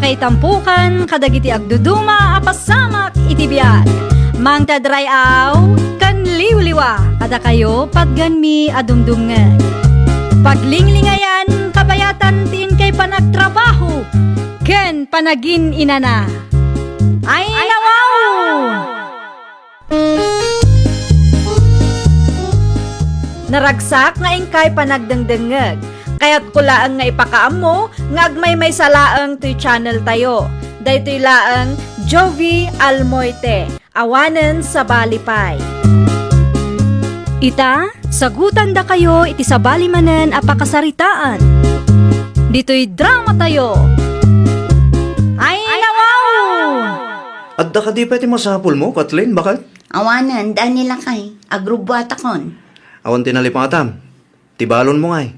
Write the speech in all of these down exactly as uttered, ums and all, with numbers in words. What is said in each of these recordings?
Itampukan kadagiti agduduma a pasamak iti biag. Mangted ray-aw ken liwliwa kadakayo patgenmi a dumdumngeg. Paglinglingayan, kabayatan ti inkay panagtrabaho ken panagin-inana. Ay, nawaw! Naragsak nga inkay panagdengdengngeg. Kayatko laeng nga ipakaammo nga agmaymaysa laeng toy channel tayo. Daytoy laeng Jovie Almoite, awanen sabali pay. Ita, sagutandakayo iti sabali manen a pakasaritaan. Ditoy drama tayo. Ay, nawaw! Adda kadi pay ti masapulmo, Kathleen, baket? Awanen, Dani lakay, agrubbuatakon. Awan ti nalipatam. Ti balonmo ngay,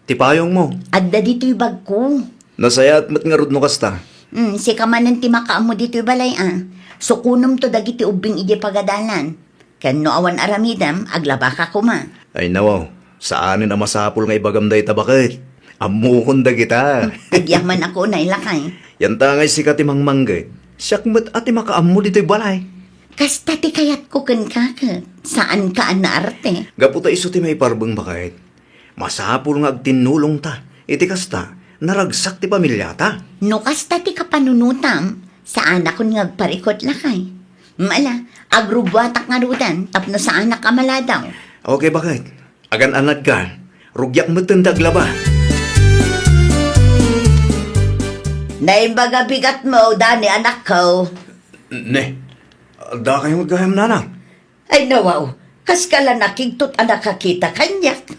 ti payongmo. Adda ditoy bagko. Nasayaat met ngarud no kasta. Hmm, sika manen ti makaammo ditoy balay a. Sukonomto dagiti ubbing idiay pagadalan. Ken no awan aramidem, aglabaka koma. Ay nawaw, saanen a masapul nga ibagam dayta baket. Ammokon dagita. Agyamanak unay lakay. Yanta ngay sika ti mangmangged. Siak met a ti makaammo ditoy balay. Kasta ti kayatko kenka ket. Saanka a naarte. Gapu ta isu ti maiparbeng baket. Masapul nga agtinnulongta. Iti kasta, naragsak ti pamiliata. No kasta ti kapanunotam, saanakon nga agparikut lakay. Mala, agrubbuatak ngaruden tapno saanak a maladaw. Okay, baket? Agan-anadka, rugiak metten ti aglaba. Naimbag a bigatmo, Dani, anakko. Ne, adda kayo gayam, nanang? Ay, nawaw, kas ka la nakigtot a nakakita kaniak.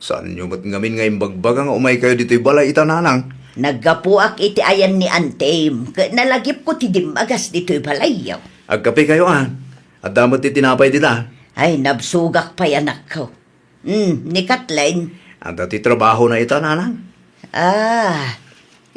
Saanyo met ngamin nga imbagbaga nga umaykayo ditoy balay ita, nanang? Naggapuak iti ayan ni Antem, ket nalagipko ti dimmagas ditoy balayyo. Agkapekayo a. Adda met ti tinapay dita. Ay, nabsogak pay, anakko. Hmm, ni Kathleen? Adda ti trabahona ita, nanang. Ah,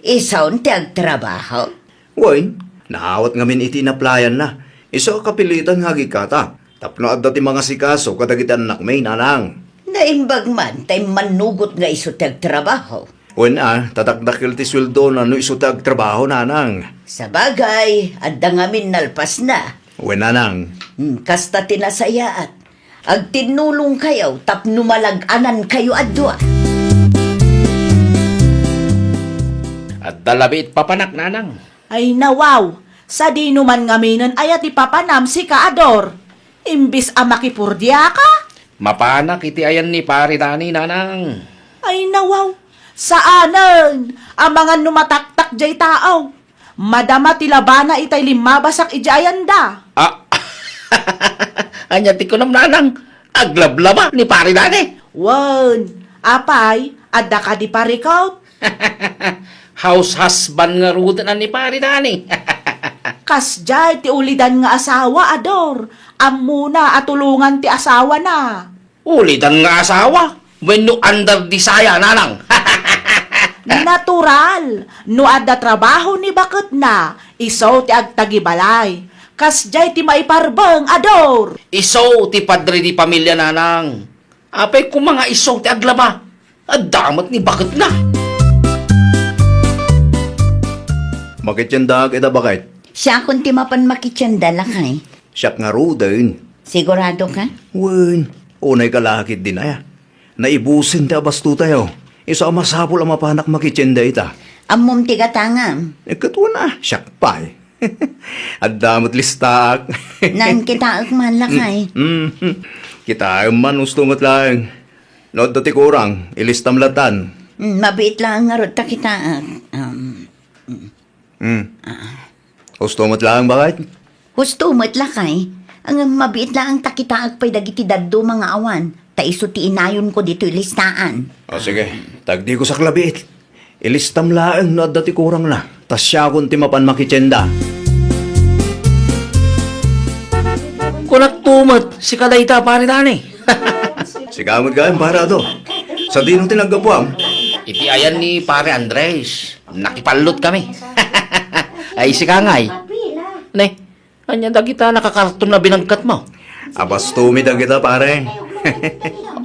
isun ti agtrabaho? Wen, naawat ngamin iti inaplayanna. Isu a kapilitan nga agikata. Tapno adda ti mangasikaso kadagiti annakmi, nanang. Naimbag man ta immannugot nga isu ti agtrabaho. Wen a, ta dakdakkel ti sueldona no isu ti agtrabaho, nanang. Sabagay, adda ngamin nalpasna. Wen, nanang. Hmm, kasta ti nasayaat. Agtinnulongkayo tapno malag-anankayo a dua. Adda labi it papanak, nanang. Ay, nawaw, sadino man ngaminen aya ti papanam, sika a Dor? Imbis a makipurdiaka? Mapanak iti ayan ni Pare Dani, nanang. Ay, nawaw, saanen, amangan no mataktak jay tao. Madama ti labana itay limmabasak idiay ayanda. Ah, ania ti kunam, nanang? Aglablaba ni Pare Dani? Wen, apay, adda kadi parikut? House husband ngaruden a ni Pare Dani. Kasdiay ti ulidan nga asawa, a Dor. Ammona a tulongan ti asawana. Ulidan nga asawa? Wenno under the saya, nanang? Natural, no adda trabaho ni baketna, isu ti agtagibalay. Kasdiay ti maiparbeng, a Dor. Isu ti padre di pamilia, nanang. Apay koma nga isu ti aglaba? Adda met ni baketna. Makitiendaak ita, baket. Siakon ti mapan makitienda, lakay. Siak ngaruden. Sigurado ka? Wen, unay ka lakit din aya. Naibusen ti abasto tayo. Isu a masapul a mapanak makitienda ita. Ammom ti gatangam? Eh, ket wen a, siak pay. Adda met listaak. Naan kitaek man, lakay. Mm, mm. Kitaem man, husto met laeng. No adda ti kurang, ilistam latan. Mm, mabiit laeng ngarud ta kitaek. Um, mm. Mm. Ah. Husto met laeng, baket? Husto met, lakay. Ngem mabiit laeng ta kitaek pay dagiti dadduma nga awan, ta isu ti inayonko ditoy listaan. O, sige. Tagdiko sak labiit. Ilistam laeng no adda ti kurangna, ta siakon ti mapan makitienda. Kunak to met, sika dayta, Pare Dani. Sika met gayam, Pare Ado. Sadino ti naggapuam? Iti ayan ni Pare Andres. Nakipallot kami. Ay, sika ngay. Ne, ania dagita nakakarton a binagkat mo? Abastomi dagita, pare.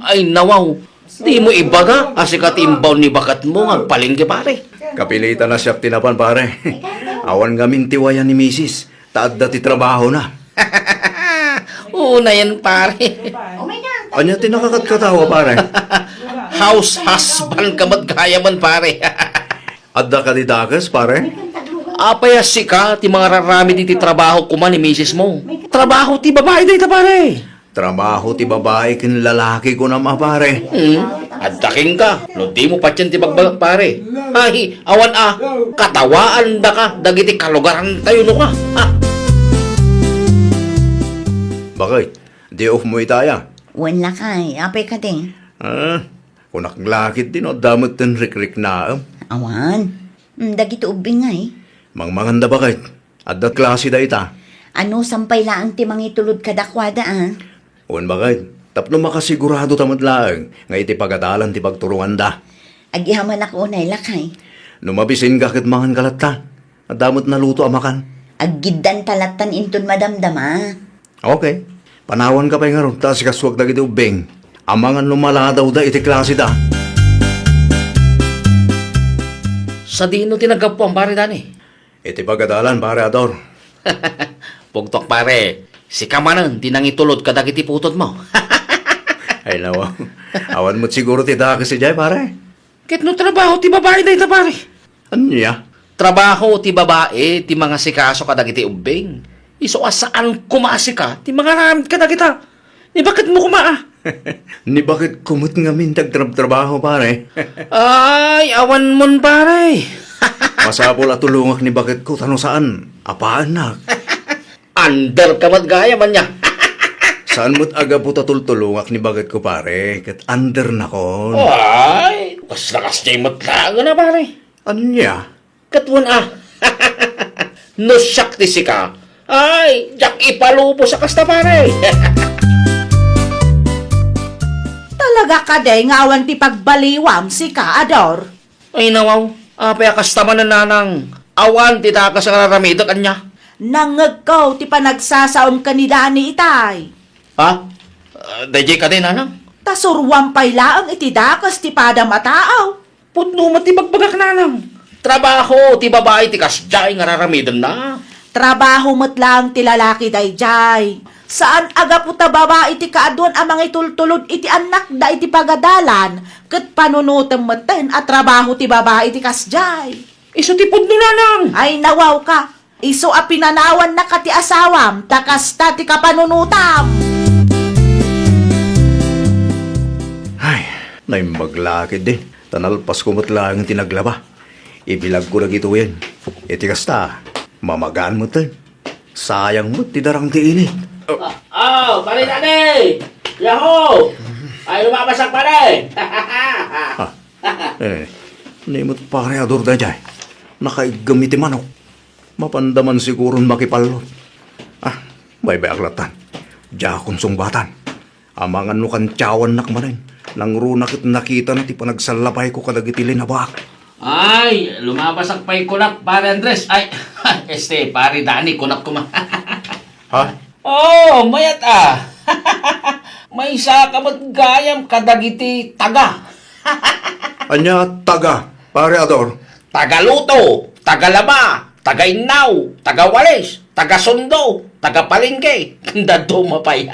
Ay, nawaw. Dimo ibaga a sika ti imbaon ni baketmo nga agpalengke, pare. Kapilitan a siak ti napan, pare. Awan ngamin ti wayan ni misis, ta adda ti trabahona. Unayen, pare. Ania ti nakakatkatawa, pare? House husband ka met gayamen, pare. Adda kadi dakes, pare? Apay a sika ti mangararamid iti trabaho koma ni misismo? Trabaho ti babai dayta, pare. Trabaho ti babai ken lalaki, kunam a, pare. Hmm, adda kenka, no dimo patien ti bagbagak, pare. Ay, awan a, katawaandaka dagiti kalugarantayo no ka. Ha? Bakit? Day off mo ita aya? Wen lakay, apay kadi? Ah, kunak lakit din, no? Adda met ten rikriknaem. Awan. Hmm, dagiti ubbing ngay? Mangmanganda, bakit? Adda klase dayta. Anusan pay laeng ti mangitulod kadakuada, a? Wen, bakit? Tapno makasigurado ta met laeng nga iti pagadalan ti pagturonganda. Agyamanak unay, lakay. No mabisinka ket manganka latta. Adda met naluto a makan. Aggiddanta lattan inton madamdama. Okay. Panawanka pay ngarud ta asikasuak dagiti ubbing. Amangan no maladawda iti klaseda. Sadino ti naggapuam, pare Dani? Iti pagadalan, pare Ador. Pugtok, pare. Sika manen ti nangitulod kadagiti putodmo. Ay, nawa. Awan met siguro ti dakes idiay, pare. Ket no trabaho ti babai dayta, pare? Ania? Trabaho ti babai ti mangasikaso kadagiti ubbing. Isu a saan koma a sika ti mangaramid kadagita. Ni baketmo koma, a? Ni baketko met ngamin ti agtrabtrabaho, pare. Ay, awan mon, pare. Masapul a tulongak ni baketko ta no saan, apaannak. Under ka met gayam ania. Saan met a gapu ta tultulongak ni baketko, pare, ket undernakon. Ay, kasla kasdiay met laengen a, pare. Ania? Ket wen a. No siak ti sika, ay, diak ipalubos a kasta, pare. Talaga kadi nga awan ti pagbaliwam, sika, Ador? Ay, nawaw, apay a kasta manen, nanang? Awan ti dakes nga raramidek, ania? Nangngegko ti panagsasaom ken ni Dani itay. Ha? Ah, daydiay kadi, nanang? Ta suroam pay laeng iti dakes ti padam a tao. Pudno met ti bagbagak, nanang. Trabaho ti babai ti kasdiay nga raramidenna. Trabaho met laeng ti lalaki daydiay. Saan a gapu ta babai ti kaaduan a mangitultulod iti annakda iti pagadalan, ket panunotem metten a trabaho ti babai ti kasdiay. Isu ti pudno, nanang. Ay, nawawka. Isu a pinanawannaka ti asawam, ta kasta ti kapanunotam. Ay, naimbag la ketdi, ta nalpasko met laeng ti naglaba. Ibilagko dagitoyen. Iti kasta, mamagaan metten. Sayang met ti darang ti init. Oh, pare Dani! Yahoo! Ay, lumabasak, pare! Ah, eh, ni met pare Ador daydiay. Nakaiggem iti manok. Mapanda man siguron makipallot. Ah, baybay-ak lattan. Diakon sungbatan. Amangan no kantiawannak manen. Nangruna ket nakitana ti panagsallapayko kadagiti linabaak. Ay, lumabasak pay kunak, pare Andres. Ay, este, pare Dani, kunak koma. Ha? Oh, mayat a. Maysa ka met gayam kadagiti taga. Ania taga, pare Ador? Tagaluto, tagalaba, tagainnaw, tagawalis, tagasundo, tagapalengke, ken dadduma pay.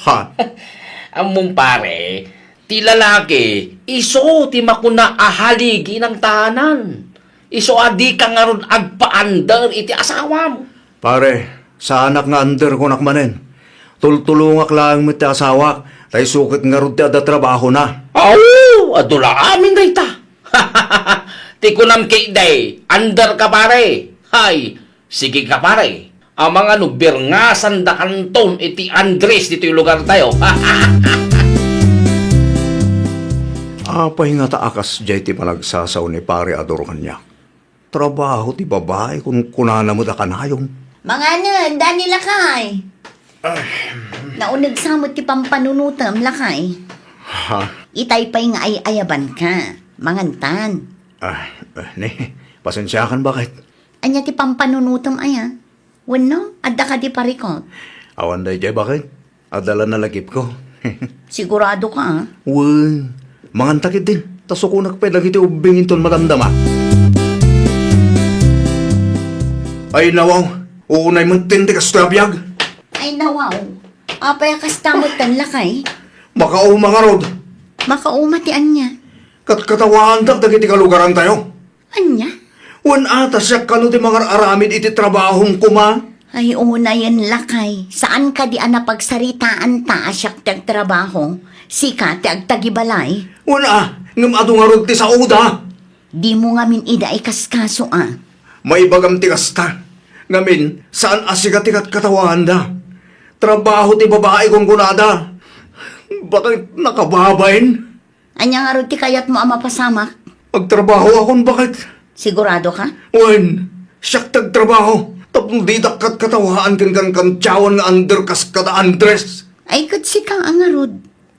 Ha? Ammom, pare, ti lalaki, isu ti makuna a haligi nangtanan. Isu a dika ngarud agpa-under iti asawam. Pare, saanak nga under kunak manen. Tultulongak laeng met ti asawak, ta isu ket ngarud ti adda trabahona. Aw, adu la amin dayta. Ti kunam ketdi, under ka, pare. Hay, sige ka, pare. Amangan no birngasandakanton iti Andres ditoy lugartayo. Apay ngata a kasdiay ti panagsasao ni Pare Ador kaniak? Trabaho ti babai, kunkunana met a kanayon. Manganen, Dani lakay. Nauneg sa met ti pampanunotem, lakay. Ha? Itay pay nga ay-ayabanka. Mangantan. Ah, ah, ne, pasensiakan, bakit? Ania ti pampanunotem aya? Wenno, adda kadi parikut? Awan daydiay, bakit? Adda la nalagipko. Sigurado ka, ah? Wen, manganta ketdin. Ta sukonak pay dagiti ubbing inton madamdama. Ay, nawaw. Unay met ti kasta a biag. Ay, nawaw. Apay a kasta met tan lakay? Makauma ngarud. Makauma ti ania? Katkatawaandak dagiti kalugarantayo. Ania? Wen a, ta siak kano ti mangar-aramid iti trabahom koma? Ay, unayen lakay. Saan kadi a napagsaritaanta a siak ti agtrabaho, sika ti agtagibalay? Wen a, ngem adu ngarud ti saoda. Dimo ngamin ida ikaskaso a. Maibagam ti kasta. Ngamin, saan a sika ti katkatawaanda. Trabaho ti babai, kunkunada. Bakit nakababain? Ania ngarud ti kayatmo a mapasamak? Agtrabahoakon, baket. Sigurado ka? Wen, siak ti agtrabaho. Tapno didak katkatawaan ken kankantiawan nga under kas kada Andres. Ay, ket sika a ngarud.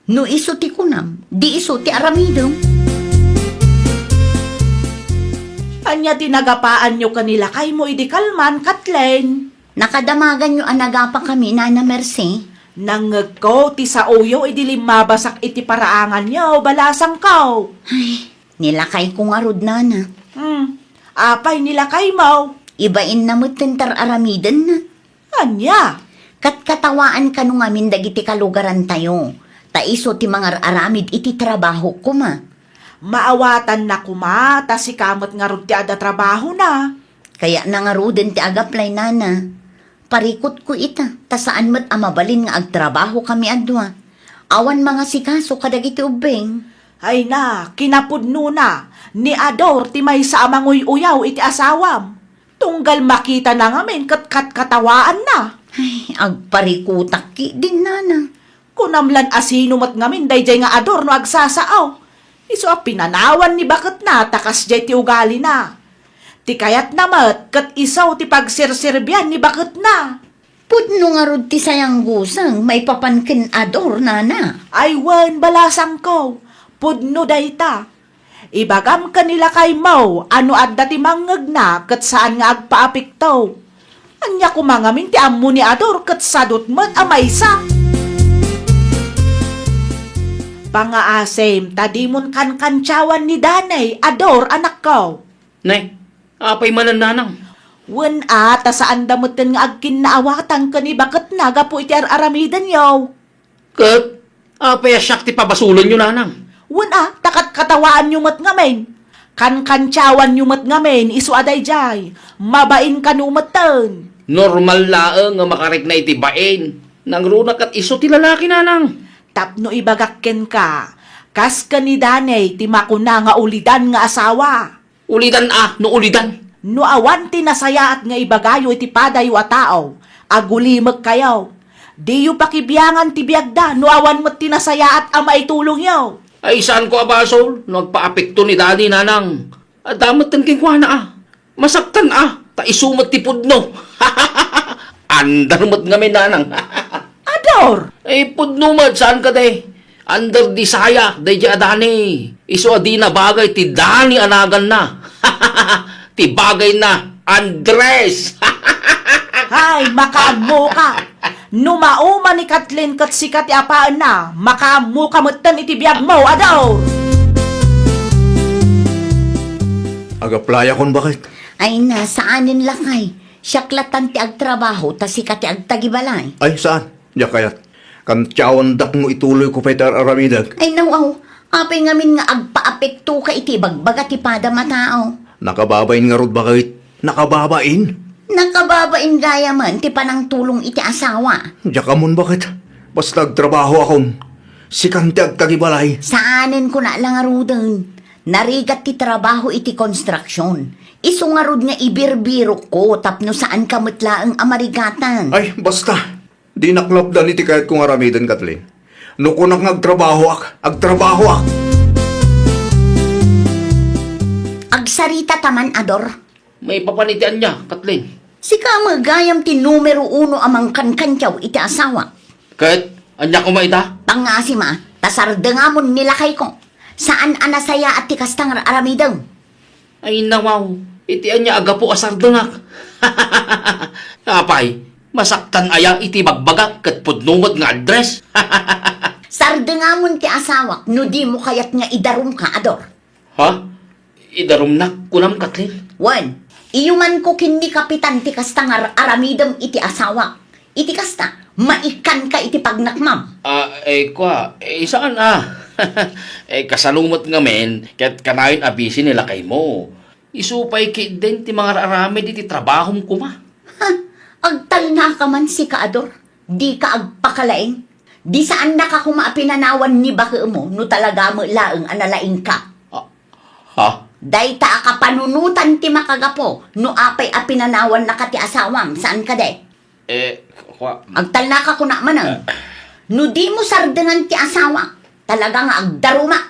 No isu ti kunam, di isu ti aramidem. Ania ti nagapaanyo ken ni lakaymo idi kalman, Kathleen? Nakadamaganyo a nagapakami, Nana Mercy? Nangngegko ti saoyo idi limmabasak iti paraanganyo, balasangko. Ay, ni lakayko ngarud, Nana. Hmm, apay ni lakaymo? Ibainna met ti ar-aramidenna. Ania? Katkatawaan kano ngamin dagiti kalugarantayo, ta isu ti mangar-aramid iti trabaho koma. Maawatanna koma, ta sika met ngarud ti adda trabahona. Kayatna ngaruden ti agaplay, Nana. Parikutko ita, ta saan met a mabalin nga agtrabahokami a dua. Awan mangasikaso kadagiti ubbing. Ay na, kinapudnona, ni Ador ti maysa a manguy-uyaw iti asawam. Tunggal makitana ngamin ket katkatawaanna. Ay, agparikutak ketdin, Nana. Kunam lan a sino met ngamin daydiay nga Ador no agsasao. Isu a pinanawan ni baketna ta kasdiay ti ugalina. Ti kayatna met ket isu ti pagserserbian ni baketna. Pudno ngarud ti sayangguseng maipapan ken Ador, Nana. Ay wen, balasangko, pudno dayta. Ibagam ken ni lakaymo a no adda ti mangngegna ket saan nga agpaapekto. Ania koma ngamin ti ammo ni Ador ket sadut met a maysa? Pangaasim ta dimon kankantiawan ni Danay, Ador, anakko. Ne, apay manen, Nanang? Wen a, ta saanda metten nga agkinnaawatan ken ni baketna gapu iti ar-aramidenyo. Ket apay a siak ti pabasolenyo, Nanang? Wen a, ta katkatawaanyo met ngamin. Kankantiawanyo met ngamin isu a daydiay. Mabain kano metten. Normal laeng nga makarikna iti bain. Nangruna ket isu ti lalaki, Nanang. Tapno ibagak kenka, kas ken ni Danay ti makuna nga ulidan nga asawa. Ulidan a no ulidan. No awan ti nasayaat nga ibagayo iti padayo a tao, agulimekkayo. Diyo pakibiangan ti biagda no awan met ti nasayaat a maitulongyo. Ay, saanko a basol no agpaapekto ni Dani, Nanang. Adda met kenkuana a. Masaktan a, ta isu met ti pudno. Andar met ngamin, Nanang. Ador! Eh, pudno met, saan kadi? Under the saya, daydiay a Dani. Isu a di nabagay ti Dani a naganna. Ti bagayna, Andres. Hay, makaammoka. No mauma ni Kathleen ket sika ti apaenna, makaammoka metten iti biagmo, Ador. Agaplayakon, baket? Ay na, saanen lakay. Siak latan ti agtrabaho, ta sika ti agtagibalay. Ay, saan? Diak kayat. Kantiawandak nga ituloyko pay ti ar-aramidek. Ay, naw, aw. Apay ngamin nga agpaapektoka iti ibagbaga ti padam a tao? Nakababain ngarud, baket? Nakababain? Nakababain gayamen ti panangtulong iti asawa. Diak ammon, baket? Basta agtrabahoakon. Sikan ti agtagibalay. Saanen kuna la ngaruden. Narigat ti trabaho iti konstruksion. Isu ngarud nga ibirbirokko tapno saanka met laeng a marigatan. Ay, basta. Dinak lapdan iti kayatko nga aramiden, Kathleen. No kunak nga agtrabahoak, agtrabahoak! Agsarita ta man, Ador. Maipapan iti ania, Kathleen? Sika met gayam ti numero uno a mangkankantiaw iti asawa. Ket ania koma ita? Pangasim a, ta sardengamon ni lakayko. Saan a nasayaat ti kasta nga aramidem. Ay, nawaw, iti ania a gapu a sardengak? Apay, masaktan aya iti bagbagak ket pudno met nga Andres? Amon ti asawak no dimo kayat nga idarumka, Ador. Ha? Idarumnak, kunam, Kathleen? Wen, iyumanko ken ni Kapitan ti kasta nga ar-, aramidem iti asawak. Iti kasta, maikkanka iti pagnakmam. Ah, eh, kua, eh, saan a? Eh, kasano met ngamin, ket kanayon a busy ni lakaymo. Isu pay ketdin ti mangar-aramid iti trabahom koma. Ha? Agtalnaka man sika, Ador. Dika agpakalaing. Di saannaka koma a pinanawan ni bakemo no talaga met laeng a nalaingka. Ah, ha? Dayta a kapanunotan ti makagapu no apay a pinanawannaka ti asawam, saan kadi? Eh, kua- Agtalnaka kuna manen. Eh. No dimo sardengan ti asawa, talaga nga agdarumak.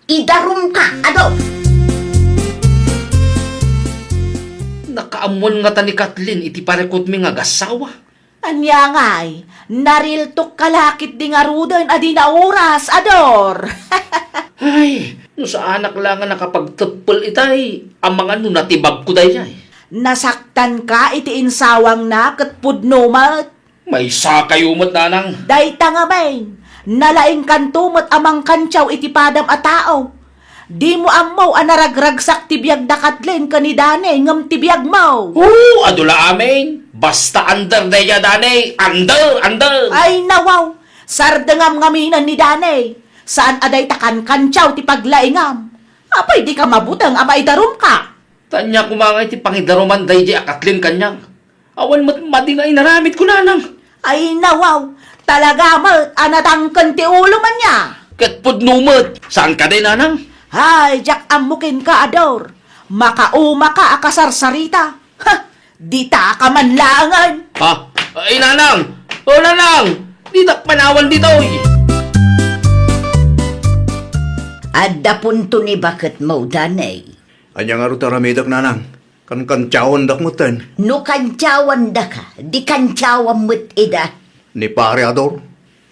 Idarumka, Ador! Nakaammoan ngata ni Kathleen iti parikutmi nga agassawa. Ania ngay, nariltukka la ketdi ngaruden a di nauras, Ador! Ay, no saanak la nga nakapagteppel itay, amangan no natibabko daydiay. Nasaktanka iti insawangna ket pudno met. Maysakayo met, nanang. Dayta ngamin, nalaingkanto met a mangkantiaw iti padam a tao. Dimo ammo a naragragsak ti biag da Kathleen ken ni Danny ngem ti biagmo. Oo, adu la amin. Basta under daydiay, Danny. Under, under. Ay, nawaw. Sardengam ngaminen ni Danny. Saan a dayta kankantiaw ti paglaingam. Apay dika mabuteng a maidarumka? Ania koma ngay ti pangidaruman daydiay a Kathleen kaniak? Awan met madi nga inaramidko, nanang. Ay, nawaw. Talaga met a natangken ti ulo man ya. Ket pudno met. Saan kadi, nanang? Ay, diak ammo kenka, Ador. Makaumaka a kasarsarita. Ha! Ditaka man laengen. Ha? Ay, nanang! O, nanang! Ditak panawan ditoy! Adda punto ni baketmo, Danny. Ania ngarud ti aramidek, nanang? Kankantiawandak metten. No kantiawandaka, di kantiawam met ida. Ni Pare Ador,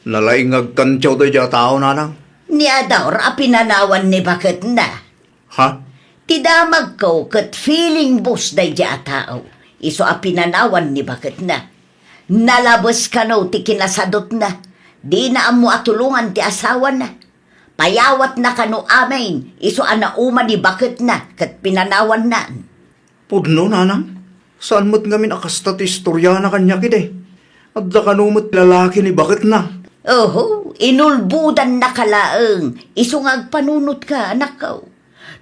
nalaing nga agkantiaw daydiay a tao, nanang. Ni Ador a pinanawan ni baketna. Ha? Ti damagko ket feeling boss daydiay a tao. Isu a pinanawan ni baketna. Nalabes kano ti kinasadutna. Dina ammo a tulongan ti asawana. Payawatna kano amin, isu a nauma ni baketna ket pinanawanna. Pudno, nanang. Saan met ngamin a kasta ti istoriana kaniak idi. Adda kano met ti lalaki ni baketna. Oho, inulbodannaka laeng, isu nga agpanunotka, anakko.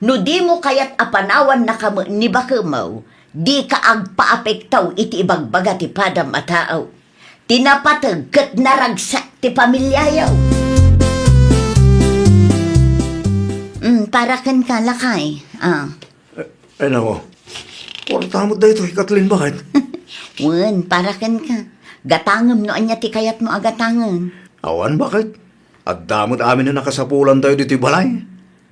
No dimo kayat a panawannaka met ni bakemo, dika agpaapekto iti ibagbaga ti padam a tao. Ti napateg ket naragsak ti pamiliayo. Mm, para kenka, lakay. Ah. Eh, eh, nako. Kuarta met daytoy, Kathleen, baket? Wen, para kenka. Gatangem no ania ti kayatmo a gatangen. Awan, baket? Adda met amin a nakasapulantayo ditoy balay.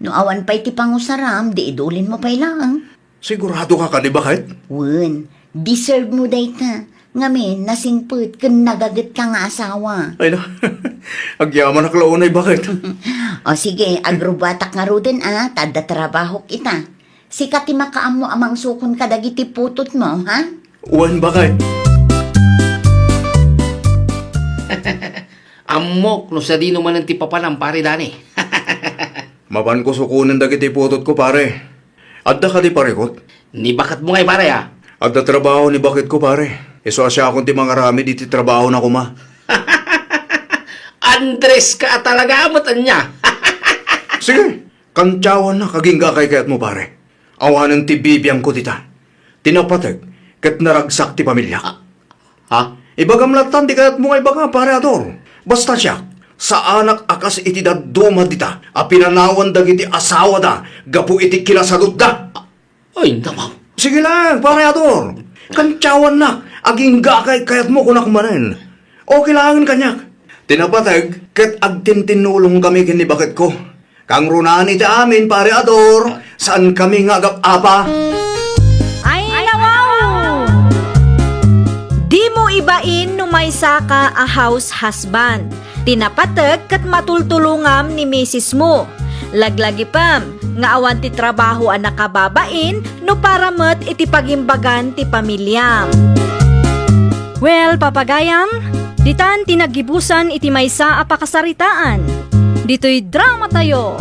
No awan pay ti pangusaram, di idulinmo pay laeng. Siguradoka kadi, baket? Wen, deservemo dayta. Ngamin, nasingpet ken nagagetka nga asawa. Ay na, agyamanak la unay, baket? O sige, agrubatak ngaruden a, ta adda trabahok ita. Sika ti makaammo a mangsukon kadagiti putotmo, ha? Wen, baket. Ammok no sadino manen ti papanam, Pare Danny. Mapanko sukonen dagiti putotko, pare. Adda kadi parikut? Ni baketmo ngay, pare, a? Adda trabaho ni baketko, pare. Isu a siakon ti mangaramid iti trabahona koma. Andres ka a talaga met ania. Sige, kantiawannak agingga a kaykayatmo, pare. Awanen ti bibiangko dita. Ti napateg ket naragsak ti pamiliak. Ah, Ha? Ibagam lattan ti kayatmo nga ibaga, Pare Ador. Basta siak, saanak a kas iti dadduma dita a pinanawan dagiti asawada gapu iti kinasadutda. Ay, nawaw. Sige lang, Pare Ador. Kantiawannak, agingga a kaykayatmo, kunak manen. Okay laengen kaniak. Ti napateg ket agtintinnulongkami ken ni baketko. Kangrunaan iti amin, Pare Ador, saankami nga agap-apa. Ay, nawaw! Dimo ibain no maysaka a house husband. Ti napateg ket matultulongam ni misismo. Laglagipem nga awan ti trabaho a nakababain no para met iti pagimbagan ti pamiliam. Well, papagayam, ditan ti naggibusan iti maysa a pakasaritaan. ditoy dramatayo.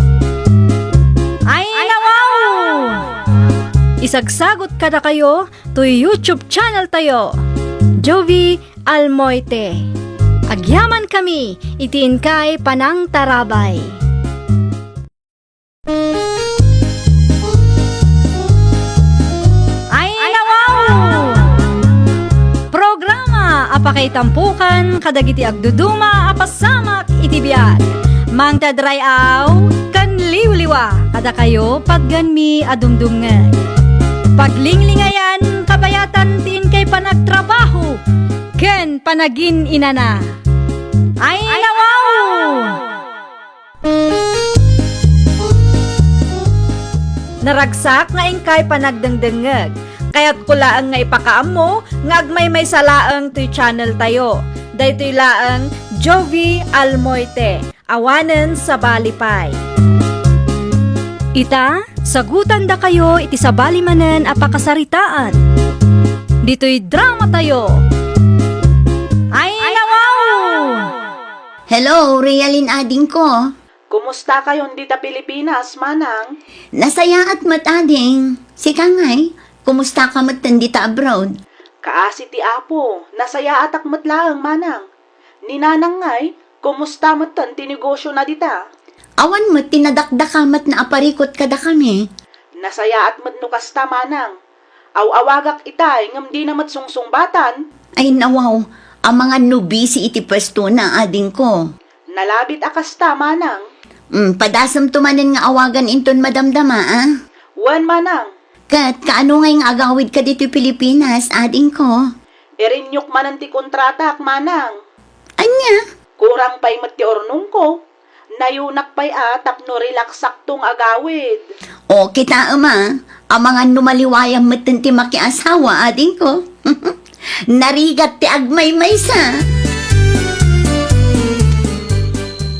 Ay, nawaw! Isagsagot kadakayo toy YouTube channeltayo, Jovie Almoite. Agyamankami iti inkay panangtarabay. Ay, nawaw! Programa a pakaitampokan kadagiti agduduma a pasamak iti biag. Mangted ray-aw ken liwliwa kadakayo, patgenmi a dumdumngeg. Paglinglingayan, kabayatan ti inkay panagtrabaho ken panagin-inana. Ay, nawaw! Naragsak nga inkay panagdengdengngeg. Kayatko laeng nga ipakaammo nga agmaymaysa laeng toy channeltayo. Daytoy laeng Jovie Almoite, awanen sabali pay. Ita, sagutandakayo iti sabali manen a pakasaritaan. Ditoy dramatayo. Ay, nawaw! Hello, Realin adingko. Kumusta kayon dita Pilipinas, manang? Nasayaat met, ading. Sika ngay, kumusta ka metten dita abroad? Kaasi ti Apo, nasayaatak met laeng, manang. Ni nanang ngay, kumusta metten ti negosyona dita? Awan met ti nadakdakamatna a parikut kadakami. Nasayaat met no kasta, manang. Aw-awagak itay ngem dina met sungsungbatan. Ay, nawaw, amangan no busy iti puestona, adingko. Nalabit a kasta, manang. Mm, padasemto manen nga awagan inton madamdama, a? Wen, manang. Ket kaano ngay nga agawidka ditoy Pilipinas, adingko? Irenyuk manen ti kontratak, manang. Ania? Kurang pay met ti urnongko. Nayunak pay a tapno relaxakto nga agawid. O, kitaem a, amangan no maliwayam metten ti makiasawa, adingko. Narigat ti agmaymaysa.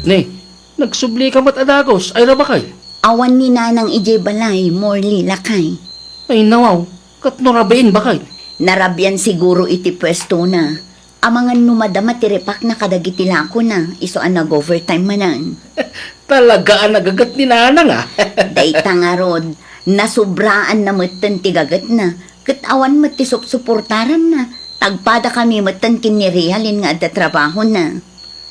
Ne, nagsublika met a dagus, Ira, bakay? Awan ni nanang idiay balay, Morley, lakay. Ay, nawaw, ket no rabiin, bakay? Narabian siguro iti puestona. Amangan no madama ti repakna kadagiti lakona, isu a nag-overtime manen. Talaga a nagaget ni nanang, a. Dayta ngarud, nasubraanna metten ti gagetna, ket awan met ti supsuportaranna. Tagpadakami metten ken ni Realin nga adda trabahona.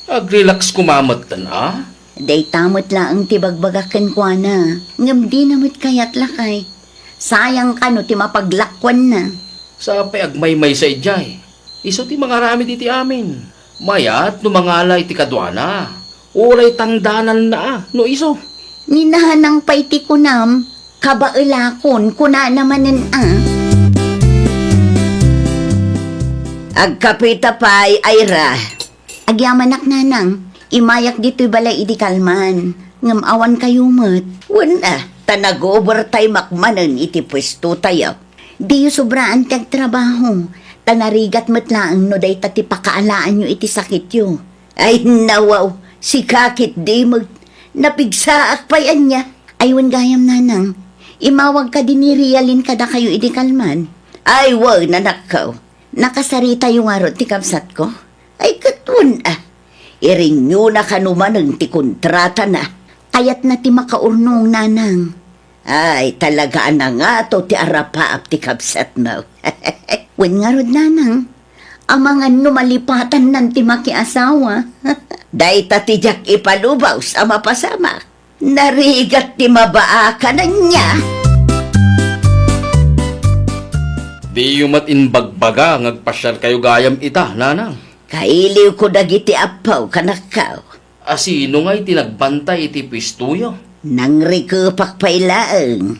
Agrelax koma metten, a? Dayta met laeng ti bagbagak kenkuana, ngem dina met kayat, lakay. Sayang kano ti mapaglakuanna. Sapay agmaymaysa idiay. Isu ti mangaramid iti amin. Mayat no mangala iti kaduana. Uray tangdananna a no isu. Ni nanang pay ti kunam, kabaelakon, kunana manen a. Agkapita pay, Ira. Agyamanak, nanang. Imayak ditoy balay idi kalman. Ngem awan kayo met. Wen a, ta nag-overtime-ak manen iti puestotayo. Diyo sobraan ti agtrabaho, ta narigat met laeng no dayta ti pakaalaanyo iti sakityo. Ay, nawaw, sika ketdi met. Napigsaak pay ania. Ay, wen gayam, nanang. Imawag kadi ni Realin kadakayo idi kalman. Ay, wen, anakko. Nakasaritayo ngarud ti kabsatko? Ay, ket wen a. Irenyuna kano manen ti kontratana. Kayatna ti makaurnong, nanang. Ay, talaga a nangato ti arapaap ti kabsatmo. Wen ngarud, nanang. Amangan no malipatannan ti makiasawa. Dayta ti diak ipalubos a mapasamak. Narigat ti mabaakan ania. Diyo met imbagbaga nga agpasiarkayo gayam ita, nanang. Kailiwko dagiti appaw, kanakkaw. A sino ngay ti nagbantay iti puestoyo? Nangrikepak pay laeng.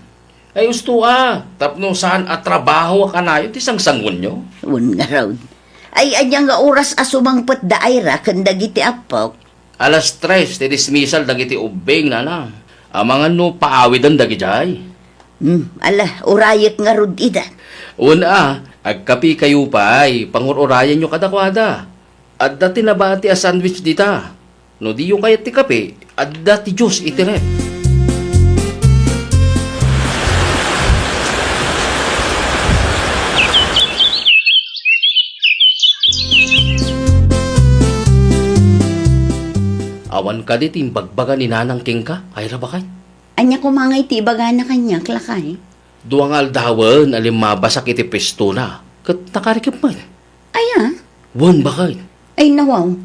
Ay, usto a, tapno saan a trabaho a kanayo ti sangsangonyo? Wen ngarud. Ay, ania nga oras a sumangpet da Ira ken dagiti appok? Alas tres ti dismissal dagiti ubbing, nanang. Amangan no paawiden dagidiay. Hmm, ala, urayek ngarud ida. Wen a, agkapikayo pay, pangur-urayenyo kadakuada. Adda ti nabati a sandwich dita. No diyo kayat ti kape, adda ti juice iti ref. Awan kadi ti imbagbaga ni Nanang kenka, Ira, baket? Ania koma ngay ti ibagana kaniak, lakay? Dua nga aldawen a limmabasak iti puestona, ket nakarikep met. Aya? Wen, baket. Ay, nawaw.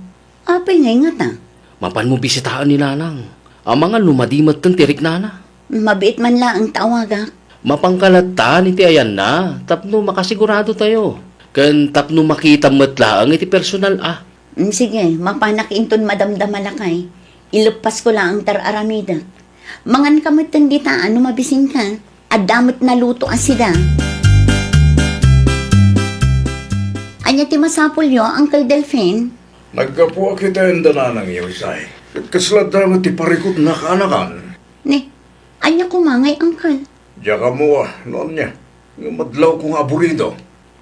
Apay ngay ngata? Mapanmo bisitaen ni Nanang. Amangan no madi metten ti riknana. Mabiit man laeng ta awagak. Mapanka latta iti ayanna tapno makasigurado tayo. Ken tapno makitam met laeng iti personal a. Mm, sige, mapanak inton madamdama, lakay. Ileppasko laeng ti ar-aramidek. Manganka metten dita no mabisinka. Adda met naluto a sida. Ania ti masapulyo, Uncle Delfin? Naggapuak iti ayan da nanangyo, Isay. Ket kasla adda met ti parikutna kaanakan. Ni, ania koma ngay, Uncle? Diak ammo no ania. Ngem adlawko nga aburido.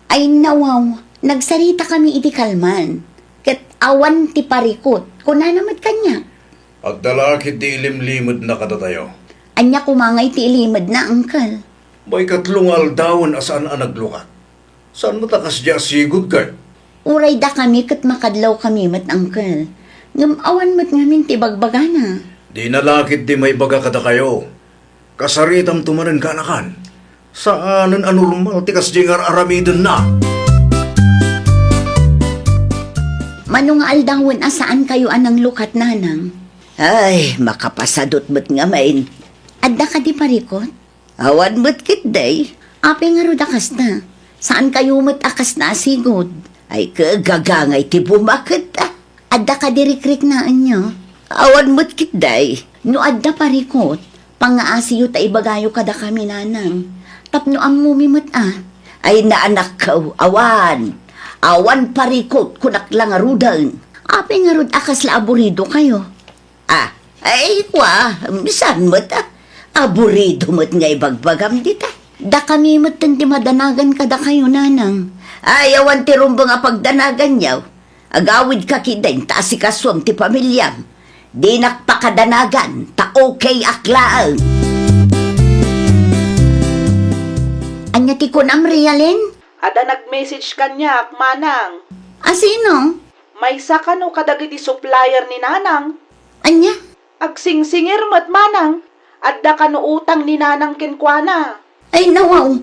Ay, nawaw, nagsaritakami iti kalman. Ket awan ti parikut, kunana met kaniak. Adda la ketdi ilimlimedna kadatayo. Ania koma ngay ti ilimedna, Uncle? Maikatlo nga aldawen a saan a naglukat. Saan met a kasdi a sigud, ket? Uray dakami ket makadlawkami met, Uncle. Ngem awan met ngamin ti bagbagana. Dina la ketdi maibaga kadakayo. Kasaritamto manen kaanakan. Saanen a normal ti kasdi nga ar-aramidenna. Mano nga aldawen a saankayo a nanglukat, Nanang? Ay, makapasadut met ngamin. Adda kadi parikut? Awan met ketdi. Apay ngarud a kasta? Saankayo met a kasta a sigud? Ay, kagagangay ti bumaket, a. Adda kadi rikriknaenyo? Awan met ketdi. No adda parikut, pangaasiyo ta ibagayo kadakami, Nanang. Tapno ammomi met a. Ay, naanakko, awan. Awan parikut, kunak la ngaruden. Apay ngarud a kasla aburidokayo? Ah, ay, kua, saan met, a. Aburido met nga ibagbagam dita. Dakami metten ti madanagan kadakayo, Nanang. Ay, awan ti rumbeng a pagdanaganyo. Agawidka ketdin ta asikasuem ti pamiliam. Dinak pakadanagan, ta okay ak laeng. Ania ti kunam, Rialin? Adda nag-message kaniak, Manang. A sino? Maysa kano kadagiti supplier ni Nanang. Ania? Agsingsingir met, Manang. Adda kano utang ni Nanang kenkuana. Ay, nawaw.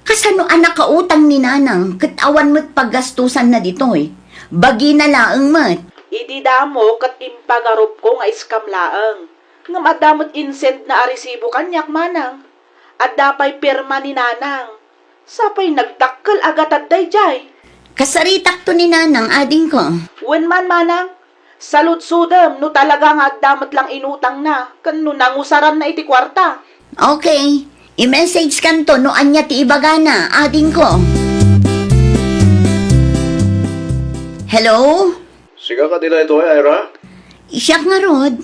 Kasano a nakautang ni Nanang ket awan met paggastusanna ditoy? Bagina laeng met. Idi damo ket impagarupko nga scam laeng. Ngem adda met insendna a resibo kaniak, Manang. Adda pay pirma ni Nanang. Sapay nagdakkel a gatad daydiay. Kasaritakto ni Nanang, adingko. Wen man, Manang. Saludsodem no talaga nga adda met lang inutangna ken no nangusaranna iti kuarta. Okay. I-message kanto no ania ti ibagana, adingko. Hello? Sika kadi daytoy, Ira? Siak ngarud.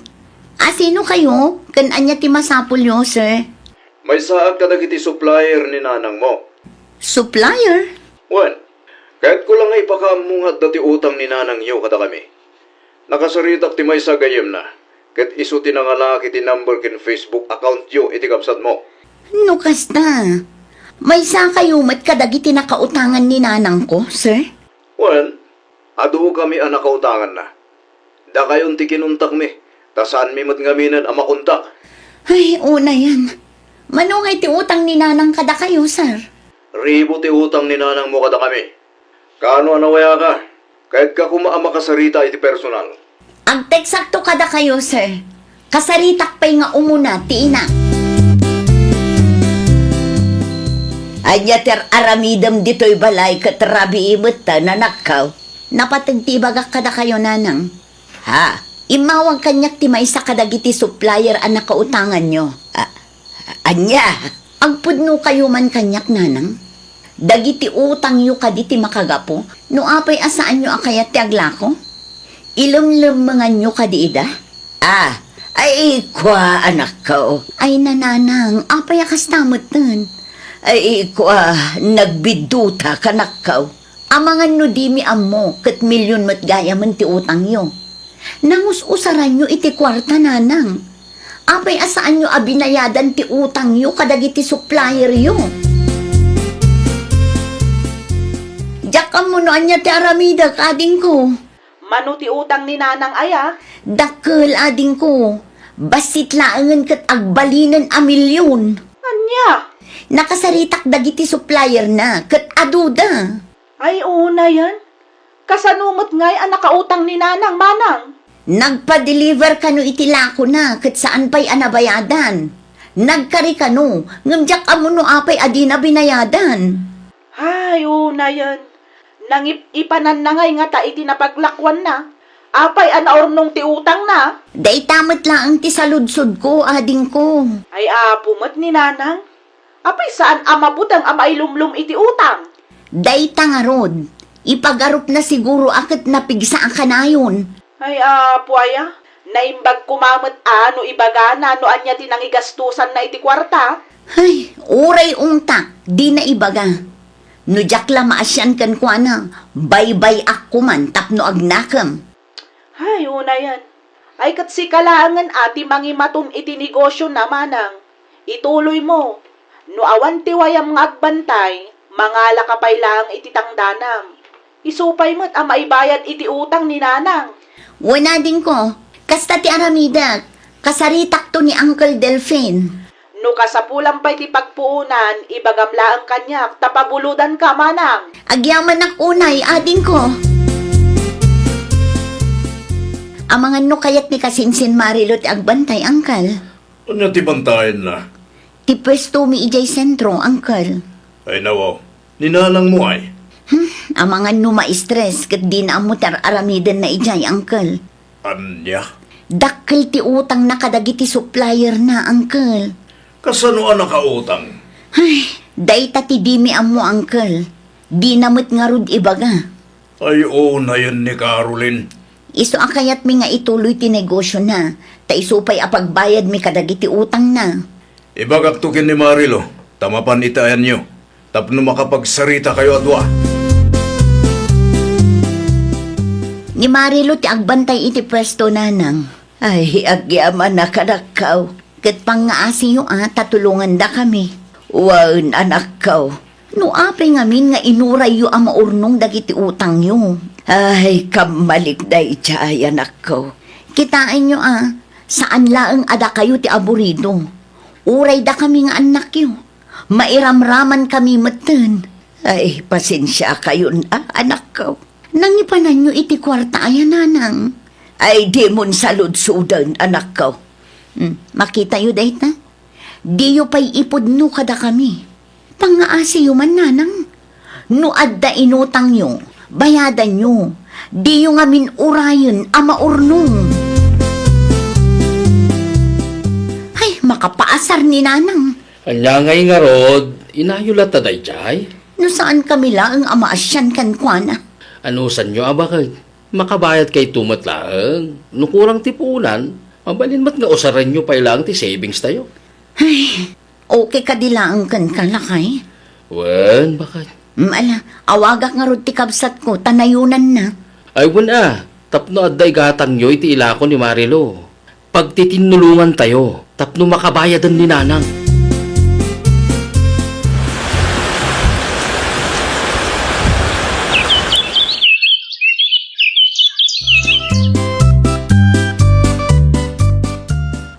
A, sino kayo? Ken ania ti masapulyo, sir? Maysaak kadagiti supplier ni nanangmo. Supplier? Wen, kayatko la nga ipakaammo nga adda ti utang ni nanangyo kadakami. Nakasaritak ti maysa gayyemna, ket isu ti nangalaak iti number ken Facebook accountyo iti kabsatmo. No kasta, maysakayo met kadagiti nakautangan ni nanangko, sir? Wen, adukami a nakautanganna. Dakayon ti kinuntakmi, ta saanmi met ngaminen a makontak. Ay, unayen. Mano ngay ti utang ni nanang kadakayo, sir? Ribu ti utang ni nanangmo kadakami. Kaano a nawayaka? Kayatka koma a makasarita iti personal. Agteksakto kadakayo, sir. Kasaritak pay nga umuna ti ina. Ania ti ar-aramidem ditoy balay ket rabii met ta nanakkaw? Napateg ti ibagak kadakayo, nanang. Ha? Immawag kaniak ti maysa kadagiti supplier a nakautanganyo. A-, ania? Agpudnokayo man kaniak, nanang. Dagiti utangyo kadi ti makagapu no apay a saanyo a kayat ti aglako? Ilemlemmenganyo kadi ida? Ah, ay, kua, anakko. Ay, nananang, apay a kasta metten? Ay, kua, nagbidduta, kanakko. Amangan no dimi ammo, ket milyon met gayamen ti utangyo. Nangus-usaranyo iti kuarta, nanang. Apay a saanyo a binayadan ti utangyo kadagiti supplieryo? Diak ammo no ania ti aramidek, adingko. Mano ti utang ni Nanang aya? Dakkel, adingko. Bassit laengen ket agbalinen a milyon. Ania? Nakasaritak dagiti supplierna ket aduda. Ay, unayen. Kasano met ngay a nakautang ni Nanang, Manang? Nagpa-deliver kano iti lakona ket saan pay a nabayadan. Nagkari kano, ngem diak ammo no apay a dina binayadan. Ay, unayen. Nangip-ipananna ngay ngata iti napaglakuanna. Apay a naurnong ti utangna? Dayta met laeng ti saludsodko, adingko. Ay, apo met ni Nanang. Apay saan a mabuteng a mailumlom iti utang? Dayta ngarud, ipagarupna siguro a ket napigsa a kanayon. Ay, apo aya, naimbag koma met a no ibagana no ania ti nangigastosanna iti kuarta? Ay, uray ungtak, dina ibaga. No diak la maasian kenkuana, baybay-ak koman tapno agnakem. Ay, unayen. Ay, ket sika laengen a ti mangimaton iti negosiona, Manang. Ituloymo. No awan ti wayam nga agbantay, mangalaka pay laeng iti tangdanam. Isu pay met a maibayad iti utang ni Nanang. Wen, adingko, kasta ti aramidek. Kasaritakto ni Uncle Delfin. No kasapulam pay ti pagpuonan, ibagam laeng kaniak ta pabulodanka, Manang. Agyamanak unay, adingko. Amangan no kayat ni kasinsin Marilo ti agbantay, Uncle. Ania ti bantayenna? Ti pwestomi idiay sentro, Uncle. Ay, nawaw. Ni Nanangmo ay? Hmm, amangan no ma-stress ket dina ammo ti ar-aramidenna idiay, Uncle. Ania? Dakkel ti utangna kadagiti supplierna, Uncle. Kasano a nakautang? Ay, dayta ti dimi ammo, Uncle. Dina met ngarud ibaga. Ay, unayen ni Caroline. Isu a kayatmi nga ituloy ti negosiona, ta isu pay a pagbayadmi kadagiti utangna. Ibagakto ken ni Marilo, ta mapan iti ayanyo, tapno makapagsarita kayo a dua. Ni Marilo ti agbantay iti pwesto, Nanang. Ay, agyamanak, anakko. Ket pangngaasiyo a ta tulongandakami. Wen, anakko. No apay ngamin nga inurayyo a maurnong dagiti utangyo. Ay, kammalik daydiay, anakko. Kitaenyo a, saan laeng a dakayo ti aburido. Uray dakami nga annakyo. Mairamramankami metten. Ay, pasensiakayon a, anakko. Nangipananyo iti kuarta aya, Nanang? Ay, dimon saludsoden, anakko. Hmm, makitayo dayta? Diyo pay ipudno kadakami. Pangngaasiyo man, Nanang. No adda inutangyo, bayadanyo. Diyo ngamin urayen a maurnong. Ay, makapaasar ni Nanang. Ania ngay ngarud, inayo latta daydiay? No saankami laeng a maasian kenkuana. Anusanyo a baket? Makabayadkayto met laeng. No kurang ti puonan, mabalin met nga usarenyo pay laeng ti savings tayo. Ay, okay kadi laeng kenka, lakay? Wen, baket. Mm, ala, awagak ngarud ti kabsatko, ta nayonanna. Ay, wen a, tapno adda igatangyo iti ilako ni Marilo. Pagtitinnulongan tayo tapno makabayadan ni Nanang.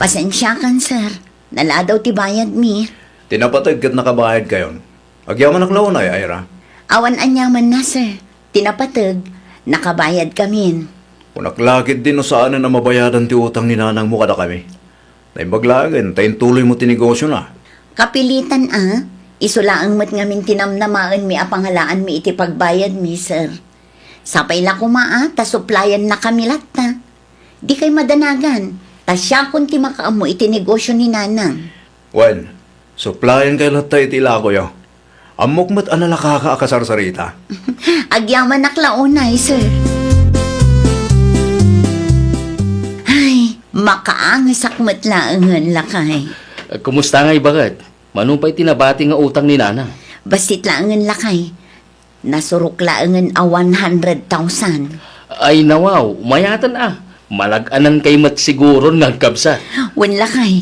Pasensiakan, sir. Naladaw ti bayadmi. Ti napateg ket nakabayadkayon. Agyamanak la unay, Ira. Awan aniamanna, sir. Ti napateg, nakabayadkamin. Kunak la ketdi no saanen a mabayadan ti utang ni nanangmo kadakami. Naimbag laengen ta intuloymo ti negosiona. Kapilitan a, isu laeng met ngamin ti namnamaenmi a pangalaanmi iti pagbayadmi, sir. Sapay la koma a ta suppliennakami latta. Dikay madanagan, ta siakon ti makaammo iti negosio ni Nanang. Wen, supplienkay latta iti ilakoyo. Ammok met a nalakaka a kasarsarita. Agyamanak la unay, sir. Ay, makaangesak met laengen, lakay. Kumusta ngay, baket? Mano pay ti nabati nga utang ni Nanang? Bassit laengen, lakay. Nasurok laengen a one hundred thousand. Ay, nawaw, mayatan a. Malag-anankay met siguron nga agkabsat. Wen, lakay.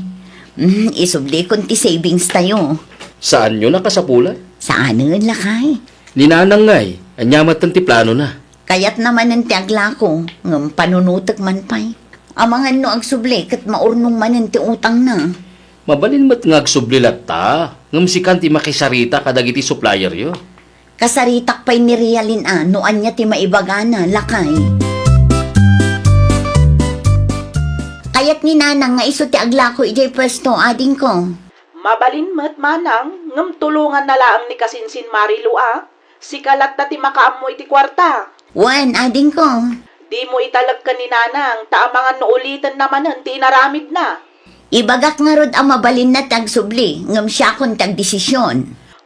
Mm, isublikon ti savings tayo. Saanyo nakasapulan? Saanen, lakay. Ni Nanang ngay, ania met ti planona? Kayatna manen ti aglako, ngem panunotek man pay. Amangan no agsubli ket maurnong manen ti utangna. Mabalin met nga agsubli latta, ngem sikan ti makisarita kadagiti supplieryo. Kasaritak pay ni Realin a no ania ti maibagana, lakay. Kayat ni Nanang nga isu ti aglako idiay puesto, adingko. Mabalin met, Manang, ngem tulonganna laeng ni kasinsin Marilu a. Sika latta ti makaammo iti kuarta. Wen, adingko. Dimo italek ken ni Nanang, ta amangan no ulitenna manen ti inaramidna. Ibagak ngarud a mabalinna ti agsubli, ngem siakon ti agdesisyon.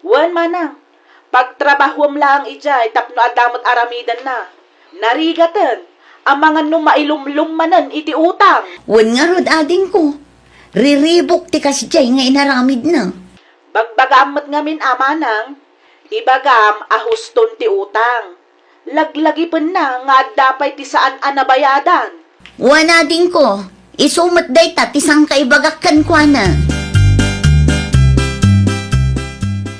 Wen, Manang. Pagtrabahuem laeng idiay tapno adda met aramidenna. Narigaten, amangan no mailumlom manen iti utang. Wen ngarud, adingko. Riribuk ti kasdiay nga inaramidna. Bagbagaam met ngamin a, Manang, ibagam a huston ti utang. Laglagipenna nga adda pay ti saan a nabayadan. Wen, adingko, isu met dayta ti sangkaibagak kenkuana.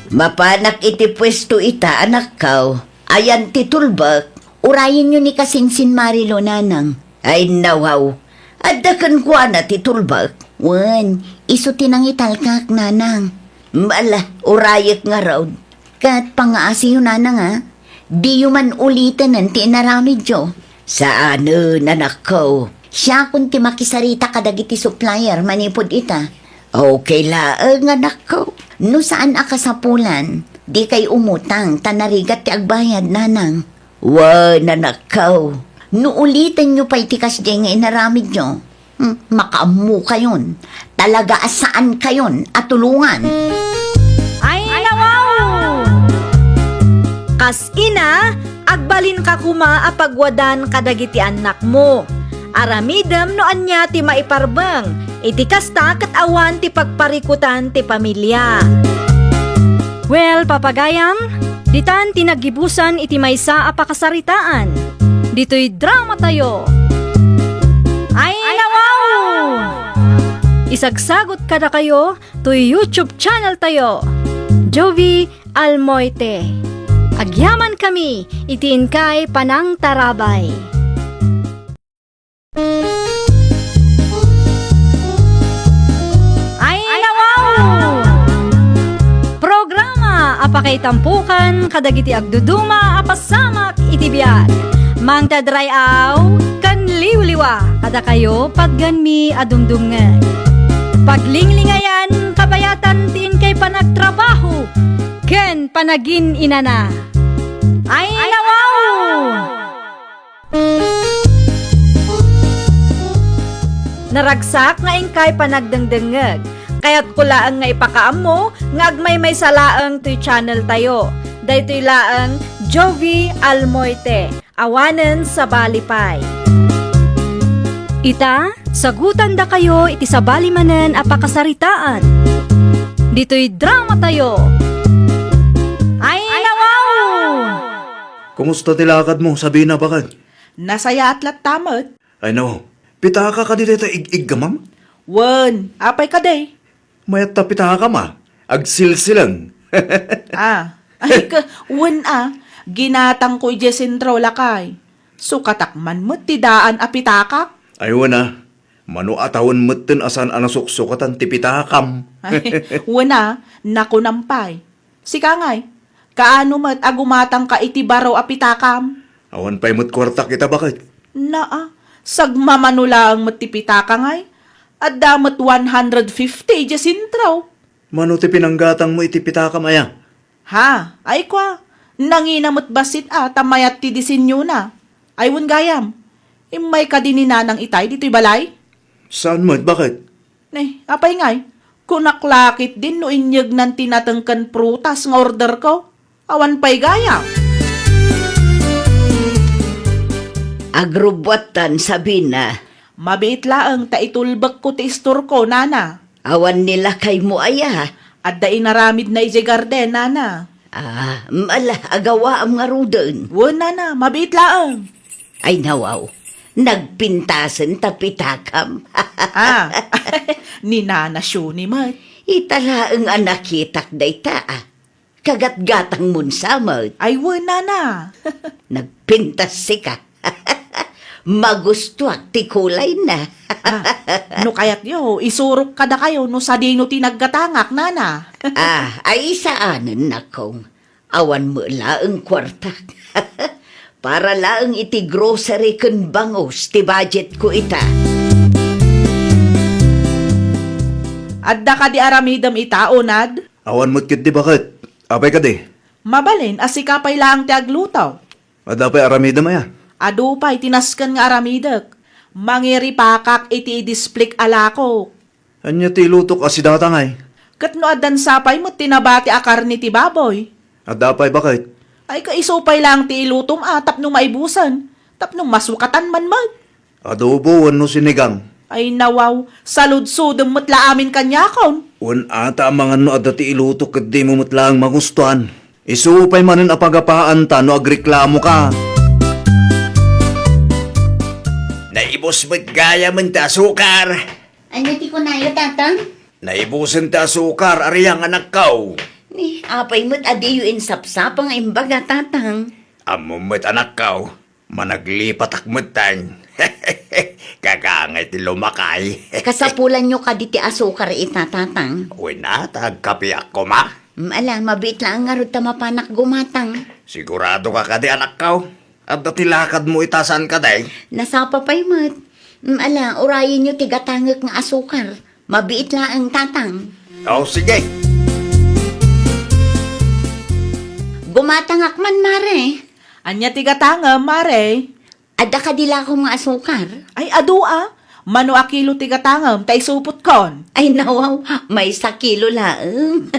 Mapanak iti puesto ita, anakko. Ayan ti tulbek. Urayenyo ni kasinsin Marilu, Nanang. Ay, nawaw. Adda kenkuana ti tulbek. Wen, isu ti nangitalkak, Nanang. Ala, urayek ngarud. Ket pangngaasiyo, Nanang, a. Diyo man ulitenen ti inaramidyo. Saanen, anakko. Siakon ti makisarita kadagiti supplier manipud ita. Okay laeng, anakko. No saan a kasapulan, dikay umutang ta narigat ti agbayad, Nanang. Wen, anakko, no ulitenyo pay ti kasdiay nga inaramidyo, hmm, makaammokayon. Talaga a saankayon a tulongan. Ay, nawaw! Kas ina, agbalinka koma a pagwadan kadagiti annakmo. Aramidem no ania ti maiparbeng. Iti kasta ket awan ti pagparikutan ti pamilia. Well, papagayam, ditan ti naggibusan iti maysa a pakasaritaan. Ditoy dramatayo. Ay, nawaw! Isagsagot kadakayo toy YouTube channel tayo, Jovie Almoite. Agyamankami iti inkay panangtarabay. Ay, nawaw! Programa a pakaitampokan kadagiti agduduma a pasamak iti biag. Mangted ray-aw ken liwliwa kadakayo patgenmi a dumdumngeg. Paglinglingayan, kabayatan ti inkay panagtrabaho ken panagin-inana. Ay, nawaw! Naragsak nga inkay panagdengdengngeg. Kayatko laeng nga ipakaammo nga agmaymaysa laeng toy channel tayo. Daytoy laeng Jovie Almoite, awanen sabali pay. Ita, sagutandakayo iti sabali manen a pakasaritaan. Ditoy dramatayo. Ay, nawaw! Kumusta ti lakadmo, Sabina, baket? Nasayaat latta met. Ay, no. Pitaka kadi dayta ig-iggamam? Wen, apay kadi? Mayat ta pitakam a. Agsilsilang. Ah. Ay, ka, wen a. Ginatangko idiay sentro, lakay. Sukatak man met ti daan a pitakak. Ay, wen a. Mano a tawen metten a saan a nasuksukatan ti pitakam. Ay, wen a. Nakunam pay. Sika ngay, kaano met a gumatangka iti baro a pitakam? Awan pay met kuartak ita, baket. Naa, sagmamano laeng met ti pitaka ngay. Adda met one hundred fifty idiay sentro. Mano ti pinanggatangmo iti pitakam aya? Ha, ay kua, nangina met bassit a ta mayat ti disenyona. Ay wen gayam, immay kadi ni Nanang itay ditoy balay? Saan met, baket? Ne, apay ngay? Kunak la ketdin no inyegnan ti nateng ken prutas nga orderko. Awan pay gayam. Agrubbuattan, Sabina. Mabiit laeng ta itulbekko ti istorko, nana. Awan ni lakaymo aya? Adda inaramidna idiay garden, nana. Ah, ala, agawaam ngaruden. Wen, nana, mabiit laeng. Ay, nawaw. Nagpintasen ta pitakam. Ah, ni Nana Shuni met. Ita laeng a nakitak dayta, ah. Kagatgatangmon sa met. Ay, wen, nana. Nagpintas sika. Magustuak ti kulayna. Ah, no kayatyo, isurok kadakayo no sadino ti naggatangak, nana. Ah, ay saanen, nakong. Awan met laeng kuartak. Para laeng iti grocery ken bangus ti budget ko ita. Adda kadi aramidem ita, Unad? Awan met ketdi, baket. Apay kadi? Mabalin a sika pay laeng ti agluto. Adda pay aramidem aya? Adu pay ti nasken nga aramidek. Mangiripakak iti idisplik a lakok. Ania ti ilutok a sidatangay? Ket no addan sapay met ti nabati a karne ti baboy? Adda pay, baket? Ay, kaiso pay laeng ti ilutom a tapno maibusen, tapno masukatan man met. Adobo wenno sinigang? Ay, nawaw, saludsodem met la amin kaniakon. Wen ata amangan no adda ti ilutok ket dimo met laeng magustuan. Isu pay manen a pagapaanta no agreklamoka. Naibus met gayamen ti asukar. Ania ti kunayo, Tatang? Naibusen ti asukar, Ariang, anakko. Ni, apay met a diyo insapsapa nga imbaga, Tatang? Ammom met, anakko, managlipatak metten. Kakangay ti lumakay. Kasapulanyo kadi ti asukar ita, Tatang? Wen a, ta agkapiak koma. Mm, ala, mabiit laeng ngarud ta mapanak gumatang. Sigurado ka kadi, anakko? Adda ti lakadmo ita, saan kadi? Nasapa pay met. Mm, ala, urayenyo ti gatangek nga asukar. Mabiit laeng, Tatang. O, sige. Gumatangak man, Mare. Ania ti gatangem, Mare? Adda kadi lakom nga asukar? Ay, adu a. Mano a kilo ti gatangem ta isupotkon? Ay, nawaw, maysa kilo laeng.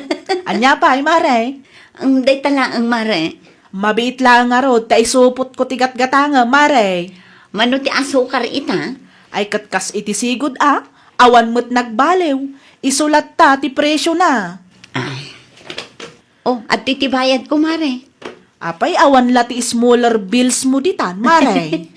Ania pay, Mare? Ang dayta laeng, Mare. Mabiit laeng ngarud ta isupotko ti gatgatangem, Mare. Mano ti asukar ita? Ay, ket kas iti sigud a, awan met nagbaliw. Isu latta ti presiona. Ay. O, adtoy ti bayadko, Mare. Apay, awan la ti smaller bills mo ditan, Mare?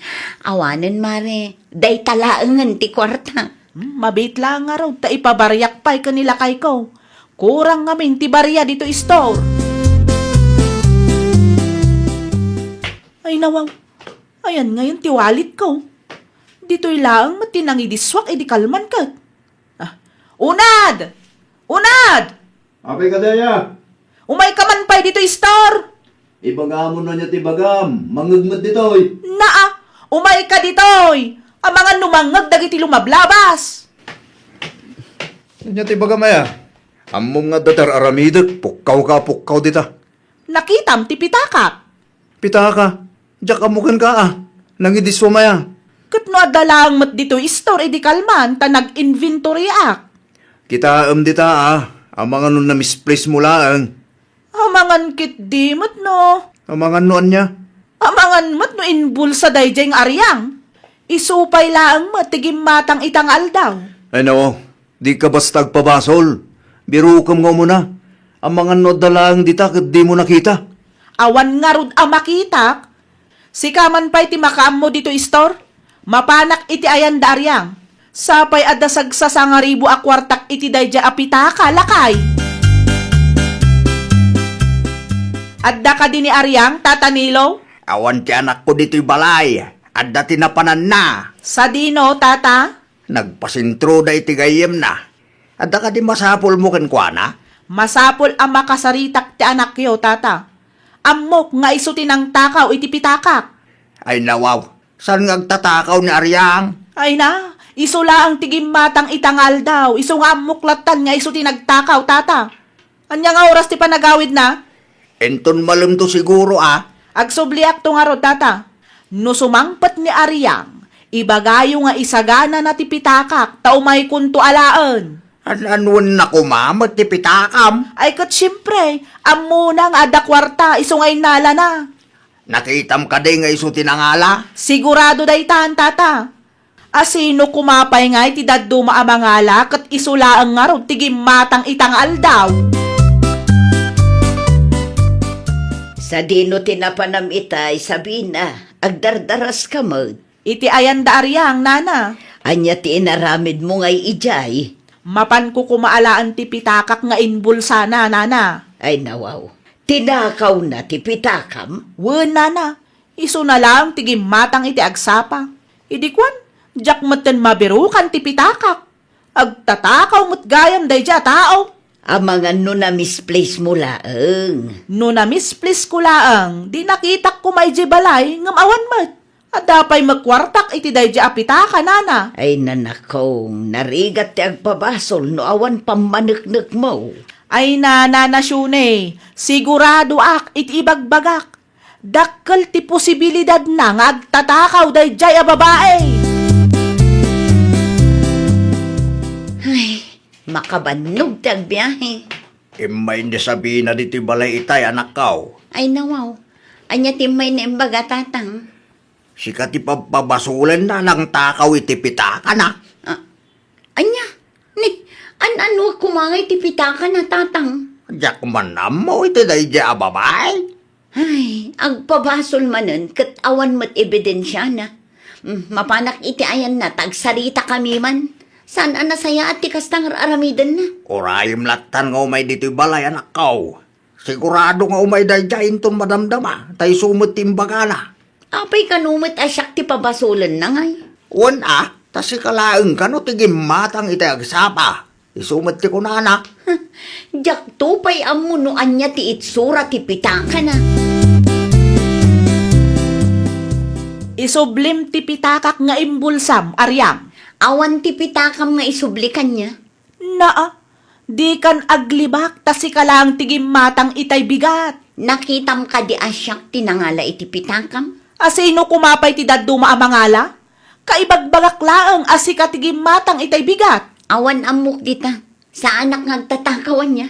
Awanen, Mare. Dayta laengen ti kuarta. Hmm, mabiit laeng ngarud ta ipabariak pay ken ni lakayko. Kurang ngamin ti baria ditoy store. Ay, nawaw. Ayan ngayon ti walletko. Ditoy laeng met ti nangidisuak idi kalman ket. Ah, Unad! Unad! Apay kadi aya? Umayka man pay ditoy store! Ibagamon ania ti ibagam, mangngeg met ditoy. Naa, umayka ditoy! Amangan no mangngeg dagiti lumablabas! Ania ti ibagam aya? Ammom nga adda ti ar-aramidek, pukkawka a pukkaw dita. Nakitam ti pitakak. Pitaka, diak ammo kenka a, nangidisuam aya. Ket no adda laeng met ditoy store idi kalman ta nag-inventoryak. Kitaem dita a, amangan no na-misplace mo laeng. Amangan ketdi met no. Amangan no ania? Amangan met no inbulsa daydiay nga ariang. Isu pay laeng met ti gimmatang ita nga aldaw. Ay, nao, dika basta agpabasol. Birokem nga umuna. Amangan no adda laeng dita ket dimo nakita. Awan ngarud a makitak. Sika man pay ti makaammo ditoy store. Mapanak iti ayan da ariang. Sapay adda sagsasangaribu a kuartak iti daydiay a pitaka, lakay. Adda kadi ni ariang, Tata Nilo? Awan ti anakko ditoy balay. Adda ti napananna. Sadino, Tata? Nagpasentroda iti gayyemna. Adda kadi masapulmo kenkuana? Masapul a makasaritak ti anakyo, Tata. Ammok nga isu ti nangtakaw iti pitakak. Ay, nawaw, saan nga agtatakaw ni Ariang? Ay na, isu laeng ti gimmatang ita nga aldaw, isu nga ammok lattan nga isu ti nagtakaw, Tata. Ania nga oras ti panagawidna? Inton malemto siguro a. Agsubliakto ngarud, Tata. No sumangpet ni Ariang, ibagayo nga isaganana ti pitakak ta umaykonto alaen. An-, anuen na koma met ti pitakam? Ay, ket siempre, ammona nga adda kuarta isu nga innalana. Nakitam kadi nga isu ti nangala? Sigurado daytan, Tata. Asino koma pay ngay ti dadduma a mangala ket isu laeng ngarud ti gimmatang ita nga aldaw? Sadino ti napanam itay, Sabina? Agdardaraska met. Iti ayan da Ariang, nana. Ania ti inaramidmo ngay idiay? Mapanko koma alaen ti pitakak nga inbulsana, nana. Ay, nawaw. Tinakawna ti pitakam? Wen, nana, isuna laeng ti gimmatang iti agsapa. Idi kuan, diak metten mabirukan ti pitakak. Agtatakaw met gayam daydiay a tao. Amangan no na-misplace mo laeng. No na-misplace ko laeng, di nakitak koma idiay balay ngem awan met. Adda pay met kuartak iti daydiay a pitaka, nana. Ay, nanakong, narigat ti agpabasol no awan pammaneknekmo. Ay, nana, nana Shune, siguradoak iti ibagbagak. Dakkel ti posibilidadna nga agtatakaw daydiay a babai. Ay, makabannog ti agbiahe. Immay ni Sabina ditoy balay itay, anakkaw. Ay, nawaw. Ania ti immay na imbaga, tatang? Sika ti pabpabasolenna nangtakaw iti pitakana. Ah, ania? Ni, an-anuak koma ngay ti pitakana, tatang? Diak man ammo iti daydiay a babai. Ay, agpabasol manen ket awan met ebidensiana. Mm, mapanak iti ayanna ta agsaritakami man. Saan a nasayaat ti kasta nga ar-aramidenna. Urayem lattan nga umay ditoy balay, anakkaw. Sigurado nga umay daydiay inton madamdama, ta isu met ti imbagana. Apay kano met a siak ti pabasolenna ngay? Wen a, ta sika laeng kano ti gimmatang iti agsapa. Isu met ti kunana. Diakto pay ammo no ania ti itsura ti pitakana. Isublim ti pitakak nga imbulsam, Ariam. Awan ti pitakam nga isubli kaniak. Naa, dikan aglibak ta sika laeng ti gimmatang itay bigat. Nakitam kadi a siak ti nangala iti pitakam? A sino koma pay ti dadduma a mangala? Kaibagbagak laeng a sika ti gimmatang itay bigat. Awan ammok dita. Saanak nga agtatakaw ania.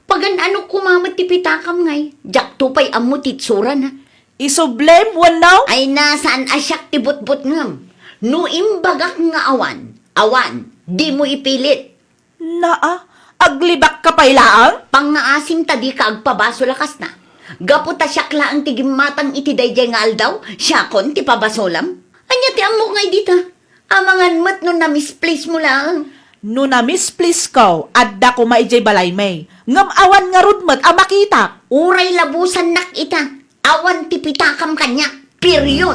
Pagan-anok koma met ti pitakam ngay. Diakto pay ammo ti itsurana. Isublim wenno? Ay na, saan a siak ti butbutngem. No imbagak nga awan, awan, dimo ipilit. Naa, aglibakka pay laeng? Pangngaasim ta dika agpabasol a kasta. Gapu ta siak laeng ti gimmatang iti daydiay nga aldaw, siakon ti pabasolam? Ania ti ammok ngay dita? Amangan met no na-misplace mo laeng. No na-misplace ko, adda koma idiay balaymi. Ngem awan ngarud met a makitak. Uray labusannak ita. Awan ti pitakam kaniak. Period.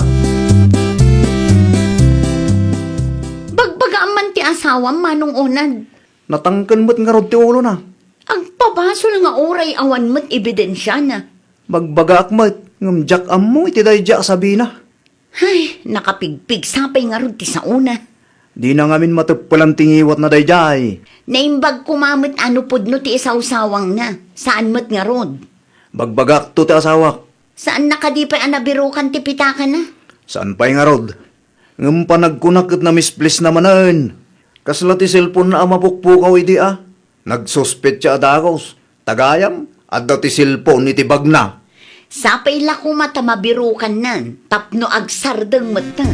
Bagbagaam man ti asawam, Manong Onad. Natangken met ngarud ti ulona. Agpabasol nga uray awan met ebidensiana. Bagbagaak met, ngem diak ammo iti daydiay a Sabina. Ay, nakapigpigsa pay ngarud ti saona. Dina ngamin mateppelan ti ngiwatna daydiay. Naimbag koma met a no pudno ti isawsawangna, saan met ngarud. Bagbagakto ti asawak. Saanna kadi pay a nabirukan ti pitakana? Saan pay ngarud. Ngem panagkunak ket na-misplace na manen. Kasla ti cellphone-na a mapukpukaw idi a. Nagsuspetsa a dagus. Ta gayam, adda ti cellphone iti bagna. Sapay la koma ta mabirukannan tapno agsardeng metten.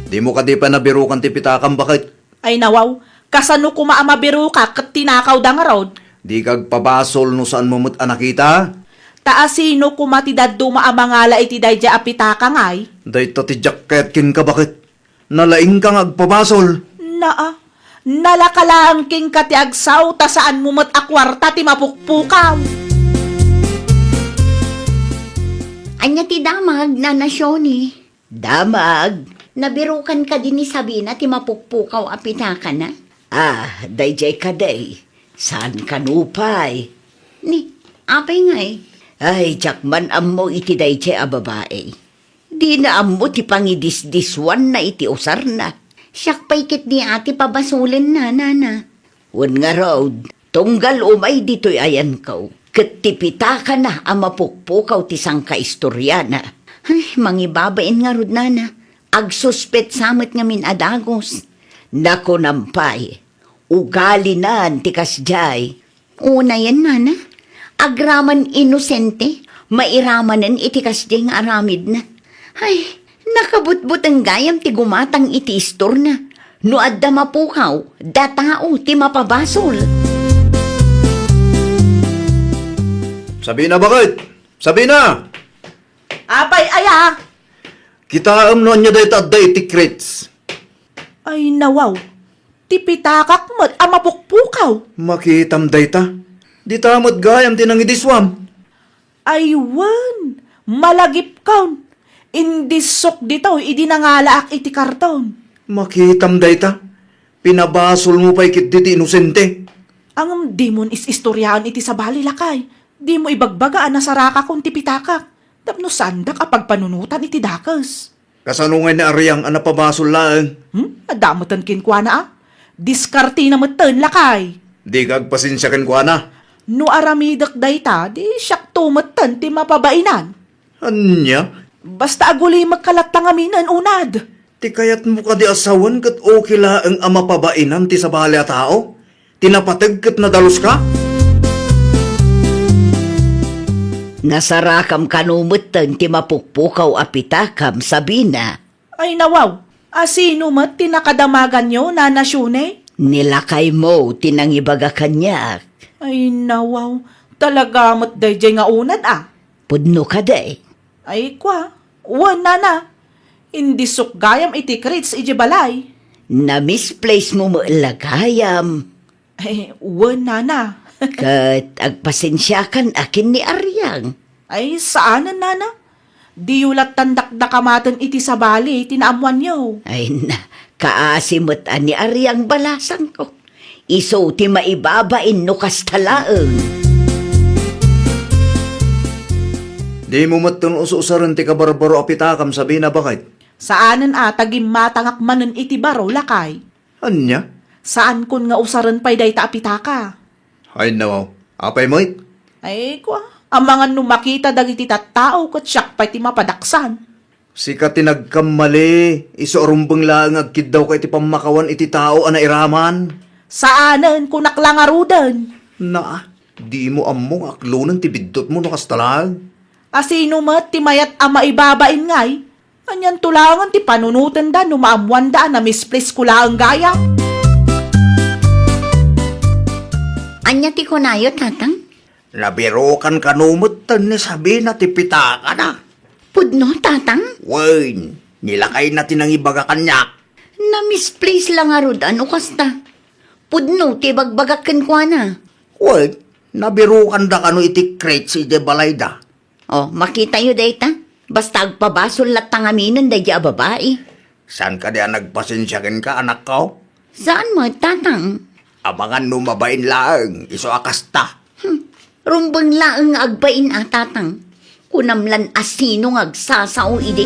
Dimo kadi pay nabirukan ti pitakam, baket? Ay nawaw, kasano koma a mabirukak ket tinakawda ngarud? Dika agpabasol no saanmo met a nakita? Ta asino koma ti dadduma a mangala iti daydiay a pitaka ngay? Dayta ti jacket kenka, baket. Nalaingka nga agpabasol. Naa, nalaka laeng kenka ti agsaw ta saanmo met a kuarta ti mapukpukaw. Ania ti damag, Nana Shoni? Damag. Nabirukan kadi ni Sabina ti mapukpukaw a pitakana? Ah, daydiay kadi. Saan kano pay? Ni, apay ngay? Ay, diak man ammo iti daydiay a babai. Dina ammo ti pangidisdiswanna iti usarna. Siak pay ketdi a ti pabasolenna, nana. Wen ngarud, tunggal umay ditoy ayanko, ket ti pitakana a mapukpukaw ti sangkaistoriana. Ay, mangibabain ngarud, nana. Agsuspetsa met ngamin a dagus. Nakunam pay, ugalinan ti kasdiay. Unayen, nana, agraman inosente, mairamanen iti kasdiay nga aramidna. Ay, nakabutbuteng gayam ti gumatang iti istorna. No adda mapukaw, datao ti mapabasol. Sabina, baket? Sabina! Apay aya? Kitaem no ania dayta adda iti crates. Ay, nawaw. Ti pitakak met a mapukpukaw. Makitam dayta. Dita met gayam ti nangidisuam. Ay wen, malagipkon. Indissok ditoy idi nangalaak iti karton. Makitam dayta. Pinabasolmo pay ketdi ti inosente. Ngem dimon is-istoriaan iti sabali, lakay. Dimo ibagbaga a nasarakakon ti pitakak. Tapno saandak a pagpanunotan iti dakes. Kasano ngay ni Ariang a napabasol laeng? Hmm? Adda metten kenkuana a? Diskartena metten, lakay. Dika agpasensia kenkuana. No aramidek dayta, di siakto metten ti mapabainan. Ania? Basta agulimekka latta ngaminen, unad. Ti kayatmo kadi a sawen ket okay laeng a mapabainan ti sabali a tao? Ti napateg ket nadaluska? Nasarakam kano metten ti mapukpukaw a pitakam, Sabina. Ay, nawaw, a sino met ti nakadamaganyo, Nana Shune? Ni lakaymo ti nangibaga kaniak. Ay, nawaw, talaga met daydiay nga unad a. Pudno kadi? Ay, kua, wen, Nana. Indissok gayam iti crates idiay balay. Na-misplacemo met la gayam. Ay, wen, Nana. Ket agpasensiakan a ken ni Ariang. Ay, saanen, Nana. Diyo lattan dakdakamaten iti sabali ti naammoanyo. Ay na, kaasi met a ni Ariang balasangko. Isu ti maibabain no kasta laeng. Dimo metten us-usaren ti kabarbaro a pitakam, Sabina, baket? Saanen a ta gimmatangak manen iti baro, lakay. Ania? Saankon nga usaren pay dayta a pitaka. Ay, nawaw. Apay met? Ay, kua, amangan no makita dagiti tattao ket siak pay ti mapadaksan. Sika ti nagkammali, isu a rumbeng laeng nga agkiddawka iti pammakawan iti tao a nairaman. Saanen, kunak la ngaruden. Naa, dimo ammo nga aklonen ti biddutmo no kasta laeng. A sino met ti mayat a maibabain ngay? Anianto laengen ti panunotenda no maammoanda a na-misplace ko laeng gayam? Ania ti kunayo, Tatang? Nabirukan kano metten ni Sabina ti pitakana. Pudno, Tatang? Wen, ni lakayna ti nangibaga kaniak. Na-misplace la ngarud a no kasta. Pudno ti ibagbagak kenkuana. Wen, nabirukanda kano iti crates idiay balayda. O, makitayo dayta. Basta agpabasol latta ngaminen daydiay a babai. Saan kadi a nagpasensia kenka, anakko? Saan met, Tatang? Amangan no mabain laeng, isu a kasta. Hmm. Rumbeng laeng nga agbain a, Tatang. Kunam lan a sino nga agsasao idi.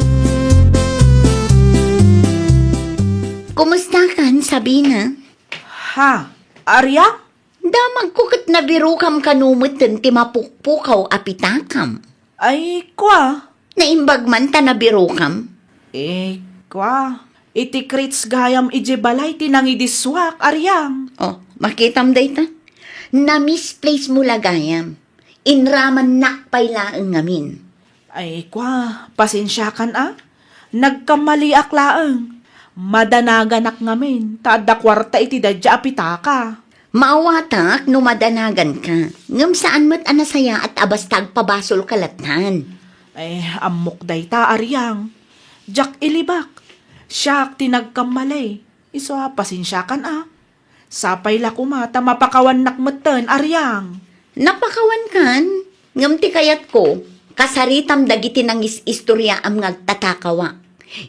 Kumustakan, Sabina? Ha? Ariang? Damagko ket nabirokam kano metten ti mapukpukaw a pitakam. Ay, kua. Naimbag man ta nabirokam? Eh, kua. Iti crates gayam idiay balay ti nangidissuak, Ariang. O, makitam dayta. Na-misplace mo la gayam. Inramannak pay laeng ngamin. Ay, kua, pasensiakan a. Nagkammaliak laeng. Madanaganak ngamin, ta adda kuarta iti daydiay a pitaka. Maawatak no madanaganka, ngem saan met a nasayaat a basta agpabasolka lattan. Ay, ammok dayta, Ariang. Diak ilibak. Siak ti nagkammali. Isu a, pasensiakan a. Sapay la koma ta mapakawannak metten, Ariang. Napakawankan, ngem ti kayatko, kasaritam dagiti nangis-istoriaam nga agtatakawa.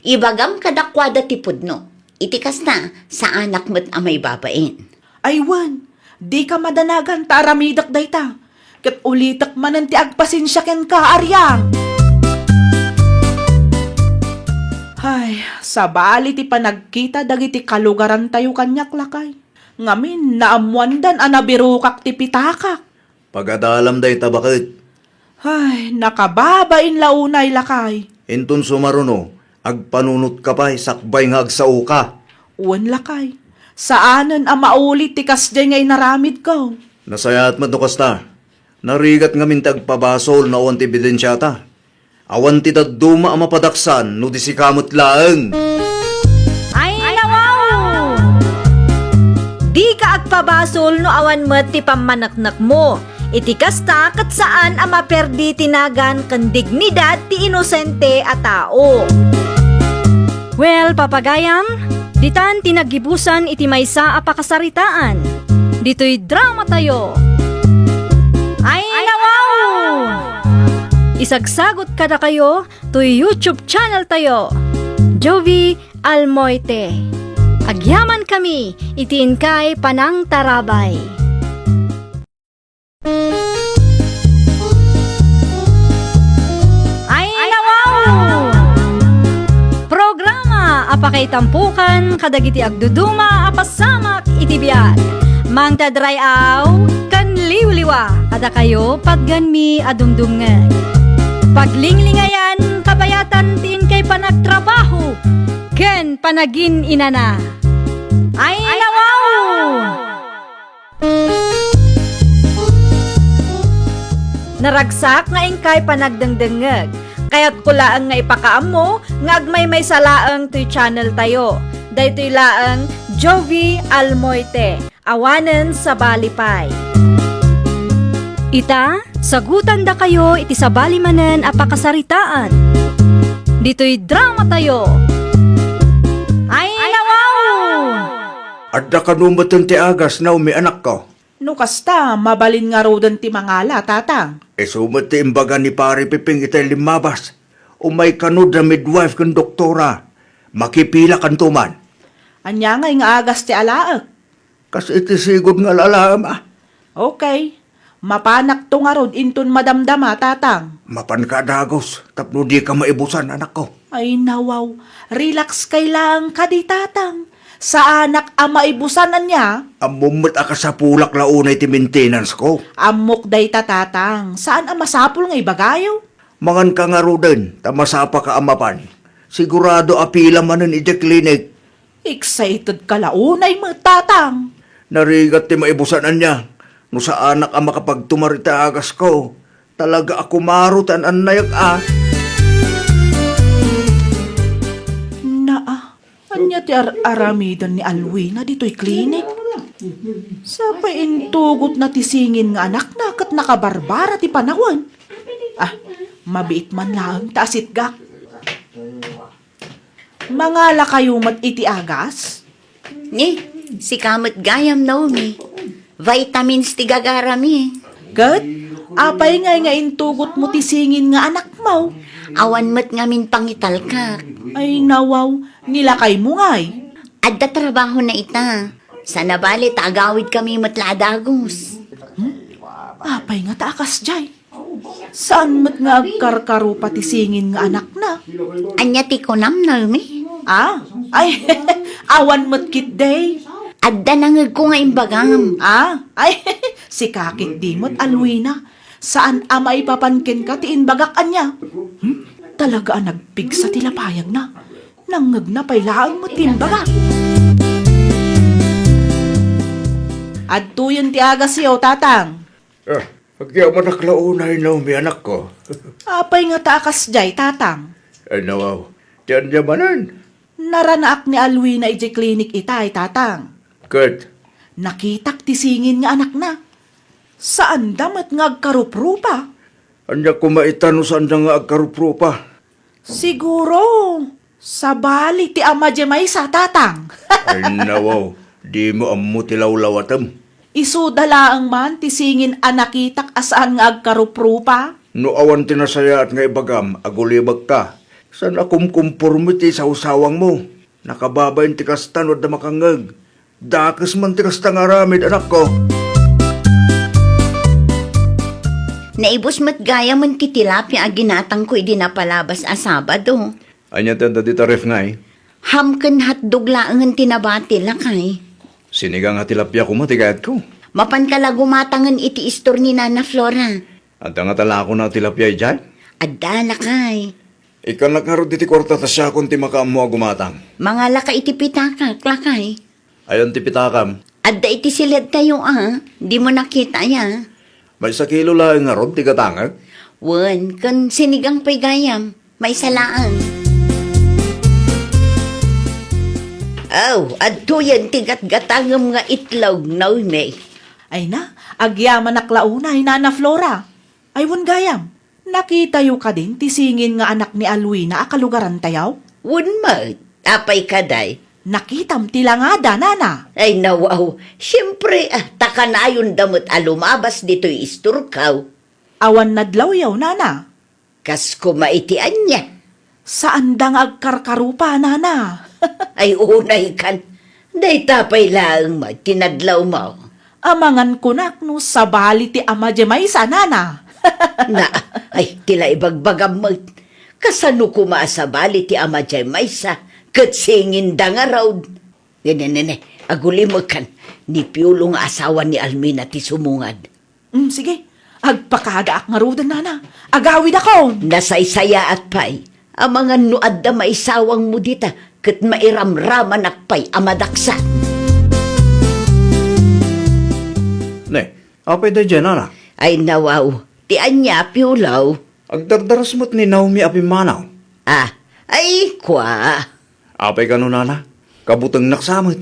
Ibagam kadakuada ti pudno. Iti kasta, saanak met a maibabain. Ay wen, dika madanagan ta aramidek dayta. Ket ulitek manen ti agpasensia kenka, Ariang. Hay, sabali ti panagkita dagiti kalugarantayo kaniak, lakay. Ngamin, naammoandan a nabirokak ti pitakak. Pagadalam dayta, baket. Hay, nakababain la unay, lakay. Inton sumaruno, agpanunotka pay sakbay nga agsaoka. Wen, lakay. Saanen a mauli ti kasdiay nga inaramidko. Nasayaat met no kasta. Narigat ngamin ti agpabasol no awan ti ebidensiata. Awan ti dadduma a mapadaksan no di sika met laeng. Ay, nawaw! Dika agpabasol no awan met ti pammaneknekmo. Iti kasta, ket saan a maperdi ti nagan ken dignidad ti inosente a tao. Well, papagayam, ditan ti naggibusan iti maysa a pakasaritaan. Ditoy dramatayo. Sagsagut kadakayo toy YouTube channel tayo, Jovie Almoite. Agyamankami iti inkay panangtarabay. Ay, nawaw! Programa a pakaitampukan kadagiti agduduma a pasamak iti biag. Mangted ray-aw ken liwliwa kadakayo patgenmi a dumdumngeg. Paglinglingayan kabayatan ti inkay panagtrabaho ken panagin-inana. Ay, nawaw! Naragsak nga inkay panagdengdengngeg. Kayatko laeng nga ipakaammo nga agmaymaysa laeng toy channel tayo. Daytoy laeng Jovie Almoite, awanen sabali pay. Ita, sagutandakayo iti sabali manen a pakasaritaan. Ditoy drama tayo. Ay, nawaw! Adda kano metten ti agas, Naomi, anakko? No kasta, mabalin ngaruden ti mangala, Tatang. Isu met ti imbaga ni Pare Piping itay limmabas. Umay kano da midwife ken doktora. Makipilakanto man. Ania ngay nga agas ti alaek? Kas iti sigud nga alalaem, a. Okay. Mapanakto ngarud inton madamdama, Tatang. Mapanka a dagus tapno dika maibusan, anakko. Ay, nawaw. Relax kay laeng kadi, Tatang. Saanak a maibusan, ania? Ammom met a kasapulak la unay ti maintenance ko. Ammok dayta, Tatang. Saan a masapul nga ibagayo? Manganka ngaruden, ta masapaka a mapan. Sigurado a pila manen idiay klinik. Excited ka la unay met, Tatang. Narigat ti maibusan, ania. No saanak a makapagtumar iti agasko, talaga a kumaro ti an-annayag a. Naa, ania ti ar-aramiden ni Alwina ditoy klinik? Sapay intugotna ti singin nga anakna ket nakabarbara ti panawen. Ah, mabiit man laeng ta asitgak. Mangalakayo met iti agas? Ni, sika met gayam, Naomi. Vitamins ti gagarami. Ket, apay ngay nga intugotmo ti singin nga anakmo? Awan met ngamin pangitalkak. Ay, nawaw, ni lakaymo ngay? Adda trabahona ita. Saan a bale ta agawidkami met la a dagus. Hmm? Apay ngata a kasdiay? Saan met nga agkarkarupa ti singin nga anakna? Ania ti kunam, Naomi? Ah? Ay, awan met ketdi. Adda nangngegko nga imbagam. Ah? Ay, sika ketdi met, Alwina. Saan a maipapan kenka ti imbagak, ania? Hmm? Talaga a nagpigsa ti lapayagna. Nangngegna pay laeng met ti imbagak. Adtoyen ti agasyo, Tatang. Ah, agyamanak la unay, Naomi, anakko. Apay ngata a kasdiay, Tatang? Ay, nawaw. Ti ania manen? Naranaak ni Alwina idiay klinik itay, Tatang. Ket? Nakitak ti singin nga anakna. Saanda met nga agkaruprupa. Ania koma ita no saanda nga agkaruprupa? Siguro, sabali ti ama diay maysa, Tatang. Ay, nawaw, dimo ammo ti lawlawatem. Isuda laeng man ti singin a nakitak a saan nga agkaruprupa. No awan ti nasayaat nga ibagam, agulibekka. Saan a kumkumporme ti sawsawangmo. Nakababain ti kasta no adda makangngeg. Dakes man ti kasta nga aramid, anakko. Naibus met gayamen ti tilapia a ginatangko idi napalabas a Sabado. Ania ti adda dita ref ngay? Ham ken hotdog laengen ti nabati, lakay. Sinigang a tilapia koma ti kayatko. Mapanka la gumatangen iti istor ni Nana Flora. Adda ngata lakona a tilapia idiay? Adda, lakay. Ikkanak ngarud iti kuarta ta siakon ti makaammo a gumatang. Mangalaka iti pitakak, lakay. Ayan ti pitakam? Adda iti siledtayo a, dimo nakita aya? Maysa kilo laeng ngarud ti gatangek? Wen, ken sinigang pay gayam, maysa laeng. Aw, adtoyen ti gatgatangem nga itlog, Naomi. Ay na, agyamanak la unay, Nana Flora. Ay wen gayam, nakitayo kadin ti singin nga anak ni Alwina a kalugarantayo? Wen met, apay kadi? Nakitam ti langada, Nana. Ay, nawaw. Siempre, ah, ta kanayonda met a lumabas ditoy istorko. Awan nadlawyo, Nana? Kas kuma iti ania? Saanda nga agkarkarupa, nana. Ay, unay kan. Dayta pay laeng met ti nadlawmo. Amangan kunak no sabali ti ama diay maysa, nana. Na, ay, ti la ibagbagam met. Kasano kuma a sabali ti ama diay maysa, ket singinda ngarud? Ne, ne, ne, ne. Agulimekan, ni Piolo nga asawa ni Alwina ti sumungad. Mm, sige. Agpakadaak ngaruden, nana. Agawidakon. Nasaysayaat pay. Amangan no adda maisawangmo dita, ket mairamramanak pay a madaksan. Ne, apay daydiay, nana? Ay, nawaw. Ti ania, Piolo? Agdardaras met ni Naomi a pimmanaw. Ah, ay, kua. Apay kano, nana? Kabutengnak sa met.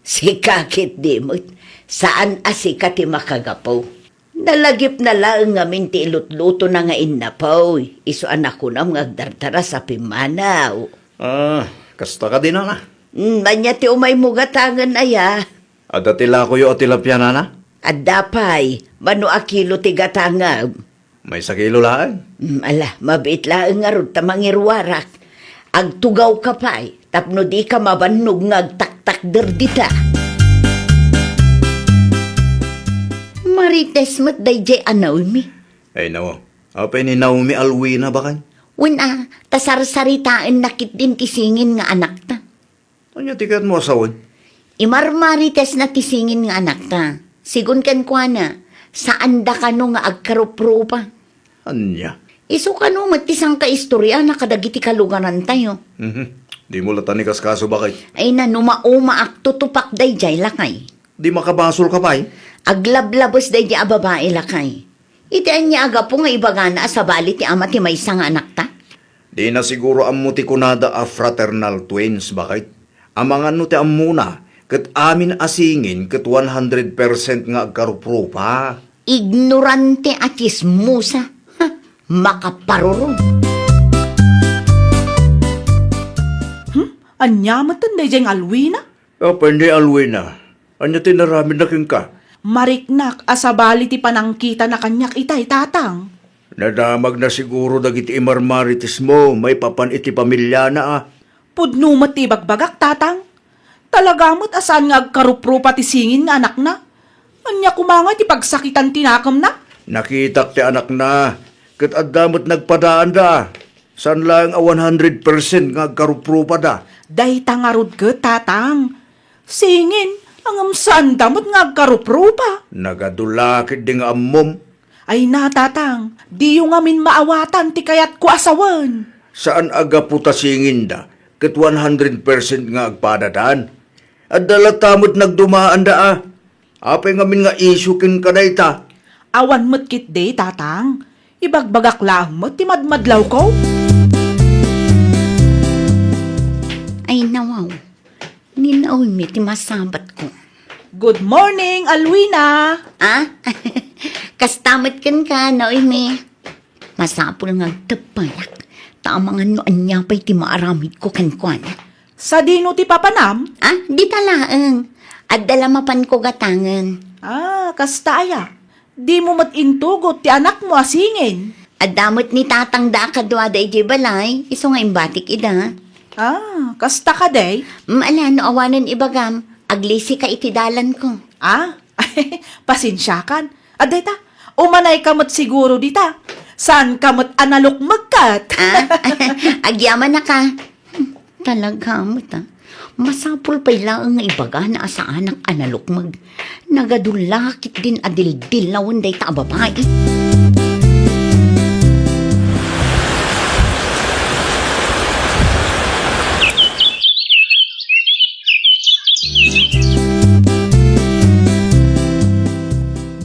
Sika ketdi met. Saan a sika ti makagapu. Nalagipna laeng ngamin ti ilutlutona nga innapuy, isu a nakunam nga agdardaras a pimmanaw. Ah, kasta kadi, nana? Mm, ania ti umaymo gatangen aya? Adda ti lakoyo a tilapia, nana? Adda pay, mano a kilo ti gatangem? Maysa kilo laeng. Mm, ala, mabiit laeng ngarud ta mangiruarak. Agtugawka pay, tapno dika mabannog nga agtaktakder dita. Marites met daydiay a Naomi. Ay, nawaw. Apay ni Naomi Alwina, baket? Wen a, ta sarsaritaenna ketdin ti singin nga anakta. Ania ti kayatmo a sawen? Imarmaritesna ti singin nga anakta. Sigun kenkuana, saanda kano nga agkaruprupa. Ania? Isu kano met ti sangkaistoryana kadagiti kalugarantayo. Mhm. Dimo latta inkaskaso, baket? Ay, nano, maumaak, tutupak daydiay, lakay. Di makabasolka pay? Aglablabes daydiay a babai, lakay. Iti ania a gapu nga ibagana a sabali ti ama ti maysa nga anakta? Dina siguro ammo ti kunada a fraternal twins, baket? Amangan no ti ammona, ket amin a singin ket one hundred percent nga agkaruprupa. Ignorante a tsismosa. Ha, makaparurong. Hmm? Ania met daydiay nga Alwina? Apay ni Alwina? Ania ti inaramidna kenka? Mariknak a sabali ti panangkitana kaniak itay, Tatang. Nadamagna siguro dagiti imarmaritesmo maipapan iti pamiliana, a. Pudno met ti ibagbagak, Tatang. Talaga met a saan nga agkaruprupa ti singin nga anakna. Ania koma ngay ti pagsakitan ti nakemna? Nakitak ti anakna, ket adda met nagpadaanda. Saan laeng a one hundred percent nga agkaruprupada. Dayta ngarud ket, Tatang. Singin, ngem saanda met nga agkaruprupa. Nagadu la ketdi nga ammom. Ay na, Tatang, diyo ngamin maawatan ti kayatko a sawen. Saan a gapu ta singinda ket one hundred percent nga agpadadan? Adda latta met nagdumaanda, a. Apay ngamin nga isyu kenka dayta? Awan met ketdi, Tatang. Ibagbagak laeng met ti madmadlawko. Ay, nawaw. Ni Naomi ti masabatko. Good morning, Alwina! Ah? Kasta met kenka, Naomi. Masapul nga agteppayak, ta amangan no ania pay ti maaramidko kenkuana. Sadino ti papanam? Ah, dita laeng. Adda la mapanko gatangen. Ah, kasta aya? Dimo met intugot ti anakmo a singin? Adda met ni tatangda a kaduada idiay balay, isu nga imbatik ida. Ah, kasta kadi? Mm, ala, no awanen ibagam, aglisika iti dalanko. Ah, pasensiakan. Adda ita, umanayka met siguro dita. Saanka met a nalukmeg ket? Ah, agyamanaka. Hmm, talaga met, a. Masapul pay laeng nga ibagana a saanak a nalukmeg. Nagadu la ketdin a dildillawen dayta a babai.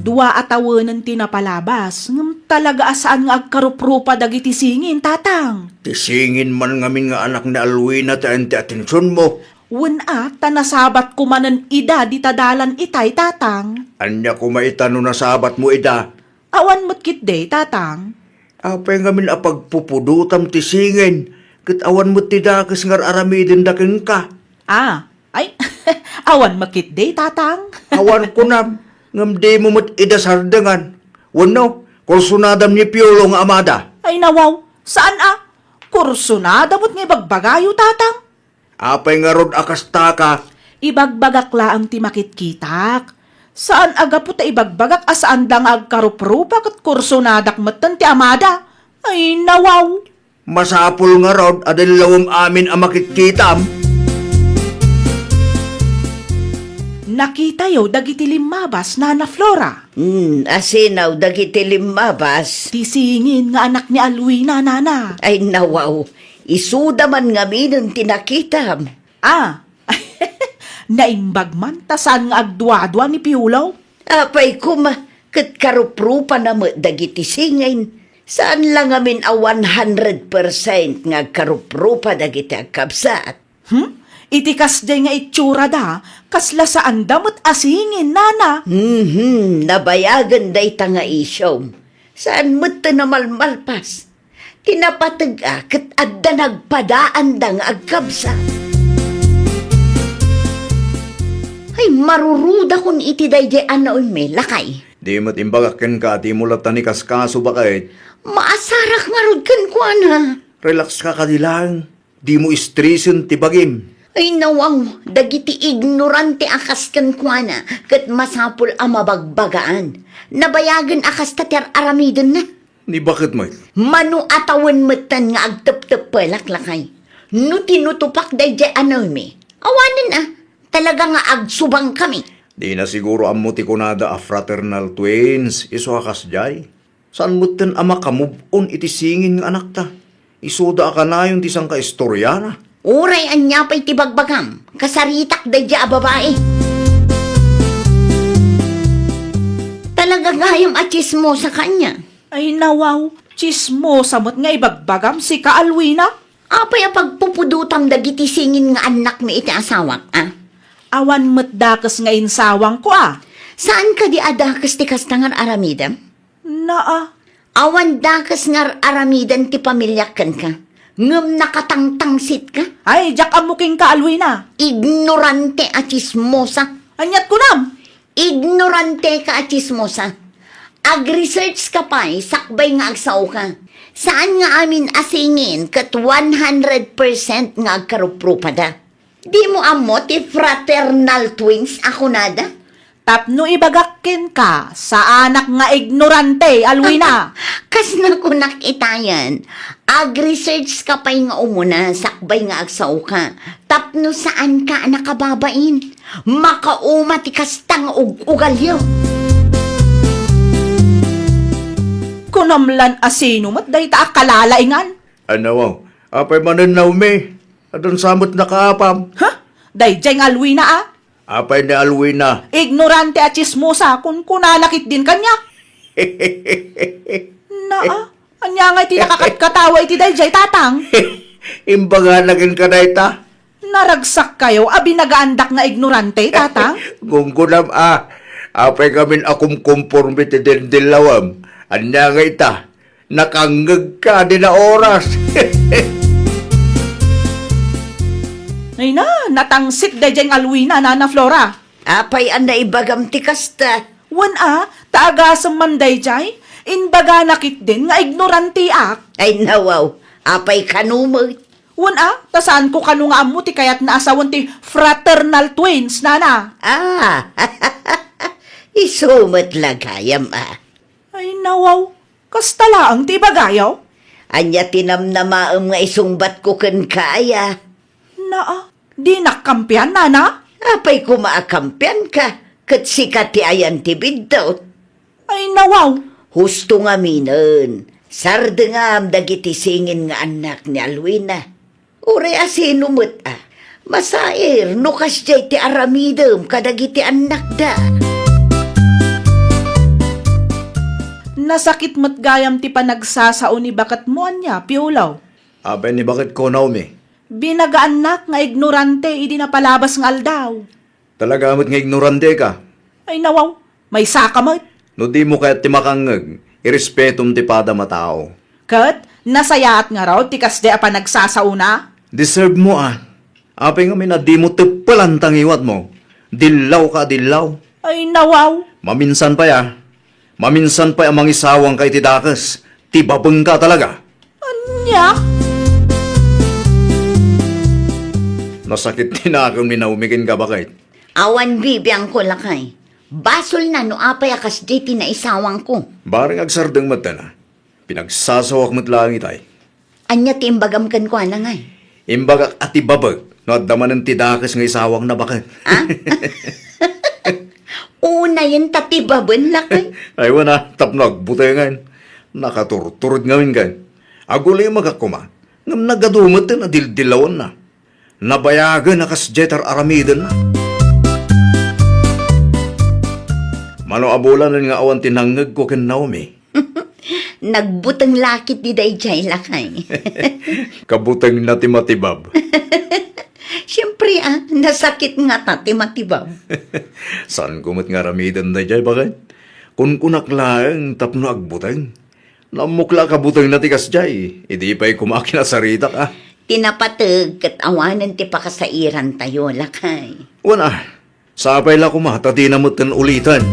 Dua a tawenen ti napalabas, ngem talaga a saan nga agkaruprupa dagiti singin, Tatang. Ti singin man ngamin nga anak ni Alwina ti ayan ti atensionmo. Wen a, ta nasabatko manen ida dita dalan itay, Tatang. Ania koma ita no nasabatmo ida? Awan met ketdi, Tatang. Apay ngamin a pagpupudotam ti singin, ket awan met ti dakes nga ar-aramidenda kenka? Ah, ay, awan met ketdi, Tatang. Awan kunam, ngem dimo met ida sardengan. Wenno, kursunadam ni Piolo nga amada. Ay, nawaw, saan a? Kursonada met nga ibagbagayo, Tatang. Apay ngarud a kasta ka? Ibagbagak laeng ti makitkitak. Saan a gapu ta ibagbagak a saanda nga agkaruprupa ket kursonadak metten ti amada. Ay, nawaw. Masapul ngarud a dillawem amin a makitkitam. Nakitayo dagiti limmabas, Nana Flora. Hmm, asino dagiti limmabas? Ti singin nga anak ni Alwina, Nana. Ay, nawaw. Isuda man ngaminen ti nakitam. Ah, naimbag man ta saan nga agduadua ni Piolo? Apay koma, ket karuprupana met dagiti singin. Saan la ngamin a one hundred percent nga agkaruprupa dagiti agkabsat. Hmm? Iti kasdiay nga itsurada, kasla saanda met a singin, Nana. Mhm, nabayagen dayta nga isyom. Saan met ti namalmalpas. Ti napateg-a ket adda nagpadaanda nga agkabsat. Ay, marurudakon iti daydiay a Naomi, lakay. Di met imbagak kenka a dimo latta ni kaskaso, baket. Maasarak ngarud kenkuana. Relax ka kadi laeng. Dimo stresen ti bagim. Ay, nawaw, dagiti ignorante a kas kenkuana, ket masapul a mabagbagaan. Nabayagen a kasta ti ar-aramidenna. Ni baket met? Mano a tawen metten nga agtepteppelak, lakay. No tinutupak daydiay a Naomi, awanen a, talaga nga agsubangkami. Dina siguro ammo ti kunada a fraternal twins, isu a kasdiay. Saan metten a makamove-on iti singin nga anakta? Isuda a kanayon ti sangkaistoriana. Uray ania pay ti bagbagam, kasaritak daydiay a babai. Talaga gayam a tsismosa ka ania. Ay, nawaw, tsismosa met nga ibagbagam, sika, Alwina. Apay a pagpupudotam dagiti singin nga annakmi iti asawak, a? Awan met dakes nga insawangko, a? Saan kadi a dakes ti kasta nga ar-aramidem? Naa. Awan dakes nga ar-aramiden ti pamiliak kenka, ngem nakatangtangsitka? Ay, diak ammo kenka, Alwina. Ignorante a tsismosa. Aniat kunam? Ignorante ka a tsismosa. Ag-research ka pay sakbay nga agsaoka. Saan nga amin a singin ket one hundred percent nga agkaruprupada. Dimo ammo ti fraternal twins a kunada? Tapno ibagak kenka, saanak nga ignorante, Alwina. Kas nakunak itayen, ag-research ka pay nga umuna sakbay nga agsaoka. Tapno saanka a nakababain, makauma ti kasta nga ug-ugalyo. Kunam lan a sino met dayta a kalalaingan? Anaw, apay manen Naomi? Adun sa met nakaapam? Ha? Daydiay nga Alwina, a? Apay ni Alwina? Ignorante a tsismosa, kunkunana ketdin kaniak. Naa, ania nga iti nakakatkatawa iti daydiay, Tatang? Imbagana kenka dayta? Naragsakkayo a binagaandak nga ignorante, Tatang? Gunggunam a, apay ngamin a kumkumporme ti dindillawem. Ania nga ita? Nakangngegka dina oras. Ay na, natangsit daydiay nga Alwina, Nana Flora. Apay a naibagam ti kasta? Wen a, ta agasem man daydiay, imbagana ketdin nga ignoranteak. Ay nawaw, apay kano met? Wen a, ta saanko kano nga ammo ti kayatna a sawen ti fraternal twins, Nana. Ah, isu met la gayam a. Ay, nawaw. Kasta laeng ti ibagayo? Ania ti namnamaem nga isungbatko kenka, aya? Naa, dinak kampian, Nana? Apay koma a kampianka, ket sika ti ayan ti biddut. Ay, nawaw. Husto ngaminen, sardengam dagiti singin nga annak ni Alwina. Uray a sino met a, masair no kasdiay ti aramidem kadagiti annakda. Nasakit met gayam ti panagsasao ni baketmo, ania, Piolo? Apay ni baketko, Naomi? Binagaannak nga ignorante idi napalabas nga aldaw. Talaga met nga ignorante ka. Ay, nawaw, maysa ka met. No dimo kayat ti makangngeg, irespetom ti padam a tao. Ket nasayaat ngarud ti kasdi a panagsasaona? Deserve mo a. Apay ngamin a dimo teppelan ta ngiwatmo? Dillaw ka, dillaw. Ay, nawaw. Maminsan pay a. Maminsan pay a mangisawangka iti dakes. Ti babengka a talaga. Nya? Nasakit ti nakem ni Naomi kenka, baket. Awan bibiangko, lakay. Basolna no apay a kasdiay ti naisawangko. Bareng agsardeng met, a. Pinagsasawak met laeng itay. Ania ti imbagam kenkuana, ngay? Imbagak a tibabek no adda manen ti dakes nga isawangna, baket. Ah? Unayen ta tibaben, lakay. Ay, wen a, tapno agbutengen. Nakaturtured ngamin, kan. Agulimekak koma, ngem nagadu met ti nadildilawanna. Nabayagen a kasdiay ti ar-aramidenna. Mano a bulanen nga awan ti nangngegko ken Naomi? Nagbuteng la ketdi daydiay, lakay. Kabutengna ti matibab. Siempre, a, nasakit ngata ti matibab. Saanko met nga aramiden daydiay, baket. Kunkunak laeng tapno agbuteng. Nammok la a kabutengna ti kasdiay, idi pay koma kinasaritak, a. Ti napateg ket awanen ti pakasairantayo, lakay. Wen a, sapay la koma ta dina metten uliten.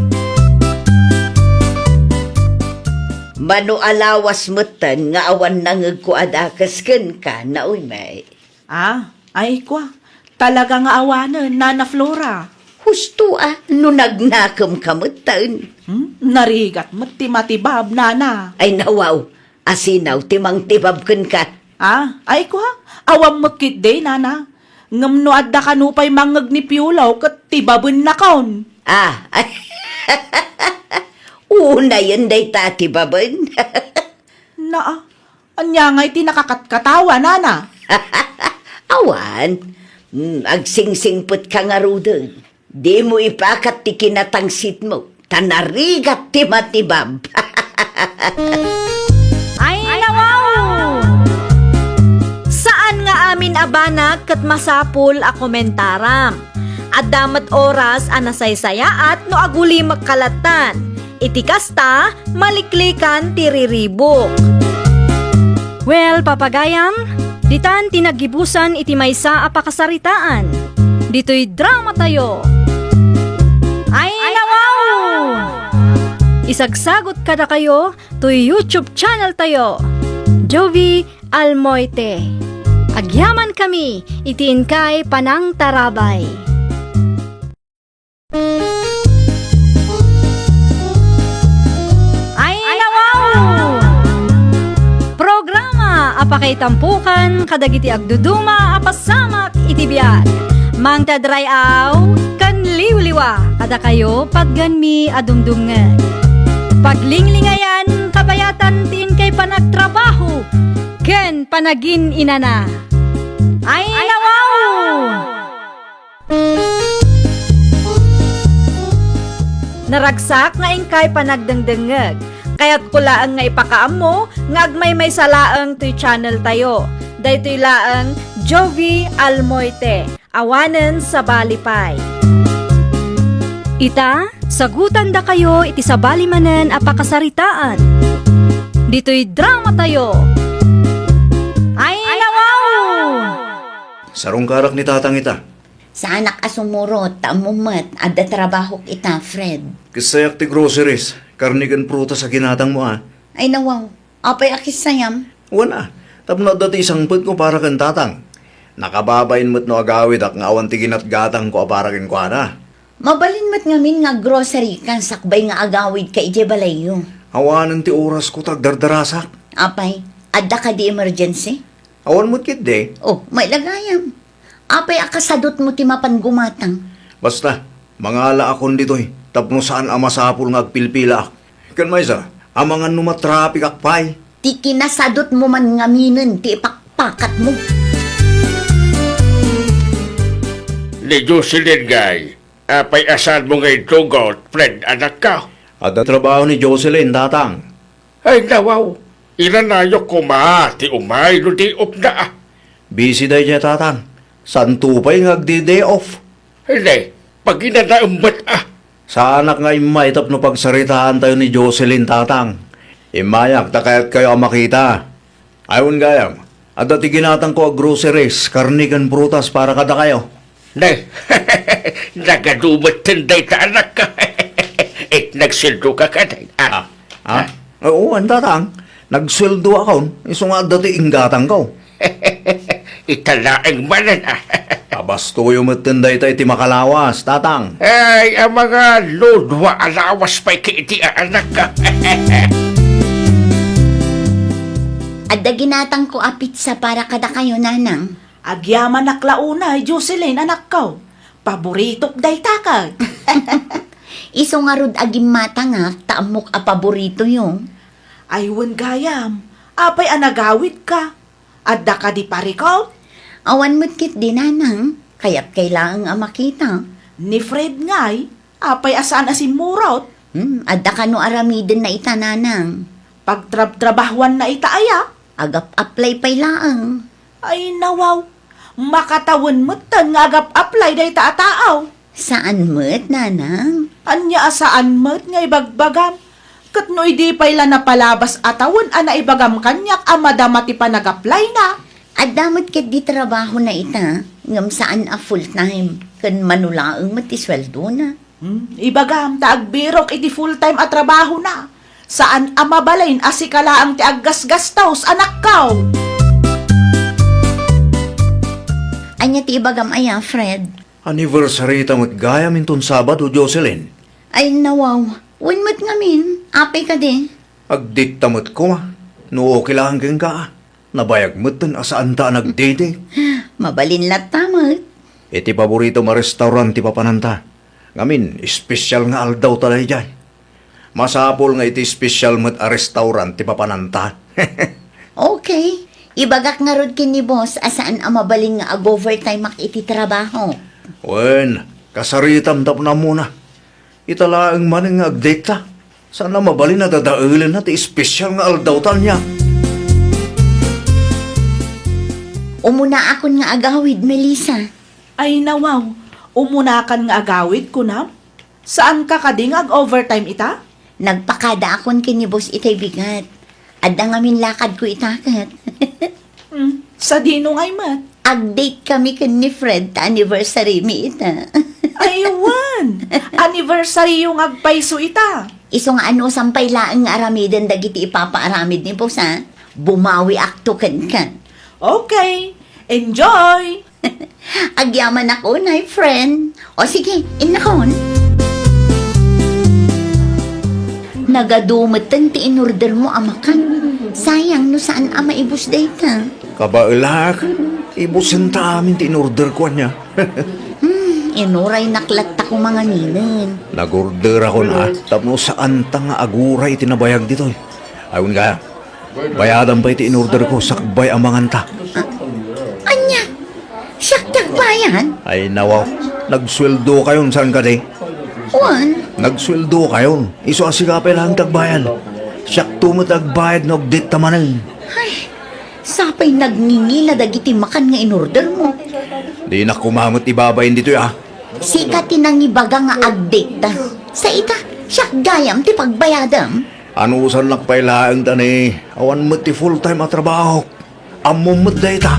Mano a lawas metten nga awan nangngegko a dakes kenka, Naomi. Ah, ay, kua. Talaga nga awanen, Nana Flora. Husto a, no nagnakemka metten. Hmm? Narigat met ti matibab, Nana. Ay, nawaw. Asinaw ti mangtibab kenka. Ah, ay, kua. Awan met ketdi, Nana. Ngem no adda kano pay mangngeg ni Piolo ket tibabennakon. Ah, unayen dayta a tibaben. Naa, Ania ngay ti nakakatkatawa, Nana? Awan. Mm, agsingsingpetka ngaruden. Dimo ipakat ti kinatangsitmo, ta narigat ti matibab. Ay, nawaw! Saan nga amin a banag ket masapul a komentaram. Adda met oras a nasaysayaat no agulimekka lattan. Iti kasta, maliklikan ti riribuk. Well, papagayam, ditan ti naggibusan iti maysa a pakasaritaan. Ditoy dramatayo. Ay, nawaw! Isagsagot kadakayo toy YouTube channeltayo, Jovie Almoite. Agyamankami iti inkay panangtarabay. Ay, nawaw! Programa a pakaitampokan kadagiti agduduma a pasamak iti biag. Mangted ray-aw ken liwliwa kadakayo patgenmi a dumdumngeg. Paglinglingayan, kabayatan ti inkay panagtrabaho ken panagin-inana. Ay, nawaw! Naragsak nga inkay panagdengdengngeg. Kayatko laeng nga ipakaammo nga agmaymaysa laeng toy channeltayo. Daytoy laeng Jovie Almoite, awanen sabali pay. Ita, sagutandakayo iti sabali manen a pakasaritaan. Ditoy dramatayo. Ay, nawaw! Sarungkarak ni Tatang ita. Saanak a sumurot, ta ammom met, adda trabahok ita, Fred. Ket sayak ti groceries, karne ken prutas a ginatangmo, a. Ay, nawaw. Apay a kissayam? Wen a, tapno adda ti isangpetko para ken Tatang. Nakababain met no agawidak nga awan ti ginatgatangko a para kenkuana. Mabalin met ngamin nga aggrocery ka sakbay nga agawidka idiay balayyo. Awanen ti orasko ta agdardarasak. Apay, adda kadi emergency? Awan met ketdi. Oh, mailagayam. Apay a kasadutmo ti mapan gumatang? Basta, mangalaakon ditoy tapno saan a masapul nga agpilpilaak. Ken maysa, amangan no matrapikak pay. Ti kinasadutmo man ngaminen ti ipakpakatmo. Ni Jocelyn ngay, apay a saanmo nga idugot, Fred, anakko? Adda trabaho ni Jocelyn, Tatang. Ay, nawaw, inanayok koma ti umay no day off na, a. Busy daydiay, Tatang. Saanto pay nga agdi-day off. Ay, ne, paginanaem met, a. Saanak nga immay tapno pagsaritaantayo ni Jocelyn, Tatang. Immayak ta kayatkayo a makita. Ay, wen gayam, adda ti ginatangko a groceries, karne ken prutas para kadakayo. Ne, nagadu metten dayta, anakko. Eh, nagsueldoka kadi? Ah. Ah, ah? Ah. Oo, wen, Tatang. Nagsueldoakon, isu nga adda ti inggatangko. Ita laeng manen, a. Abastoyo metten dayta iti makalawas, Tatang. Ay, a mga ludwa a lawas pay ket iti aanakka. Adda ginatangko a pizza para kadakayo, Nanang. Agyamanak la unay, Jocelyn, anakko. Paboritok dayta ket. Isu ngarud a gimmatangak ta ammok a paboritoyo. Ay, wen gayam, apay a nagawidka? Adda kadi parikut? Awan met ketdi, Nanang. Kayatkay laeng a makita. Ni Fred ngay, apay a saan a simmurot? Hmm, adda kano aramidenna ita, Nanang. Pagtrabtrabahuanna ita aya? Agap-apply pay laeng. Ay, nawaw. Makatawen metten nga agap-apply dayta a tao. Saan met, Nanang? Ania a saan met nga ibagbagam? Ket no idi pay la napalabas a tawen a naibagam kaniak a madama ti panag-apply-na. Adda met ketdi trabahona ita, ngem saan a full-time, ken mano laeng met ti sueldona. Hmm, ibagam ta agbirok iti full-time a trabahona. Saan a mabalin a sika laeng ti aggasgastos, anakko. Ania ti ibagam aya, Fred? Anniversary ta met gayam inton Sabado, Jocelyn. Ay, nawaw. Wen met ngamin. Apay kadi? Ag-date ta met koma. No okay laeng kenka, a. Nabayag metten a saanta a nagdede. Mabalin latta met. Iti paboritom a restaurant ti papananta. Ngamin, espesyal nga aldawta daydiay. Masapul nga iti espesyal met a restaurant ti papananta. Okay. Ibagak ngarud ken ni boss a saan a mabalin nga ag-overtime-ak iti trabaho. Wen, kasaritam tapno ammona. Ita laeng manen nga agdate ta. Saan a mabalin a dadaelenna ti espesyal nga aldawta ania. Umunaakon nga agawid, Melissa. Ay, nawaw. Umunakan nga agawid, kunam? Saanka kadi nga ag-overtime ita? Nagpakadaakon ken ni boss itay bigat. Adda ngamin lakadko ita ket. Hmm, sadino ngay met? Ag-date kami ken ni Fred ta anniversary-mi ita. Ay, wen! Anniversary-yo nga agpayso ita. Isu nga anusam pay laeng nga aramiden dagiti ipapaaramid ni boss, a. Bumawiakto kenka. Okay. Enjoy! Agyamanak unay, friend. O sige, innakon. Nagadu metten ti inordermo a makan. Sayang no saan a maibus dayta. Kabaelak, ibusenta amin ti inorderko ania. Hmm, inuraynak latta koma nganinen. Nagorderakon a, tapno saanta nga aguray ti nabayag ditoy. Awan ka, bayadam pay ti inorderko, sakbay a manganta. Ah, ania? Siak ti agbayad? Ay, nawaw. Nagsueldokayon, saan kadi? Wen. Nagsueldokayon. Isu a sika pay laeng ti agbayad. Siakto met agbayad no agdate ta manen. Ay, sapay nagngingina dagiti makan nga inordermo. Dinak koma met ibabain ditoy, a. Sika ti nangibaga nga agdate ta. Sa ita, siak gayam ti pagbayadam. Anusannak pay laeng ta ni, awan met ti full-time a trabahok. Ammom met dayta.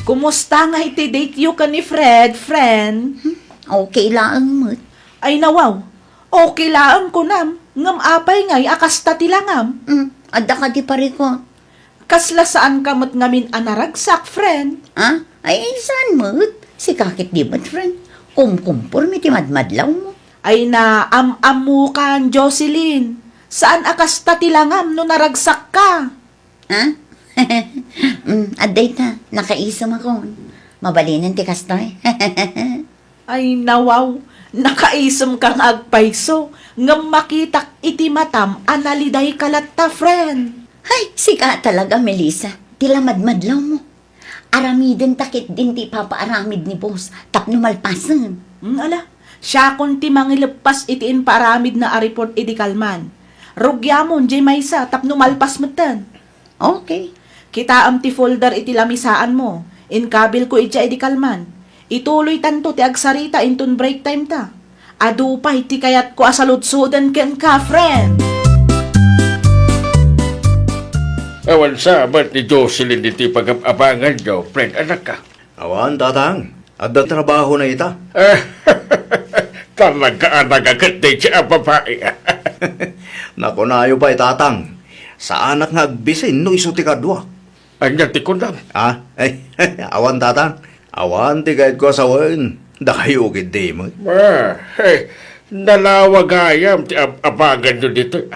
Kumusta ngay ti date-yo ken ni Fred, friend? Hmm, okay laeng met. Ay, nawaw. Okay laeng kunam, ngem apay ngay a kasta ti langam? Hmm, adda kadi parikut? Kasla saanka met ngamin a naragsak, friend? Ah? Ay, saan met? Sika ketdi met, friend. Kumkumporme ti madmadlawmo. Ay, naam-ammokan, Jocelyn. Saan a kasta ti langam no naragsakka? Ha? Mm, adda ita, nakaisemakon. Mabalinen ti kastoy. Ay, nawaw, nakaisemka nga agpayso, ngem makitak iti matam a nalidayka latta, friend. Hay, sika talaga, Melissa, ti lamadmadlawmo. Aramidenta ketdin ti ipapaaramid ni boss tapno malpasen. Hmm, ala, siakon ti mangileppas iti impaaramidna a report idi kalman. Rugiamon diay maysa tapno malpas metten. Okay. Kitaem ti folder iti lamisaanmo. Inkabilko idiay idi kalman. Ituloytanto ti agsarita inton break time ta. Adu pay ti kayatko a saludsoden kenka, friend. Awan sa met ni Jocelyn ditoy pagab-abanganyo, friend, anakka? Awan, tatang. Adda trabahona ita. Talaga a nagaket dayta a babai. Nakunayo pay, Tatang. Saanak nga agbisin no isu ti kadua. Ania ti kunam? Ah, ay, awan, Tatang. Awan ti kayatko a sawen. Dakayo ketdi met. Ah, eh, nalawa gayam ti ab-, abanganyo ditoy.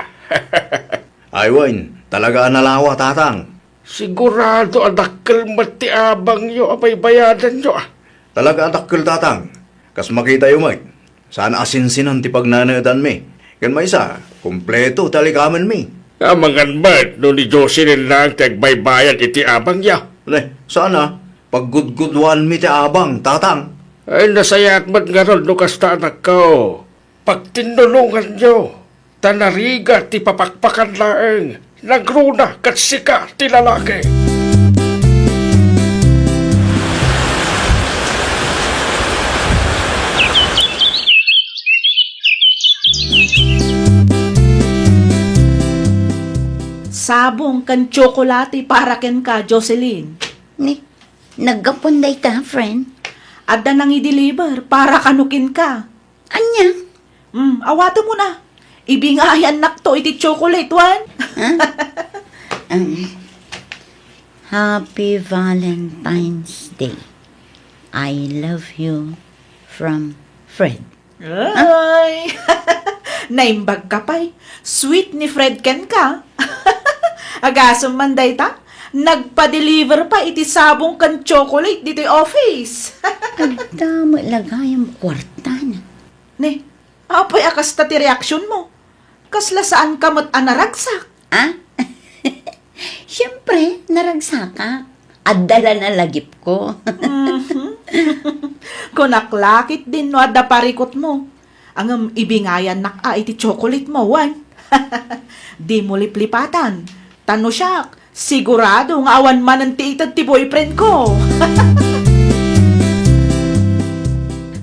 Ay, wen, talaga a nalawa, Tatang. Sigurado a dakkel met ti abangyo a baybayadanyo, ah. Talaga a dakkel, Tatang. Kas makitayo met, saan a sinsinan ti pagnanedanmi. Ken maysa, kompleto ti alikamenmi. Amangan met no ni Jocelyn laeng ti agbaybayad iti abangyo. Ne, saan a, paggudguduanmi ti abang, Tatang. Ay, nasayaat met ngarud no kasta, anakko. Pagtinnulonganyo, ta narigat ti papakpakan laeng, nagruna ket sika ti lalaki. Sabong ken tsokolate para kenka, Jocelyn. Ni, naggapuan dayta, friend? Adda nangi-deliver para kano kenka. Ania? Hmm, awatem una. Ibingayannakto iti chocolate, wen? Ha? Um, Happy Valentine's Day. I love you from Fred. Ay! Naimbag ka pay. Sweet ni Fred kenka. Agasem man dayta, nagpa-deliver pa iti sabong ken chocolate ditoy office. Adda met la gayam kuartana. Ne, apay a kasta ti reaksionmo? Kasla saanka met a naragsak? Ah? Siyempre, naragsakak. Adda la nalagipko. Mhm. Kunak la ketdin no adda parikutmo. Ngem ibingayannak a iti chocolate mo, wen? Dimo liplipatan. Ta no siak, sigurado nga awan manen ti ited ti boyfriend ko.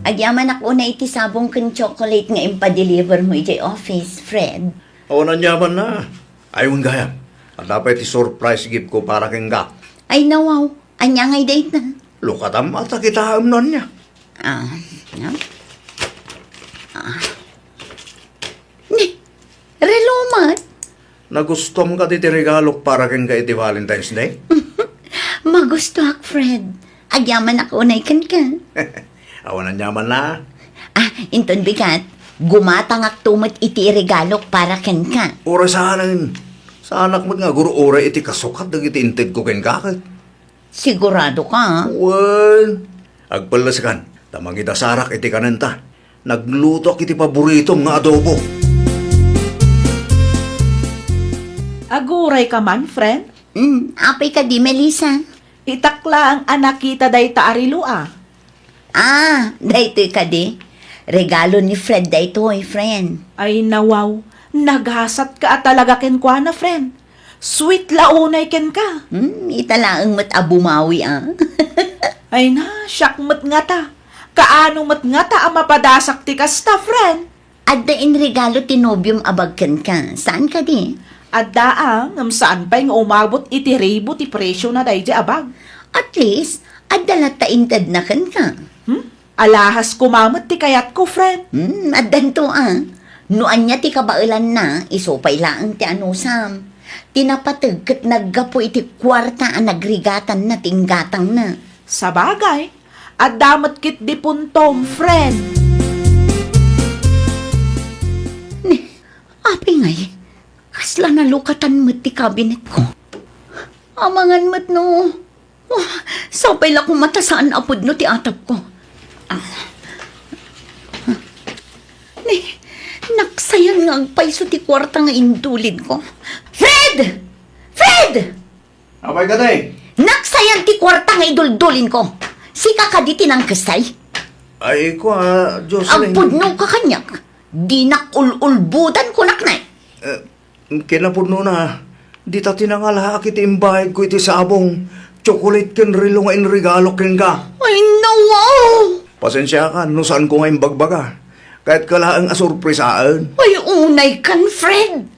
Agyamanak unay iti sabong ken chocolate nga impa-deliver mo idiay office, Fred. Awan aniamanna. Ay, wen gayam. Adda pay ti surprise gift ko para kenka. Ay, nawaw. Ania ngay dayta? Lukatam a ta kitaem no ania. Ah, no? Ah. Ni, relo met. Nagustuam kadi ti regalok para kenka iti Valentine's Day? Magustuak, Fred. Agyamanak unay kenka. Awan aniamanna. Ah, inton bigat, gumatangakto met iti iregalok para kenka. Uray saanen. Saanak met nga agur-uray iti kasukat dagiti intedko kenka ket. Sigurado ka? Wen. Agpelleskan, ta mangidasarak iti kanenta. Naglutoak iti paboritom nga adobo. Aguray ka man, friend? Mm, apay kadi, Melissa? Itak laeng a nakita dayta a relo, a. Ah, daytoy kadi. Regalo ni Fred daytoy, friend. Ay, nawaw. Nagasat ka a talaga kenkuana, friend. Sweet la unay kenka. Hmm, ita laeng met a bumawi, ah. Ay na, siak met ngata. Kaano met ngata a mapadasak ti kasta, friend? Adda inregalo ti nobiom a bag kenka, saan kadi? Adda, ah, ngem saan pay nga umabot iti ribo ti presio na daydi a bag. At least, adda latta intedna kenka. Hmm? Alahas koma met ti kayatko, friend. Hmm, addanto, ah. No ania ti kabaelanna, isu pay laeng ti anusam. Ti napateg ket naggapu iti kuarta a nagrigatanna ti inggatangna. Sabagay, adda met ketdi puntom, friend. Ni, apay ngay, kasla nalukatan met ti kabinetko. Amangan met no, oh, sapay la koma ta saan a pudno ti atapko. Ah. Ni, naksayan nga agpayso ti kuarta nga indulinko. Fred! Fred! Apay kadi? Naksayan ti kuarta nga iduldulinko. Sika kadi ti nangkestay? Ay, kua, Jocelyn. Agpudno ka kaniak. Dinak ul-ulbudan kunak, ne. Eh, kinapudnona, dita ti nangalaak iti imbayadko iti sabong, tsokolit ken relo nga inregalo kenka. Ay, nawaw! Pasensiakan no saanko nga imbagbaga. Kayatka laeng a surprisaen. Ay, unay kan, Fred!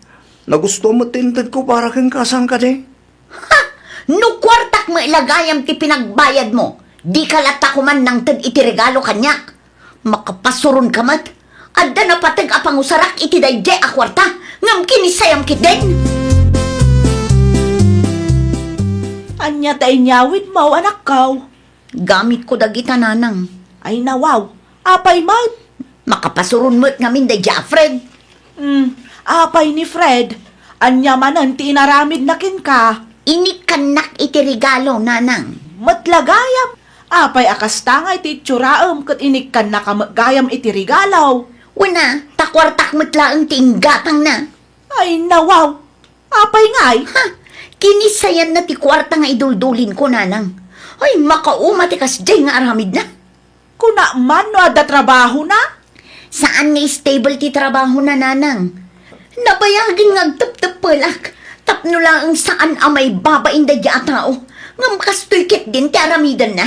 Nagustuam met ti intedko para kenka, saan kadi? Ha! No kuartak met la gayam ti pinagbayadmo, dika latta koman nangted iti regalo kaniak. Makapasuron ka met. Adda napateg a pangusarak iti daydiay a kuarta, ngem kinissayam ketdin. Ania ta inyawidmo, anakko? Gamitko dagita, nanang. Ay, nawaw. Apay met? Makapasuron met ngamin daydiay a Fred. Hmm, apay ni Fred? Ania manen ti inaramidna kenka? Inikkannak iti regalo, nanang. Met la gayam. Apay a kasta nga iti itsurataem ket inikkannaka met gayam iti regalo? Wen a, ta kuartak met laeng ti inggatangna. Ay, nawaw. Apay ngay? Ha? Kinissayanna ti kuarta nga iduldulinko, nanang. Ay, makauma ti kasdiay nga aramidna. Kuna man no adda trabahona? Saan nga stable ti trabahona, nanang. Nabayagen nga agtepteppelak tapno laeng saan a maibabain daydiay a tao. Ngem kastoy ketdin ti aramidenna.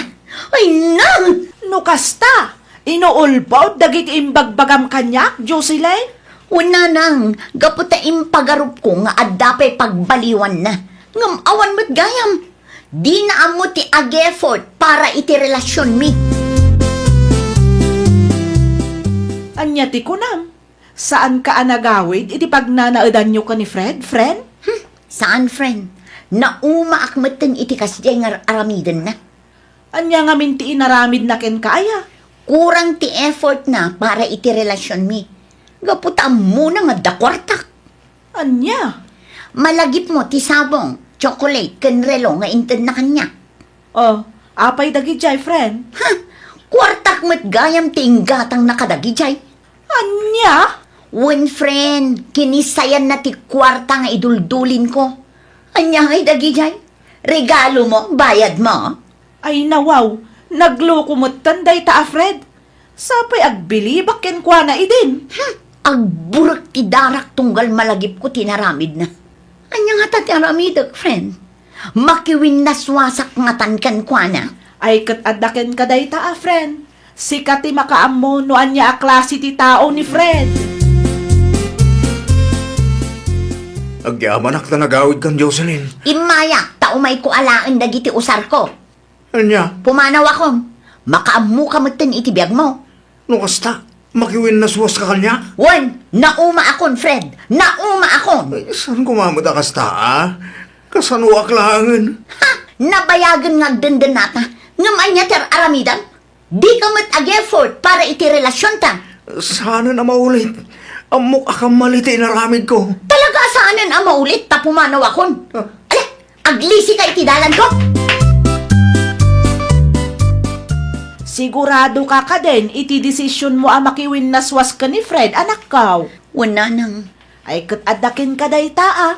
Ay, nang! No kasta, inuulbod dagiti imbagbagam kaniak, Jocelyn? Wen, nanang, gapu ta impagarupko nga adda pay pagbaliwanna. Ngem awan met gayam. Dina ammo ti ag-effort para iti relasionmi. Ania ti kunam? Saanka a nagawid iti pagnanaedanyo ken ni Fred, friend? Hmm, saan, friend. Naumaak metten iti kasdiay nga ar-, aramidenna. Ania ngamin ti inaramidna kenka aya? Kurang ti effortna para iti relasionmi. Gapu ta ammona nga adda kuartak. Ania? Malagipmo ti sabong, chocolate, ken relo nga intedna kaniak. Oh, apay dagidiay, friend? Ha? Kuartak met gayam ti inggatangna kadagidiay. Ania? Wen, friend, kinissayanna ti kuarta nga iduldulinko. Ania ngay dagidiay? Regalomo, bayadmo? Ay, nawaw, nagluko metten dayta a Fred. Sapay agbilibak kenkuana idin. Hmm, agburek ti darak tunggal malagipko ti inaramidna. Ania ngata ti aramidek, friend? Makiwinnaswasak ngatan kenkuana. Ay, ket adda kenka dayta a friend. Sika ti makaammo no ania a klase ti tao ni Fred. Agyamanak ta nagawidkan, Jocelyn. Immayak ta umayko alaen dagiti usarko. Ania? Pumanawakon. Makaammoka metten iti biagmo. No kasta, makiwinnaswaska kaniak? Wen, naumaakon, Fred. Naumaakon. Ay, saan koma met a kasta, a? Kasanoak laengen? Ha! Nabayagen nga agdendennata. Ngem ania ti ar-aramidam? Dika met ag-effort para iti relasionta. Saanen a maulit. Ammok a kamali ti inaramidko. Talaga a saanen a maulit ta pumanawakon. Ah. Ala, aglisika iti dalanko! Siguradoka kadin iti desisionmo a makiwinnaswas ken ni Fred, anakko? Wen, nanang. Ay, ket adda kenka dayta, a.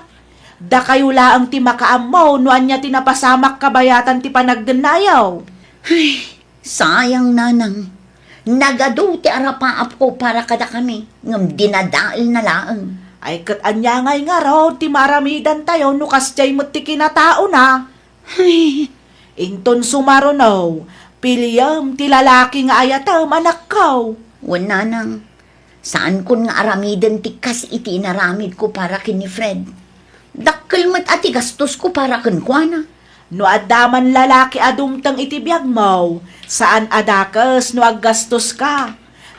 Dakayo laeng ti makaammo no ania ti napasamak kabayatan ti panagdennayo. Ay, sayang, nanang. Nagadu ti arapaapko para kadakami, ngem dinadaelna laeng. Ay, ket ania ngay ngarud ti maaramidantayo no kasdiay met ti kinataona? Ay. Inton sumaruno, piliem ti lalaki nga ayatem, anakko. Wen, nanang. Saankon nga aramiden ti kas iti inaramidko para ken ni Fred. Dakkel met a ti gastosko para kenkuana. No adda man lalaki a dumteng iti biagmo, saan a dakes no aggastoska.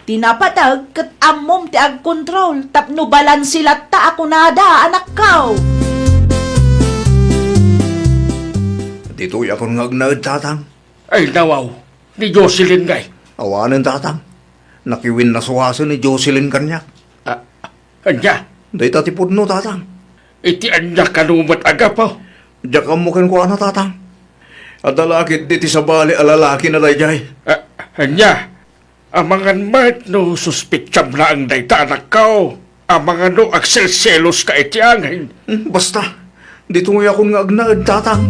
Ti napateg ket ammom ti agkontrol tapno balanse latta a kunada, anakko. Ditoy akon nga agnaed, tatang. Ay, nawaw, ni Jocelyn ngay? Awanen, tatang. Nakiwinnaswasen ni Jocelyn kaniak. Ah, ania? Dayta ti pudno, tatang. Iti ania kano met a gapu? Diak ammo kenkuana, tatang. Adda la ketdi ti sabali a lalakina daydiay. Ah, ania? Amangan met no suspetsam laeng dayta, anakko. Amangan no agselseloska iti angin. Hmm, basta. Ditoyakon nga agnaed, tatang.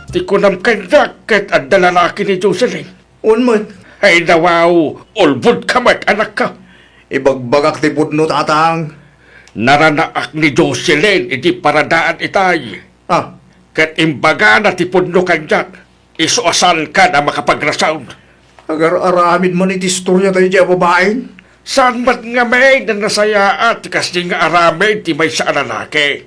Ti kunam kaniak ket adda lalaki ni Jocelyn. Wen met. Ay, nawaw, ulbodka met, anakko. Ibagbagak ti pudno, tatang. Naranaak ni Jocelyn iti paradaan itay. Ah. Ket imbagana ti pudno kaniak. Isu a saankan a makapagrason. Agar-aramid man iti istorya daydiay a babaen. Saan met ngamin a nasayaat ti kasdi nga aramid ti maysa a lalaki?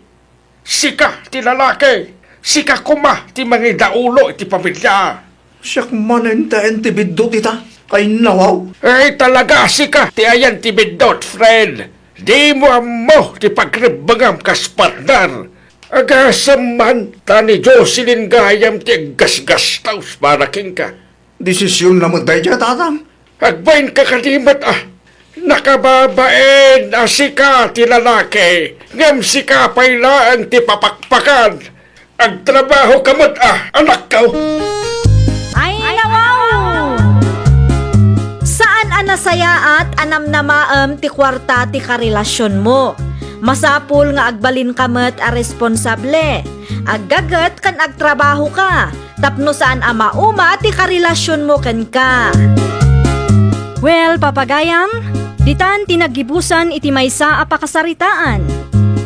Sika ti lalaki, sika koma ti mangidaulo iti pamilia. Siak manen ti biddut ita. Ay, nawaw. Ay, talaga, sika ti ayan ti biddut, friend. Dimo ammo ti pagrebbengam kas partner. Agasem man, ta ni Jocelyn gayam ti aggasgastaus para kenka. Desisionna met daydiay, Tatang. Agbainka kadi met a. Nakababain a sika ti lalaki, ngem sika pay laeng ti papakpakan. Agtrabahoka met a, anakko. Ay, nawaw! Saan a nasayaat a namnamaem ti kuarta ti karelasionmo. Masapul nga agbalinka met a responsable, aggaget ken agtrabahoka tapno saan a mauma ti karelasionmo kenka. Well, papagayam, ditan ti naggibusan iti maysa a pakasaritaan.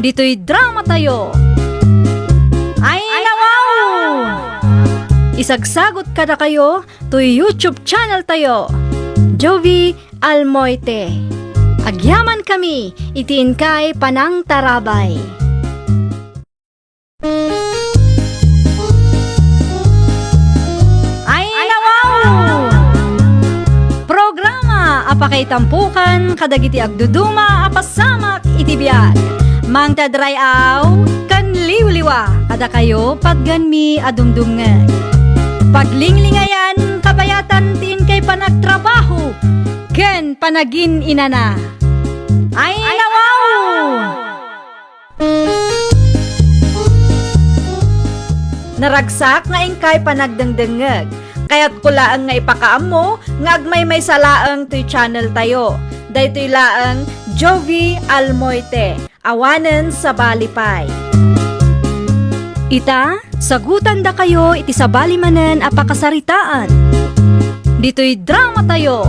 Ditoy dramatayo. Ay, nawaw! Isagsagot kadakayo toy YouTube channel tayo, Jovi Almoite. Agyaman kami iti inkay panangtarabay. Ay, nawaw! Programa a pakaitampukan kadagiti agduduma a pasamak iti biag. Mangted ray-aw ken liwliwa kadakayo patgenmi a dumdumngeg. Paglinglingayan, kabayatan ti inkay panagtrabaho ken panagin-inana. Ay, nawaw! Naragsak nga inkay panagdengdengngeg. Kayatko laeng nga ipakaammo nga agmaymaysa laeng toy channel tayo. Daytoy laeng Jovi Almoite, awanen sabali pay. Ita, sagutandakayo iti sabali manen a pakasaritaan. Ditoy dramatayo.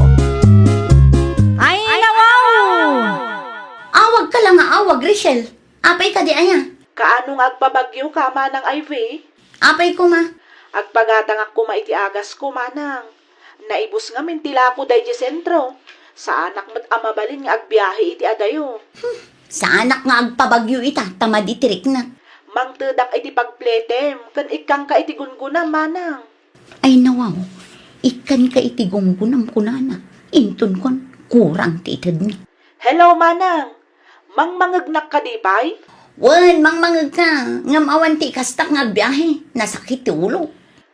Ay, nawaw! Awagka la nga awag, Rachel. Apay kadi aya? Kaano nga agpabagyoka, Manang Ivy? Apay koma? Agpagatangak koma iti agasko, Manang. Naibus ngamin ti lako daydi sentro. Saanak met a mabalin nga agbiahe iti adayo. Hmm, saanak nga agpabagyo ita, ta madi ti riknak. Mangtedak iti pagpletem, ken ikkanka iti gungunam, Manang. Ay, nawaw, ikkanka iti gungunam, kunana. Inton kuan, kurang ti itedna. Hello, Manang. Mangmangegnak kadi pay? Wen, mangmangegka. Ngem awan ti ikastak nga agbiahe. Nasakit ti ulo.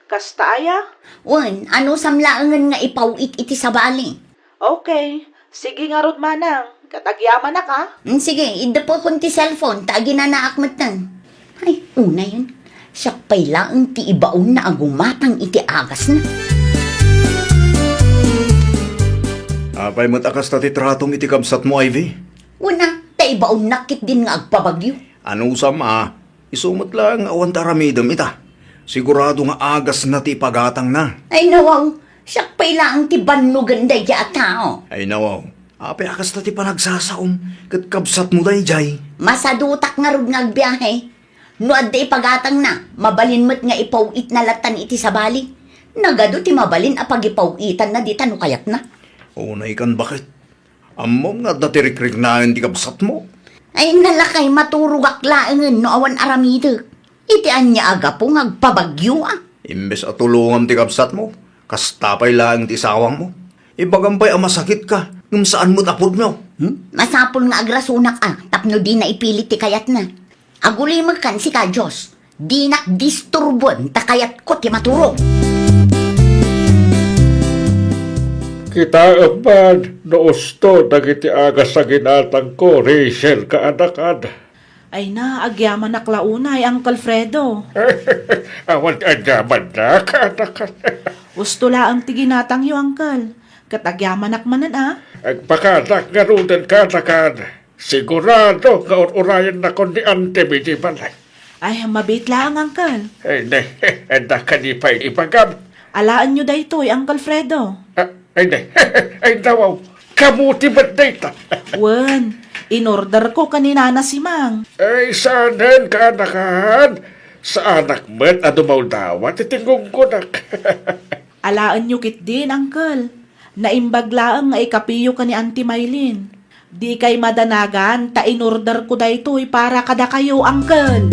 Kasta aya? Wen, anusam laengen nga ipaw-it iti sabali. Okay. Sige ngarud, Manang. Ket agyamanak, a? Mm, sige, iddepekon ti cellphone, ta aginanaak metten. Ay, unayen. Siak pay laeng ti ibaonna a gumatang iti agasna. Apay met a kasta ti tratom iti kabsatmo, Ivy? Wen a, ta ibaonnak ketdin nga agpabagyo. Anusam a, isu met laeng nga awan ti aramidem ita. Sigurado nga agasna ti ipagatangna. Ay, nawaw, siak pay laeng ti bannogen daydiay a tao. Ay, nawaw, apay a kasta ti panagsasaom ket kabsatmo daydiay? Masadutak ngarud nga agbiahe. No adda ipagatangna, mabalin met nga ipaw-itna lattan iti sabali. Nagadu ti mabalin a pagipaw-itanna dita no kayatna. Unaykan, baket. Ammom nga adda ti rikriknaen ti kabsatmo. Ay, nalakay, maturogak laengen no awan aramidek. Iti ania a gapu nga agpabagyo a? Imbes a tulongam ti kabsatmo, kasta pay laeng ti isawangmo. Ibagam pay a masakitka, ngem saan met a pudno. Hmm? Masapul nga agrasonak a, tapno dina ipilit ti kayatna. Agulimekkan sika, Dios. Dinak disturboen ta kayatko ti maturog. Kitaem man no usto dagiti agas a ginatangko, Rachel, kaanakad. Ay na, agyamanak la unay, Uncle Fredo. Awan ti agyamannak, kaanakad. Usto laeng ti ginatangyo, Uncle. Ket agyamanak manen a. Agpakanak ngaruden, kaanakad. Sigurado nga ur-urayennakon ni Auntie Bidibal. Ay, mabiit laeng, Uncle. Ay, ne, adda kadi pay ibagam? Alaenyo daytoy, Uncle Fredo. Ah, ay, ne, ay, nawaw, kamuti met dayta. Wen, inorderko ken ni Nana Simang. Ay, saanen, kaanakan. Saanak met a dumawdawa ti tingunggonak. Alaenyo ketdin, Uncle. Naimbag laeng nga ikapiyo ken ni Auntie Maylin. Dikay madanagan ta inorderko daytoy para kadakayo, Uncle.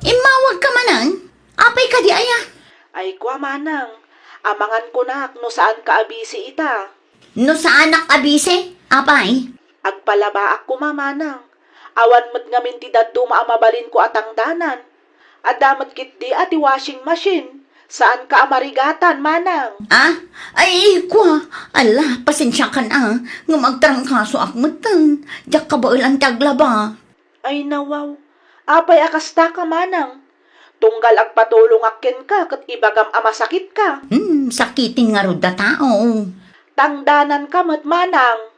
Immawagka manen? Apay kadi aya? Ay, kua, Manang. Amangan kunak no saanka a busy ita. No saanak a busy? Apay? Agpalabaak koma, manang. Awan met ngamin ti dadduma a mabalinko a tangdanan. Adda met ketdi a ti washing machine. Saanka a marigatan, manang. Ah? Ay, kua. Ala, pasensiakan a. Ngem agtarangkasoak metten. Diak kabaelan ti aglaba. Ay, nawaw. Apay a kastaka, manang? Tunggal agpatulongak kenka ket ibagam a masakitka. Hmm, sakiten ngarud a tao. Tangdananka met, manang.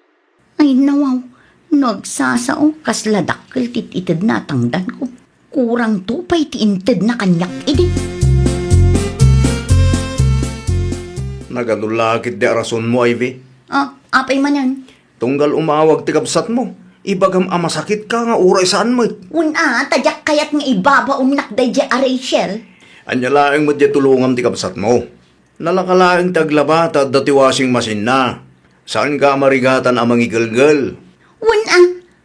Ay, nawaw. No agsasao, kasla dakkel ti itedna a tangdanko. Kurang to pay ti intedna kaniak idi. Nagadu la ketdi a rasonmo, Ivy. Ah, apay manen? Tunggal umawag ti kabsatmo, ibagam a masakitka nga uray saan met. Wen a, ta diak kayat nga ibabaonnak daydiay a Rachel. Ania laeng met diay tulongam ti kabsatmo? Nalaka laeng ti aglaba ta adda ti washing machine-na. Saanka a marigatan a mangigelgel. Wen a,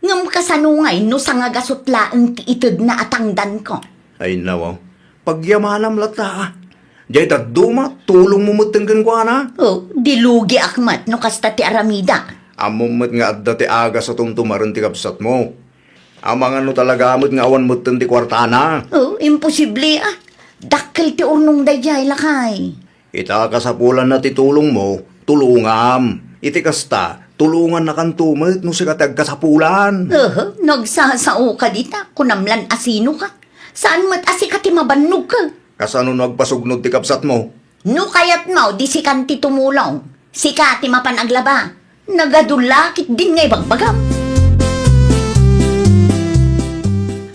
ngem kasano ngay no sangagasut laeng ti itedna a tangdanko? Ay, nawaw. Pagyamanam latta, a. Diay dadduma, tulongmo metten kenkuana. Oh, di lugiak met no kasta ti aramida. Ammom met nga adda ti agas a tumtumaren ti kabsatmo. Amangan no talaga met nga awan metten ti kuartana. Oh, imposible, a. Dakkel ti urnong daydiay, lakay. Ita kasapulanna ti tulongmo, tulongam. Iti kasta, tulongannakanto met no sika ti agkasapulan. Aha, no agsasaoka dita, kunam lan a sinoka. Saan met a sika ti mabannogka? Kasano no agpasugnod ti kabsatmo? No kayatmo, di sikan ti tumulong. Sika ti mapan aglaba. Nagadu la ketdin nga ibagbagam.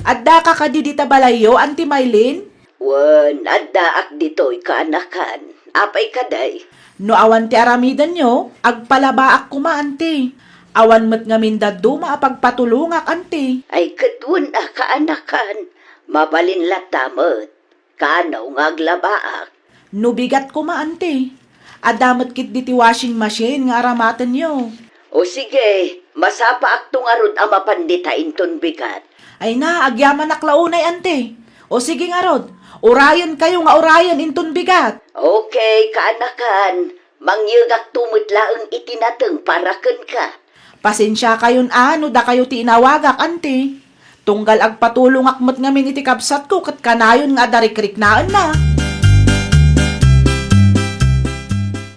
Addaka kadi dita balayyo, Auntie Mylene? Wen, addaak ditoy, kaanakan. Apay kadi? No awan ti aramidenyo, agpalabaak koma, Auntie. Awan met ngamin dadduma a pagpatulongak, Auntie. Ay, ket wen a, kaanakan. Mabalin latta met. Kano nga aglabaak? No bigat koma, Auntie. Adda met ketdi ti washing machine nga aramatenyo. O sige, masapaakto ngarud a mapan dita inton bigat. Ay na, agyamanak la unay, Auntie. O sige ngarud, urayenkayo nga urayen inton bigat. Okay, kaanakan. Mangyegakto met laeng iti nateng para kenka. Pasensiakayon a no dakayo ti inawagak, Auntie. Tunggal agpatulongak met ngamin iti kabsatko ket kanayon nga adda rikriknaenna.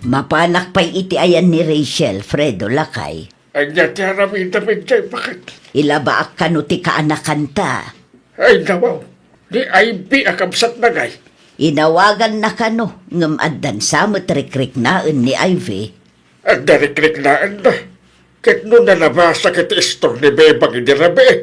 Mapanak pay iti ayan ni Rachel, Fredo, lakay. Ania ti aramidem idiay, baket? Ilabaak kano ti kaanakanta. Ay, nawaw. Ni Ivy a kabsatna ngay. Inawaganna kano, ngem addan sa met rikriknaen ni Ivy. Adda rikriknaenna. Ket no nalabasa ket ti istor ni Bebang idi rabii,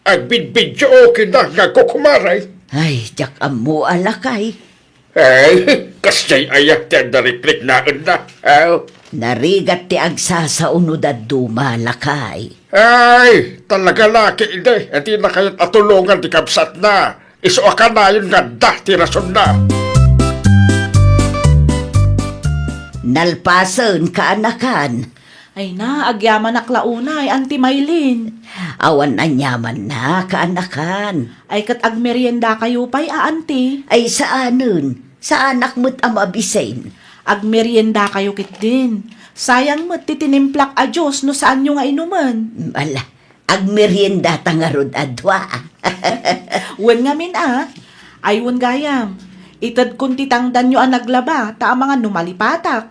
agbidbidyo okay na nga agkukumaray. Ay, diak ammo a, lakay. Ay, kasdiay aya ti adda rikriknaenna? Aw. Narigat ti agsasao no dadduma, lakay. Ay, talaga la ketdi, a dina kayat a tulongan ti kabsatna. Isu a kanayon nga adda ti rasonna. Nalpasen, kaanakan. Ay na, agyamanak la unay, Auntie Mylene. Awan aniamanna, kaanakan. Ay ket agmeriendakayo pay a, Auntie. Ay saanen, saanak met a mabisin. Agmeriendakayo ketdin. Sayang met ti tinimplak a juice no saanyo nga inumen. Ala, agmeriendata ngarud a dua. Wen ngamin a. Ay wen gayam. Itedkon ti tangdanyo a naglaba, ta amangan no malipatak.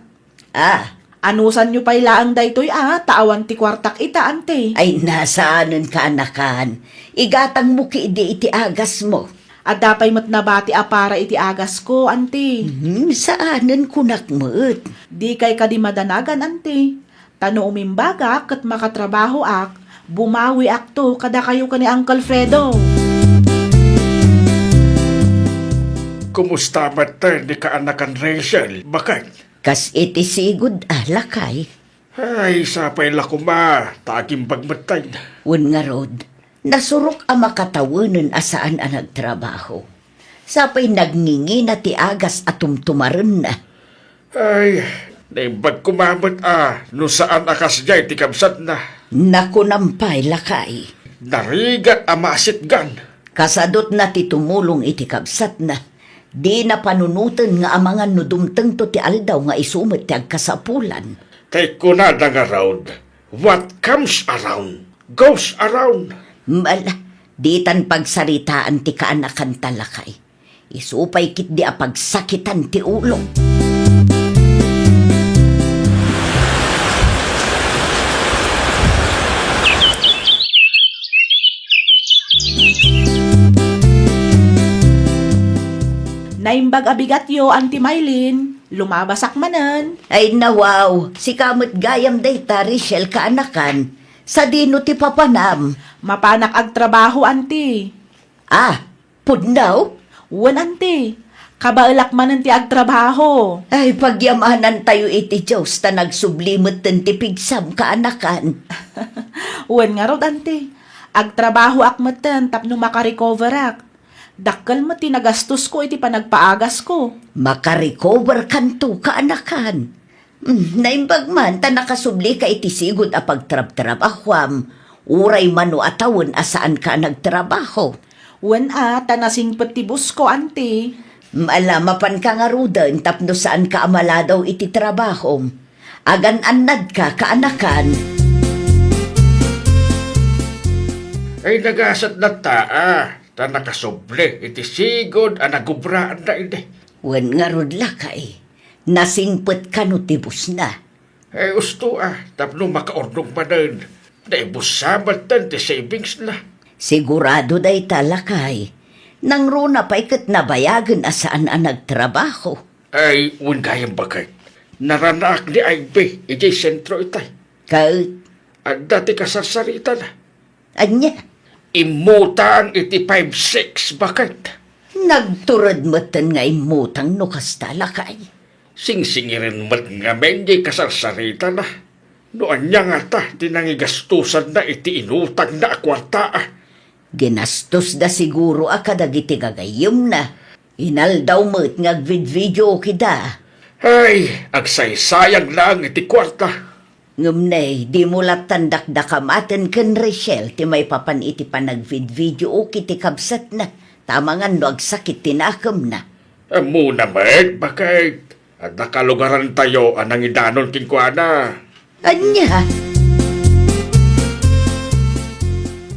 Ah. Anusanyo pay laeng daytoy a, ta awan ti kuartak ita, Auntie. Ay, na saanen, kaanakan. Igatangmo ketdi iti agasmo. Adda pay met nabati a para iti agasko, Auntie. Hmm, saanen, kunak met. Dikay kadi madanagan, Auntie. Ta no umimbagak ket makatrabahoak, bumawiakto kadakayo ken ni Uncle Fredo. Kumusta met ni kaanakan Rachel, baket? Kas iti sigud a, lakay. Ay, sapay la koma, ta agimbag metten. Wen ngarud, nasurok a makatawenen a saan a nagtrabaho. Sapay nagngingina ti agas a tumtumarenna. Ay, naimbag koma met a no saan a kasdiay ti kabsatna. Nakunam pay, lakay. Narigat a maasitgan. Kasadutna ti tumulong iti kabsatna. Dina panunoten nga amangan no dumtengto ti aldaw nga isu met ti agkasapulan. Tay kunada ngarud, "What comes around, goes around." Ala, ditan pagsaritaan ti kaanakanta, lakay. Isu pay ketdi a pagsakitan ti ulo. Naimbag a bigatyo, Auntie Mylene. Lumabasak manen. Ay, nawaw. Sika met gayam dayta, Rachel, kaanakan. Sadino ti papanam? Mapanak agtrabaho, Auntie. Ah, pudno? Wen, Auntie. Kabaelak manen ti agtrabaho. Ay, pagyamanantayo iti Dios ta nagsubli metten ti pigsam, kaanakan. Wen ngarud, Auntie. Agtrabahoak metten tapno makarecoverak. Dakkel met ti nagastosko iti panagpaagasko. Makarecover kanto, kaanakan. Hmm, naimbag man ta nakasublika iti sigud a pagtrabtrabahuam, uray mano a tawen a saanka a nagtrabaho. Wen a, ta nasingpet ti busko, Auntie. Hmm, ala, mapanka ngaruden tapno saanka a maladaw iti trabahom. Agan-annadka, kaanakan. Ay, nagasat latta, a, ta nakasubli iti sigud a nagubraanna idi. Wen ngarud, lakay, nasingpet kano ti busna? Eh, usto a, tapno makaurnong manen, naibussa metten ti savingsna. Sigurado dayta, lakay. Nangruna pay ket nabayagen a saan a nagtrabaho. Ay, wen gayam baket. Naranaak ni Ivy idiay sentro itay. Ket? Adda ti kasarsaritana. Ania? Immutang iti five six, baket. Nagtured metten nga immutang no kasta, lakay. Singsingiren met ngamin diay kasarsaritana. No ania ngata ti nangigastosanna iti inutangna a kuarta, a. Ginastosda siguro a kadagiti gagayyemna. Inaldaw met nga agvidvideokida. Ay, agsaysayang laeng iti kuarta. Ngem ne, dimo lattan dakdakamaten ken Rachel ti maipapan iti panagvidvideoki ti kabsatna, ta amangan no agsakit ti nakemna. Ammona met, baket. Adda kalugarantayo a nangidanon kenkuana. Ania?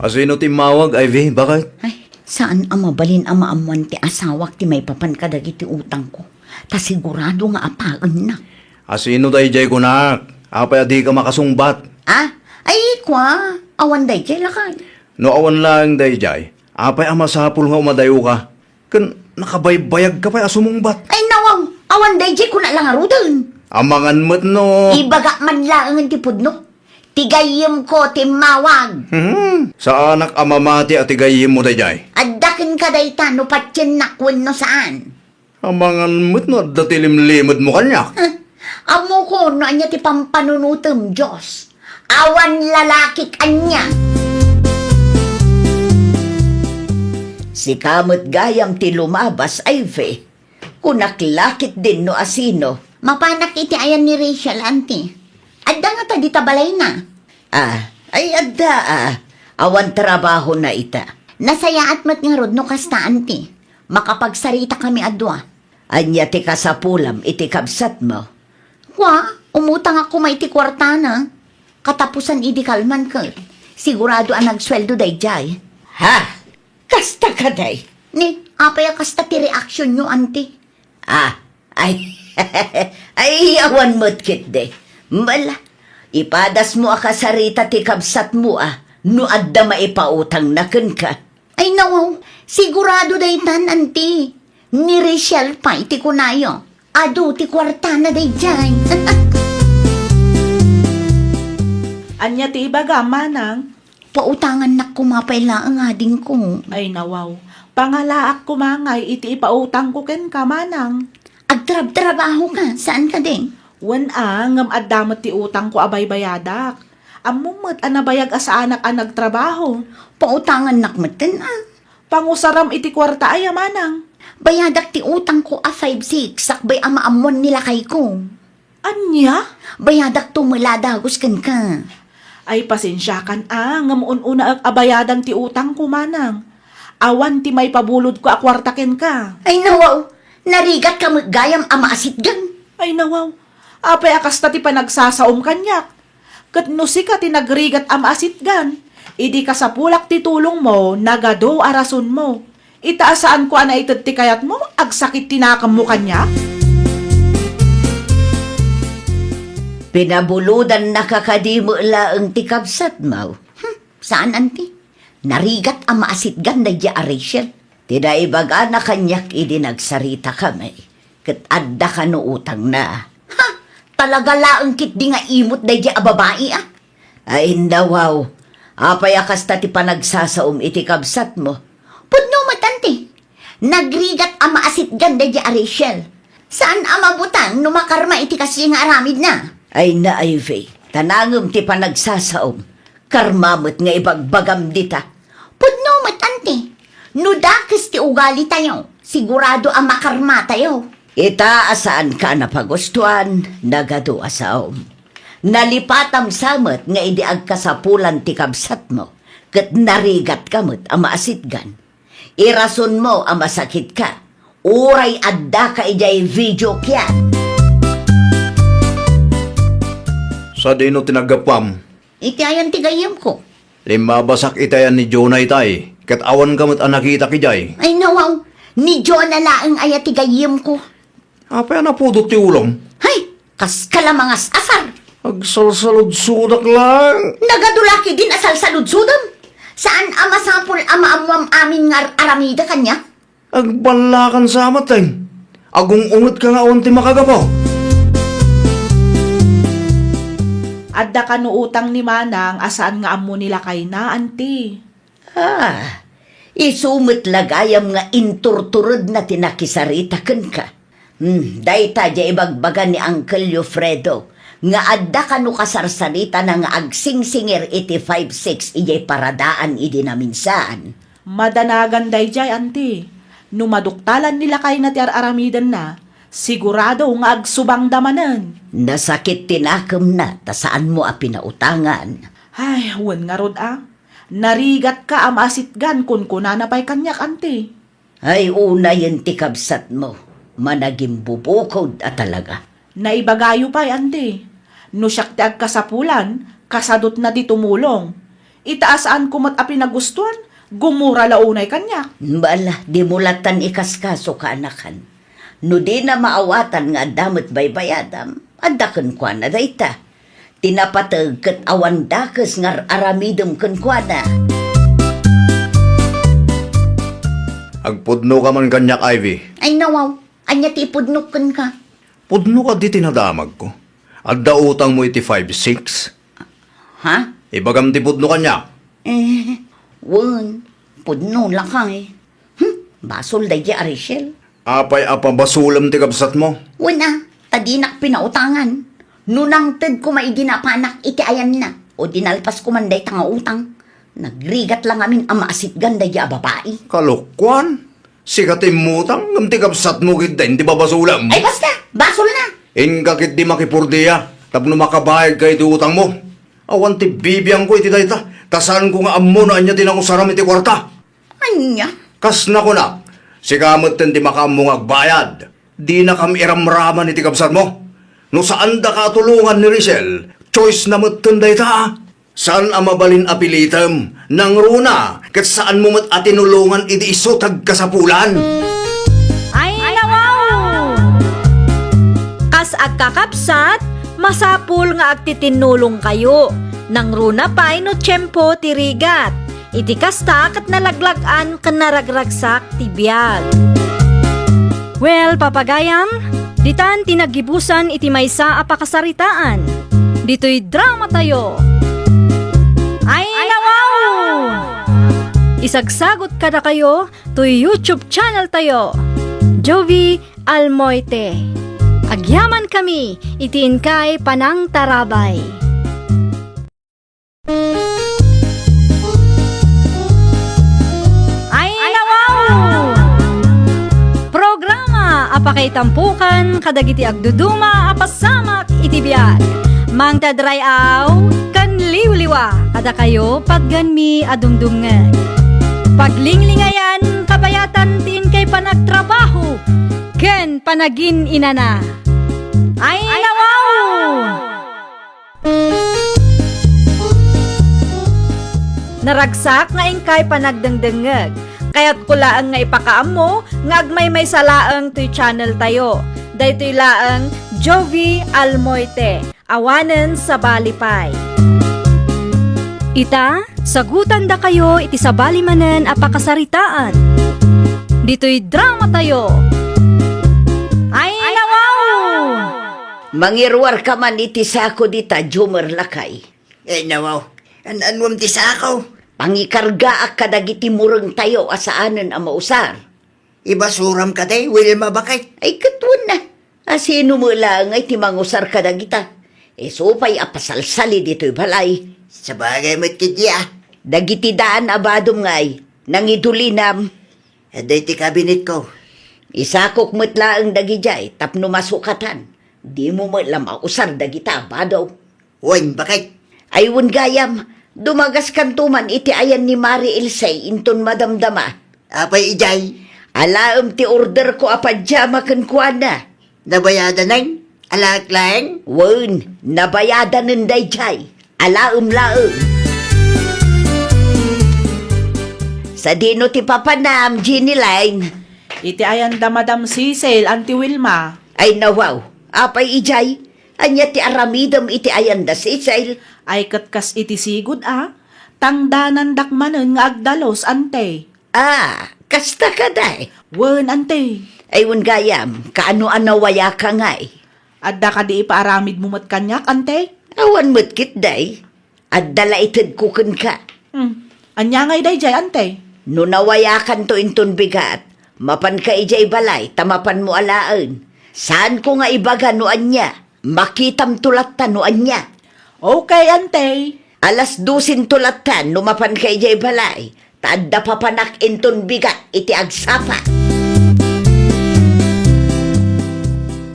Asino ti immawag, Ivy? Baket? Ay, saan a mabalin a maammuan ti asawak ti maipapan kadagiti utangko. Ta sigurado nga apaennak. Asino daydiay kunak? Apay a dika makasungbat? Ah? Ay, kua, awan daydiay, lakay. No awan laeng daydiay, apay a masapul nga umadayoka? Ken nakabaybayagka pay a sumungbat. Ay, nawaw! Awan daydiay kuna la ngaruden. Amangan met no. Ibagak man laengen ti pudno. Ti gayyemko ti immawag. Hmm, saanak a mamati a ti gayyemmo daydiay. Adda kenka dayta no patiennak wenno saan. Amangan met no adda ti limlimedmo kaniak. Huh? Ammoko no ania ti pampanunotem, Dios. Awan lalakik ania. Sika met gayam ti lumabas, Ivy. Kunak la ketdin no asino. Mapanak iti ayan ni Rachel, Auntie. Adda ngata dita balayna? Ah, ay adda, ah. Awan trabahona ita. Nasayaat met ngarud no kasta, Auntie. Makapagsaritakami a dua. Ania ti kasapulam iti kabsatmo? Kua, umutangak koma iti kuartana. Katapusan idi kalman ket. Sigurado a nagsueldo daydiay. Ha? Kasta kadi? Ni, apay a kasta ti reaksionyo, Auntie? Ah, ay, ay, awan met ketdi. Mala, ipadasmo a kasarita ti kabsatmo a no adda maipautangna kenka. Ay, nawaw, sigurado daytan, Auntie. Ni Rachel pay ti kunayo. Adu ti kuartana daydiay. Ania ti ibagam, Manang? Pautangannak koma pay laeng, adingko. Ay, nawaw. Pangalaak koma ngay iti ipautangko kenka, Manang. Agtrabtrabahoka, saan kadi? Wen a, ngem adda met ti utangko a baybayadak. Ammom met a nabayag a saanak a nagtrabaho. Pautangannak metten a. Pangusaram iti kuarta aya, Manang? Bayadak ti utangko a five six, sakbay a maammuan ni lakayko. Ania? Bayadakto met la a dagus kenka. Ay, pasensiakan a, ngem un-unaek a bayadan ti utangko, Manang. Awan ti maipabulodko a kuarta kenka. Ay, nawaw! Narigatka met gayam a maasitgan. Ay, nawaw. Apay a kasta ti panagsasaom kaniak? Ket no sika ti nagrigat a maasitgan, idi kasapulak ti tulongmo, nagadu a rasonmo. Ita a saanko a naited ti kayatmo, agsakit ti nakemmo kaniak? Pinabulodannaka kadi met laeng ti kabsatmo? Hmm, saan, anti. Narigat a maasitgan daydiay a Rachel. Ti naibagana kaniak idi nagsaritakami, ket adda kano utangna. Ha? Talaga laeng ketdi nga imot daydiay a babai, a? Ay, nawaw. Apay a kasta ti panagsasaom iti kabsatmo? Pudno met, anti. Nagrigat a maasitgan daydiay a Rachel. Saan a mabutang no makarma iti kasdiay nga aramidna. Ay na, Ivy, ta nangem ti panagsasaom. Karma met nga ibagbagam dita. Pudno met, anti. No dakes ti ugalitayo, sigurado a makarmatayo. Ita a saanka a napagustuan, nagadu a saom. Nalipatam sa met nga idi agkasapulan ti kabsatmo, ket narigatka met a maasitgan. Irasonmo a masakitka, uray addaka idiay video kian. Sadino ti naggapuam? Iti ayan ti gayyemko. Limmabasak iti ayan ni Jonah itay, ket awanka met a nakitak idiay. Ay, nawaw, ni Jonah laeng aya ti gayyemko. Apay a napudot ti ulom? Hay, kaska la mangas-asar. Agsalsaludsodak lang. Nagadu la ketdin a salsaludsodem. Saan a masapul a maammoam amin nga ar-aramidek kaniak? Agballakan sa met, eh. Agung-ungetka nga awan ti makagapu. Adda kano utang ni Manang a saan nga ammo ni lakayna, anti. Ah, isu met la gayam nga inturturedna ti nakisarita kenka. Hmm, dayta diay ibagbaga ni Uncle Fredo nga adda kano kasarsaritana nga agsingsingir iti five six idiay paradaan idi naminsaan. Madanagan daydiay, anti. No maduktalan ni lakayna ti ar-aramidenna, sigurado nga agsubangda manen. Nasakit ti nakemna ta saanmo a pinautangan. Ay, wen ngarud a. Narigatka a maasitgan, kunkunana pay kaniak, anti. Ay, unayen ti kabsatmo, managimbubukod a talaga. Naibagayo pay, anti. No siak ti agkasapulan, kasadutna ti tumulong. Ita a saanko met a pinagustuan, gumura la unay kaniak. Bala, dimo lattan ikaskaso, kaanakan. No dina maawatan nga adda met baybayadam, adda kenkuana dayta. Ti napateg ket awan dakes nga ar-aramidem kenkuana. Agpudnoka man kaniak, Ivy. Ay, nawaw. Ania ti ipudnok kenka? Pudno kadi ti nadamagko. Adda utangmo iti five six? Ha? Ibagam ti pudno kaniak. Eh, wen, pudno lakay. Hmm, basol daydi a Rachel. Apay a pabasolem ti kabsatmo? Wen a, ta dinak pinautangan. No nangted koma idi napanak iti ayanna, o dinalpas koman dayta nga utang, nagrigat la ngamin a maasitgan daydi a babai. Kalokuan? Sika ti immutang, ngem ti kabsatmo ketdi ti babasolem. Ay, basta! Basolna! Inka ketdi makipurdia tapno makabayadka iti utangmo. Awan ti bibiangko iti dayta, ta saanko nga ammo no ania ti nangusaram iti kuarta. Ania? Kas nakunak, sika metten ti makaammo nga agbayad. Dinakam iramraman iti kabsatmo. No saandaka a tulongan ni Rachel, choice na metten dayta. Saan a mabalin a pilitem, nangruna, ket saanmo met a tinulongan idi isu ti agkasapulan. Ay, nawaw! Kas agkakabsat, masapul nga agtitinnulongkayo. Nangruna pay no tiempo ti rigat. Iti kasta ket nalaglag-an ken naragragsak ti biag. Well, papagayam, ditan ti naggibusan iti maysa a pakasaritaan. Ditoy dramatayo. Ay, nawaw! Isagsagot kadakayo toy YouTube channel tayo, Jovi Almoite. Agyamankami iti inkay panangtarabay. Ay, nawaw! Programa a pakaitampokan kadagiti agduduma a pasamak iti biag. Mangted ray-aw ken liwliwa kadakayo, patganmi a dumdumngeg. Paglinglingayan, kabayatan ti inkay panagtrabaho ken panagin-inana. Ay, nawaw! Naragsak nga inkay panagdengdengngeg. Kayatko laeng nga ipakaammo nga agmaymaysa laeng toy channel tayo. Daytoy laeng Jovie Almoite. Awanen sabali pay. Ita, sagutandakayo iti sabali manen a pakasaritaan. Ditoy drama tayo. Ay, nawaw! Mangiruarka man iti sako dita, Jomer, lakay. Ay, nawaw. An-anuam ti sako? Pangikargaak kadagiti mureng tayo a saanen a mausar. Ibasuram kadi, Wilma, baket? Ay, ket wen na. A sino met laeng ngay ti mangusar kadagita? Isu pay a pasalsali ditoy balay. Sabagay met ketdi a. Dagiti daan a badom ngay, nangidulinam. Adda iti kabinetko. Isakok met laeng dagidiay tapno masukatan. Dimo met la mausar dagita a badom. Wen, baket? Ay, wen gayam, dumagaskanto man iti ayan ni Mari Ilse inton madamdama. Apay idiay? Alaem ti orderko a padiama kenkuana. Nabayadanen? Alaek laeng? Wen, nabayadanen daydiay. Alaem laeng. Sadino ti papanam, Jenny Line? Iti ayanda Madam Cecil, Auntie Wilma. Ay, nawaw. Apay idiay? Ania ti aramidem iti ayanda Cecil? Ay ket kas iti sigud a, tangdanandak manen nga agdalus, ante. Ah, kasta kadi? Wen, ante. Ay, wen gayam, kaano a nawayaka ngay? Adda kadi ipaaramidmo met kaniak, ante? Awan met ketdi. Adda la itedko kenka. Hmm. Ania ngay daydiay, ante? No nawayakanto inton bigat, mapanka idiay balay ta mapanmo alaen. Saanko nga ibaga no ania. Makitamto latta no ania. Okay, ante. Alas dosento latta no mapanka idiay balay. Ta adda papanak inton bigat iti agsapa.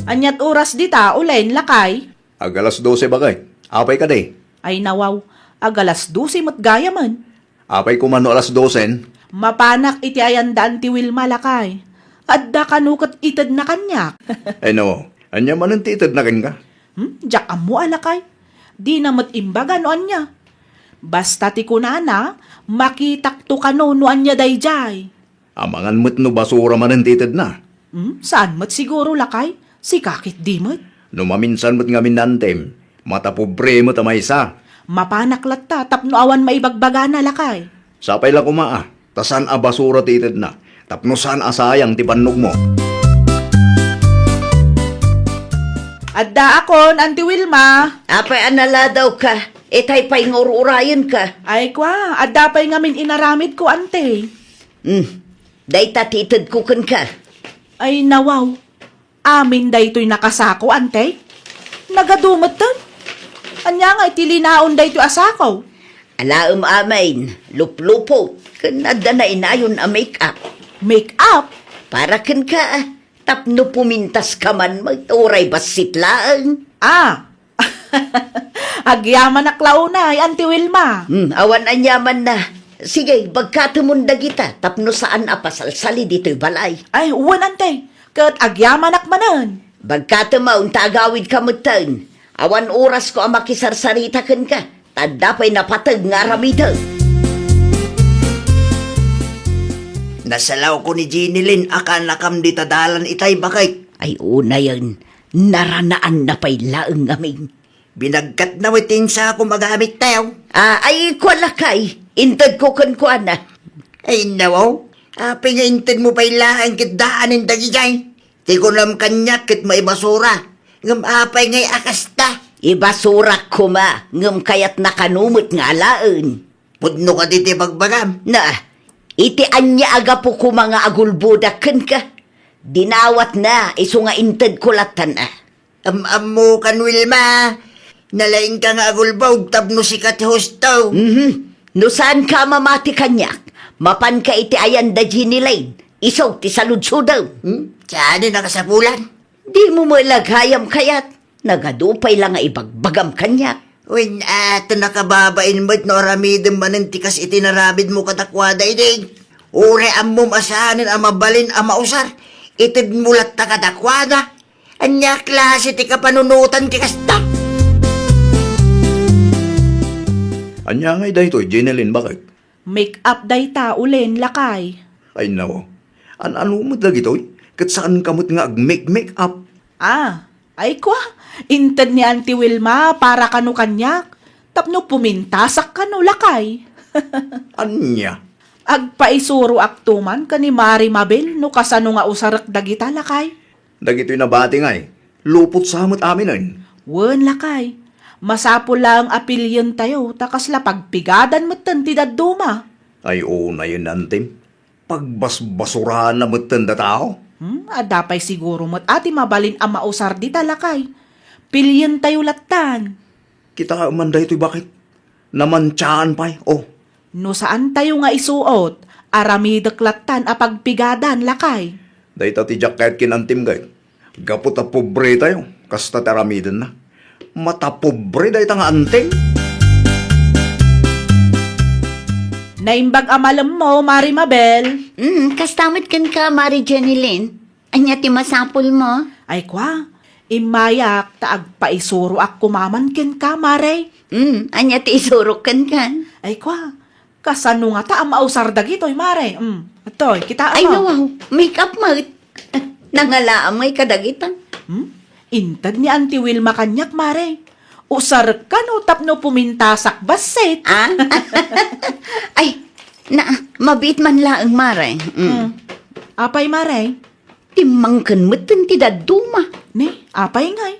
Aniat oras dita, ulen, lakay? Ag alas dose, baket. Apay kadi? Ay nawaw, ag alas dose met gayamen. Apay koma no alas dosen? Mapanak iti ayanda Auntie Wilma, lakay. Adda kano ket itedna kaniak. Ay nawaw, ania manen ti itedna kenka? Hmm? Diak ammo a, lakay. Dina met imbaga no ania. Basta ti kunana, makitakto kano no ania daydiay. Amangan met no basura manen ti itedna. Hmm, saan met siguro, lakay? Sika ketdi met. No maminsan met ngamin, antem, matapobre met a maysa. Mapanak latta tapno awan maibagbagana, lakay. Sapay la koma a, ta saan a basura ti itedna, tapno saan a sayang ti bannogmo. Addaakon, Auntie Wilma. Apay a naladawka, itay pay nga ur-urayenka. Ay kua, adda pay ngamin inaramidko, ante. Hmm. Dayta ti itedko kenka. Ay, nawaw. Amin daytoy nakasako, ante? Nagadu metten? Ania nga iti linaon daytoy a sako? Alaem amin, luplupot, ken adda nainayon a make-up. Make-up? Para kenka, tapno pumintaska man met, uray bassit laeng. Ah, agyamanak la unay, Auntie Wilma. Hmm, awan aniamanna. Sige, bagkatemon dagita tapno saan a pasalsali ditoy balay. Ay, wen, ante. Ket agyamanak manen. Bagkatem a, unta agawidka metten. Awan orasko a makisarsarita kenka. Ta adda pay napateg nga aramidek. Nasalawko ni Jenny Lynn a kaanakam dita dalan itay, baket. Ay, unayen. Naranaanna pay laeng ngamin. Binagkatna met ti insakom a gamit tayo. Ah, ay, kua lakay. Intedko kenkuana. Ay, nawaw. Apay nga intedmo pay laeng ket daanen dagijay? Ti kunam kaniak ket maibasura. Ngem apay ngay a kasta? Ibasurak koma, ngem kayatna kano met nga alaen. Pudno kadi ti bagbagam? Na, iti ania a gapu koma nga agulbodak kenka? Dinawatna, isu nga intedko lattan a. Am-ammokan, Wilma. Nalaingka nga agulbod tapno sika ti husto. Mhm. No saanka a mamati kaniak, mapanka iti ayan da Jenny Lane. Isu ti saludsodem. Hmm? Saan a nakasapulan? Dimo met la gayam kayat. Nagadu pay la nga ibagbagam kaniak. Wen, a, ta nakababain met no aramidem manen ti kas iti naramidmo kadakuada idi. Uray ammom a saanen a mabalin a mausar, itedmo latta kadakuada. Ania klase ti kapanunotan ti kasta? Ania ngay daytoy, Jenilyn, baket? Make up dayta, ulen, lakay. Ay, nawa. An-ano met dagitoy? Ket saanka met nga ag-make-make up? Ah, ay kwa, inted ni Auntie Wilma para kano kaniak, tapno pumintasak kano, lakay. Ania? Agpaisuroakto man ken ni Mari Mabel no kasano nga usarek dagita, lakay. Dagitoy nabati ngay, lupot sa met aminen. Wen, lakay. Masapul laeng a pilien tayo ta kasla pagpigadan metten ti dadduma. Ay, unayen, Antim. Pagbasbasuraanna metten da tao. Hmm, adda pay siguro met a ti mabalin a mausar dita, lakay. Pilien tayo lattan. Kitaem man daytoy, baket. Namantiaan pay, oh. No saan tayo nga isuot, aramidek lattan a pagpigadan, lakay. Dayta ti jacket ken Antim, gayam. Gapu ta pobre tayo, kasta ti aramidenna. Matapobre dayta nga Antim. Naimbag a malemmo, Mari Mabel. Mm, kasta met kenka, Mari Jenilyn. Ania ti masapulmo? Ay kwa, immayak ta agpaisuroak koma man kenka, Mare. Mm, ania ti isurok kenka? Ay kwa, kasano ngata a mausar dagitoy, Mare? Mm, atoy, kitaem. Ay, nawaw, make up met. Nangalaam ngay kadagita. Hmm? Inted ni Auntie Wilma kaniak, Mare. Usarek kano tapno pumintasak bassit. Ah? Ay, na, mabiit man laeng, Mare. Mm. Hmm. Apay, Mare? Timmangken metten ti dadduma. Ni, apay ngay?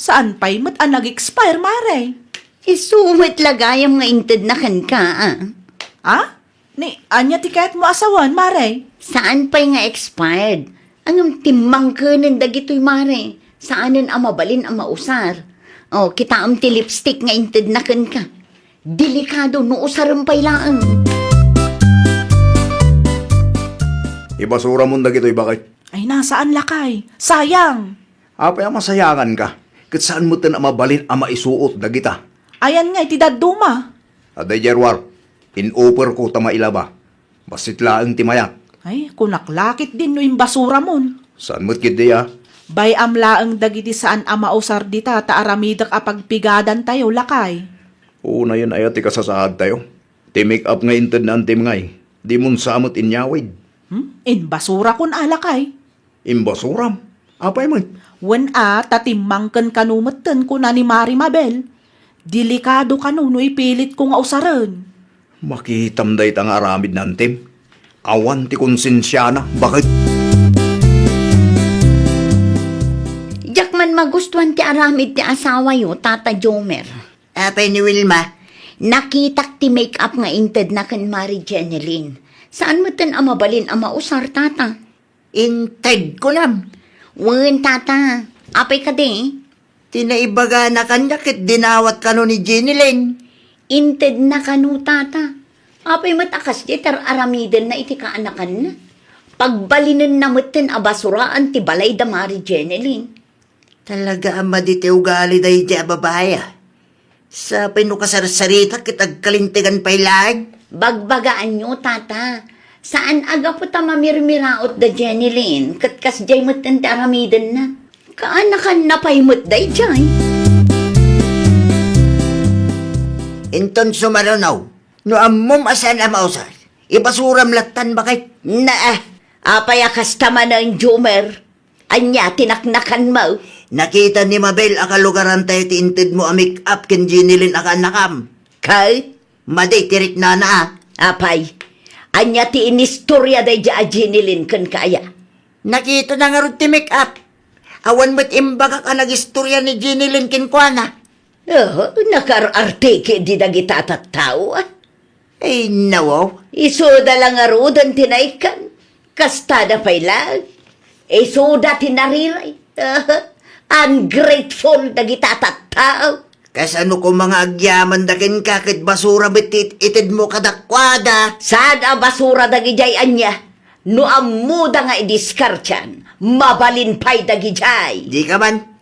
Saan pay met a nag-expire, Mare? Isu met la gayam nga intedna kenka, ah. Ah? Ni, ania ti kayatmo a sawen, Mare? Saan pay nga expired. Ngem timmangkenen dagitoy, Mare. Saanen a mabalin a mausar. Oh, kitaem ti lipstick nga intedna kenka. Delikado no usarem pay laeng. Ibasuramon dagitoy, baket. Ay, na, saan, lakay? Sayang! Apay a masayanganka? Ket saan metten a mabalin a maisuot dagita? Ayan ngay ti dadduma. Adda idiay ruar, in-offerko ta mailaba. Bassit laeng ti mayak. Ay, kunak la ketdin no imbasuramon. Saan met ketdi a? Bay-am laeng dagiti saan a mausar dita ta aramidek a pagpigadantayo, lakay. Unayen aya ti kasasaadtayo? Ti make-up nga inted ni Antim ngay, dimon sa met inyawid. Hmm? Imbasurakon a, lakay. Imbasuram? Apay met? Wen a, ta timmangken kano metten, kuna ni Mari Mabel. Delikado kano no ipilitko nga usaren. Makitam dayta nga aramid ni Antim. Awan ti konsensiana, baket. Diak man magustuan ti aramid ti asawayo, Tata Jomer. Apay ni Wilma? Nakitak ti make-up nga intedna ken Mari Jenilyn. Saan metten a mabalin a mausar, Tata. Inted, kunam? Wen, Tata. Apay kadi? Ti naibagana kaniak ket dinawat kano ni Jenilyn. Intedna kano, Tata. Apay met a kasdi ti ar-aramidenna iti kaanakanna? Pagbalinenna metten a basuraan ti balay da Mari Jenilyn. Talaga a madi ti ugali daydiay a babai, a. Sapay no kasarsarita ket agkalintegan pay laeng. Bagbagaanyo, Tata. Saan a gapu ta mamirmiraot da Jenilyn ket kasdiay met ti aramidenna. Kaanakanna pay met daydiay. Inton sumaruno, no ammom a saan a mausar, ibasuram lattan, baket. Naa, apay a kasta manen, Jomer? Ania ti naknakanmo? Nakita ni Mabel a kalugarantayo ti intedmo a make-up ken Jenilyn a kaanakam. Ket? Madi ti riknana, a. Apay, ania ti inistorya daydiay a Jenilyn kenka aya? Nakitana ngarud ti make-up. Awan met imbagak a nagistorya ni Jenilyn kenkuana. Oh, nakaar-arte ketdi dagita a tattao, a. Ay, nawaw. Isuda la ngaruden ti naikkan. Kastada pay laeng. Isuda ti nariray. Ungrateful dagita a tattao. Kasano koma nga agyamanda kenka ket basura met ti it-itedmo kadakuada? Saan a basura dagidiay ania? No ammoda nga idiskartian, mabalin pay dagidiay. Dika man.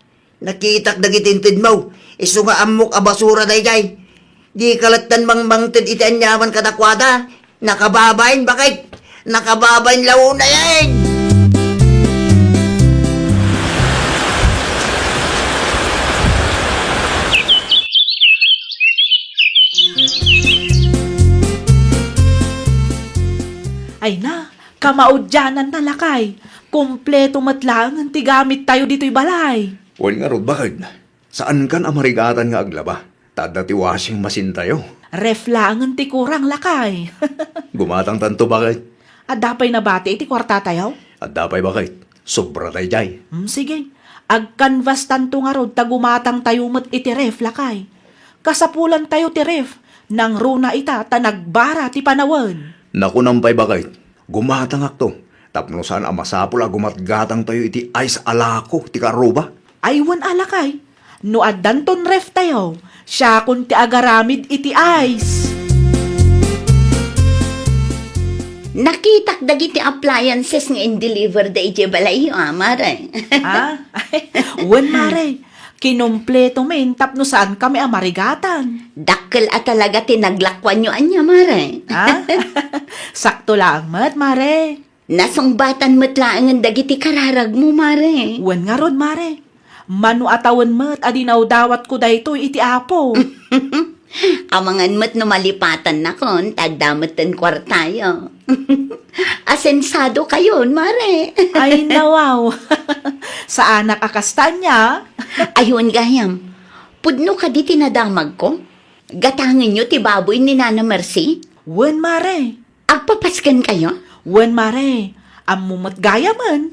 Nakitak dagiti intedmo, isu nga ammok a basura daydiay. Dika lattan mangmangted iti aniaman kadakuada, nakababain, baket. Nakababain la unay, ay! Ay na, kamaudiananna, lakay. Kompleto met laengen ti gamittayo ditoy balay. Wen ngarud, bakit? Saankan a marigatan nga aglaba, ta adda ti washing machine tayo. Ref laengen ti kurang, lakay. Gumatangtanto, bakit? Adda pay nabati iti kuartatayo? Adda pay, bakit? Sobra tay jay. Hmm, sige. Agkanvastanto ngarud ta gumatangtayo met iti ref, lakay. Kasapulantayo ti ref, nangruna ita ta nagbara ti panawen. Nakunam pay, bakit? Gumatangakto tapno saan a masapul a gumatgatangtayo iti ice a lako ti karuba. Ay, wen a, lakay. No addanton ref tayo, siakon ti agaramid iti ice. Nakitak dagiti appliances nga in-deliver da idiay balayyo, a, mare. Ah? Wen, mare. Kinumpleto men tapno saankami a marigatan. Dakkel a talaga ti naglakuanyo ania, mare. Ah? Sakto laeng met, mare. Nasungbatan met laengen dagiti kararagmo, mare. Wen ngarud, mare. Mano a tawen met a dinawdawatko daytoy iti Apo. Amangan met no malipatannakon, ta adda metten kuartayo. Asensadokayon, mare. Ay, nawaw. Saanak a kasta ania? Ay, wen gayam. Pudno kadi ti nadamagko? Gatangenyo ti baboy ni Nana Mercy? Wen, mare. Agpapaskenkayo? Wen, mare. Ammo met gayamen.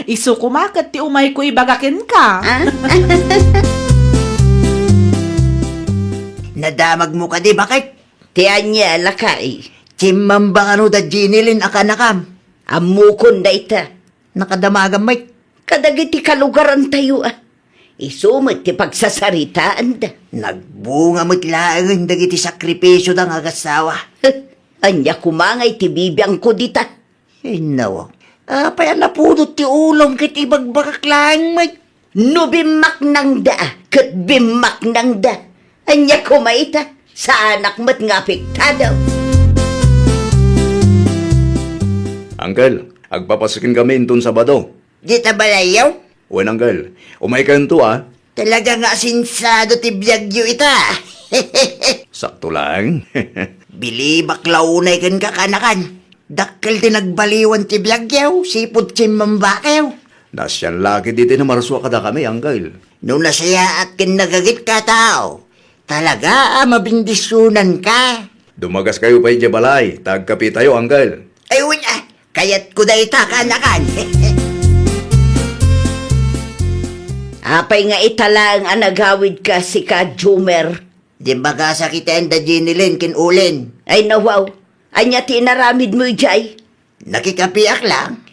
Isu koma ket ti umayko ibaga kenka. Ah? Nadamagmo kadi, bakit? Ti ania, lakay? Chimmamba kano da Jenny Lynn a kanakam. Ammokon dayta. Nakadamagam met. Kadagiti kalugarantayo, a. Isu met ti pagsasaritaanda. Nagbunga met laengen dagiti sakripisioda nga agassawa. Ania koma nga iti bibiangko dita? Innaw. Apay a napudot ti ulom ket ibagbagak laeng met? No bimmaknangda, ket bimmaknangda. Ania koma ita? Saanak met nga apektado. Uncle, agpapasken kami inton Sabado. Dita balayyo? Wen, uncle. Umaykayonto, a. Talaga nga asensado ti biagyo ita. Sakto laeng. Bilibak la unay kenka, kanakan. Dakkel ti nagbaliwan ti biagyo, sipud chimmambakayo. Nasian la ketdi ti namarsua kadakami, uncle. No nasayaat ken nagagit ka tao, talaga a mabendisyonan ka. Dumagaskayo pay idiay balay, ta agkapitayo, uncle. Ay, wen, a, kayatko dayta, kanakan. Apay nga ita laeng a nagawidka, sika, Jumer? Di ba kasakitaen da Jenny Lynn ken Olen? Ay, nawaw. Ania ti inaramidmo idiay? Nakikapiak lang.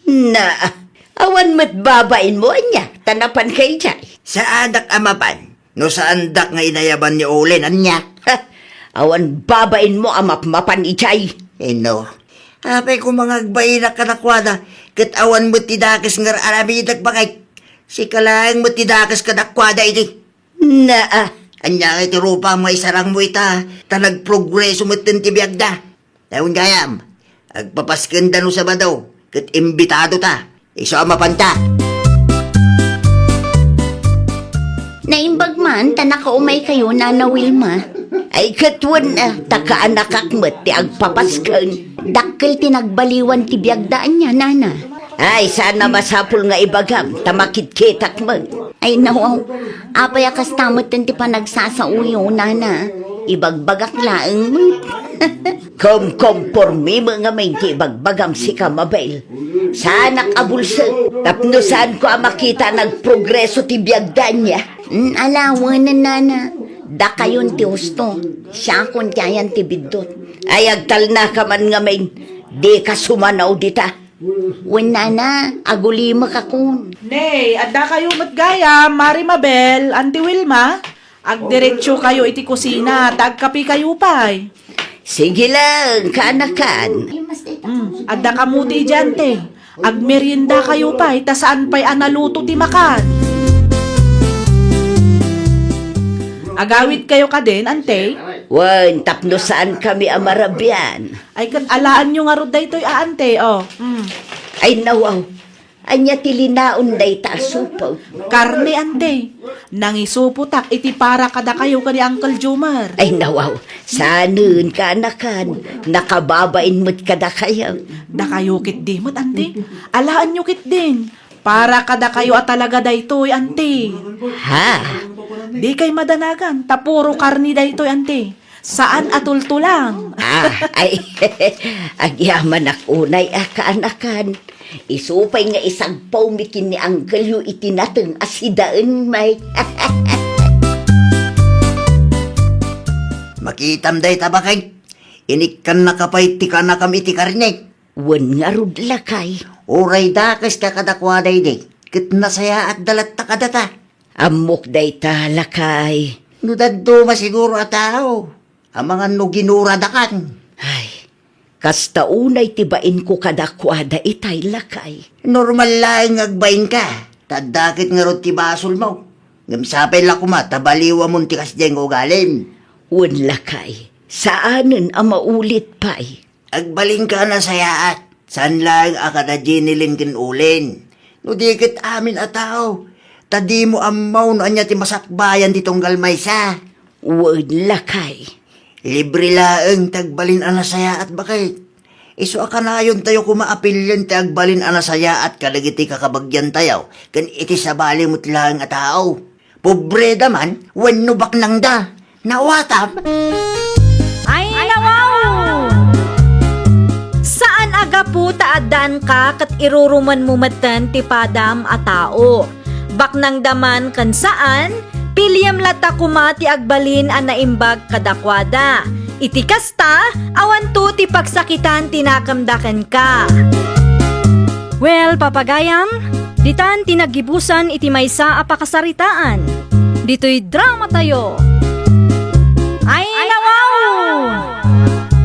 Na, awan met babainmo, ania, ta napanka idiay? Saanak a mapan. No saandak nga inayaban ni Olen, ania? Ha! Awan babainmo a mapmapan idiay. Inno. Apay koma nga agbainak kadakuada, ket awan met ti dakes nga ar-aramidek, bakit? Sika laeng met ti dakes kadakuada idi. Naa. Ania ngay ti rupam nga isarangmo ita, ta nagprogreso metten ti biagda? Awan gayam, agpapaskenda no Sabado, ket imbitado ta. Isu a mapanta. Naimbag man ta nakaumay kayo, Nana Wilma. Ay, ket wen, a, ta kaanakak met ti agpapasken. Dakkel ti nagbaliwan ti biagda ania, Nana. Ay, saan a masapul nga ibagam, ta makitkitak met. Ay, nawaw. Apay a kasta metten ti panagsasaoyo, Nana? Ibagbagak laeng met. Kumkompormi met ngamin ti ibagbagam, sika, Mabel. Saanak a bulsek, tapno saanko a makita a nagprogreso ti biagda ania. Mm, ala, wenen, Nana. Dakayon ti husto. Siakon ti ayan ti biddut. Ay, agtalnaka man ngamin. Dika sumanaw dita. Wen, Nana, agulimek akon. Nay, adda kayo met gayam, Mari Mabel, Auntie Wilma? Agdiretso kayo iti kusina, ta agkape kayo pay. Sige lang, kaanakan. Mm, adda kamo ti idiante. Agmerienda kayo pay, ta saan pay a naluto ti makan. Agawid kayo kadin, Ante? Wen, tapno saankami a marabian. Ay, ket alaenyo ngarud daytoy a, ante, o. Mm. Ay, nawaw. Ania ti linaon dayta a supo? Karne, ante. Nangisupotak iti para kadakayo ken ni Uncle Jomar. Ay, nawaw. Saanen, kaanakan. Nakababain met kadakayo. Dakayo ketdi met, ante. Alaenyo ketdin. Para kadakayo a talaga daytoy, ante. Ha? Dikay madanagan, ta puro karne daytoy, ante. Saan a tultulang. Ah, ay, agyamanak unay a kaanakan. Isu pay nga isagpawmi ken ni Uncle-yo iti nateng a sidaen, may. Makitam dayta, baket. Inikkannaka pay ti kaanakam iti karne. Wen ngarud, lakay. Uray dakeska kadakuada idi, ket nasayaatda latta kadata. Ammok dayta, lakay. No dadduma siguro a tao, amangan no ginuradakan. Ay, kasta unay ti bainko kadakuada itay, lakay. Normal laeng nga agbainka, ta adda ket ngarud ti basolmo. Ngem sapay la koma ta baliwamon ti kasdiay nga ugalim. Wen, lakay, saanen a maulit pay. Agbalinka a nasayaat. Saan laeng a kada Jenny Lynn ken Olen. No di ket amin a tao, ta dimo ammo no ania ti masakbayan ti tunggal maysa. Wen, lakay. Libre laeng ti agbalin a nasayaat, baket. Isu a kanayontayo koma a pilien ti agbalin a nasayaat kadagiti kakabagiantayo ken iti sabali met laeng a tao. Pobreda man wenno baknangda, nawatam? Ay, nawaw! Saan a gapu ta addanka ket irurumenmo metten ti padam a tao. Baknangda man ken saan, piliem latta koma ti agbalin a naimbag kadakuada. Iti kasta, awanto ti pagsakitan ti nakemda kenka. Well, papagayam, ditan ti naggibusan iti maysa a pakasaritaan. Ditoy dramatayo. Ay, nawaw!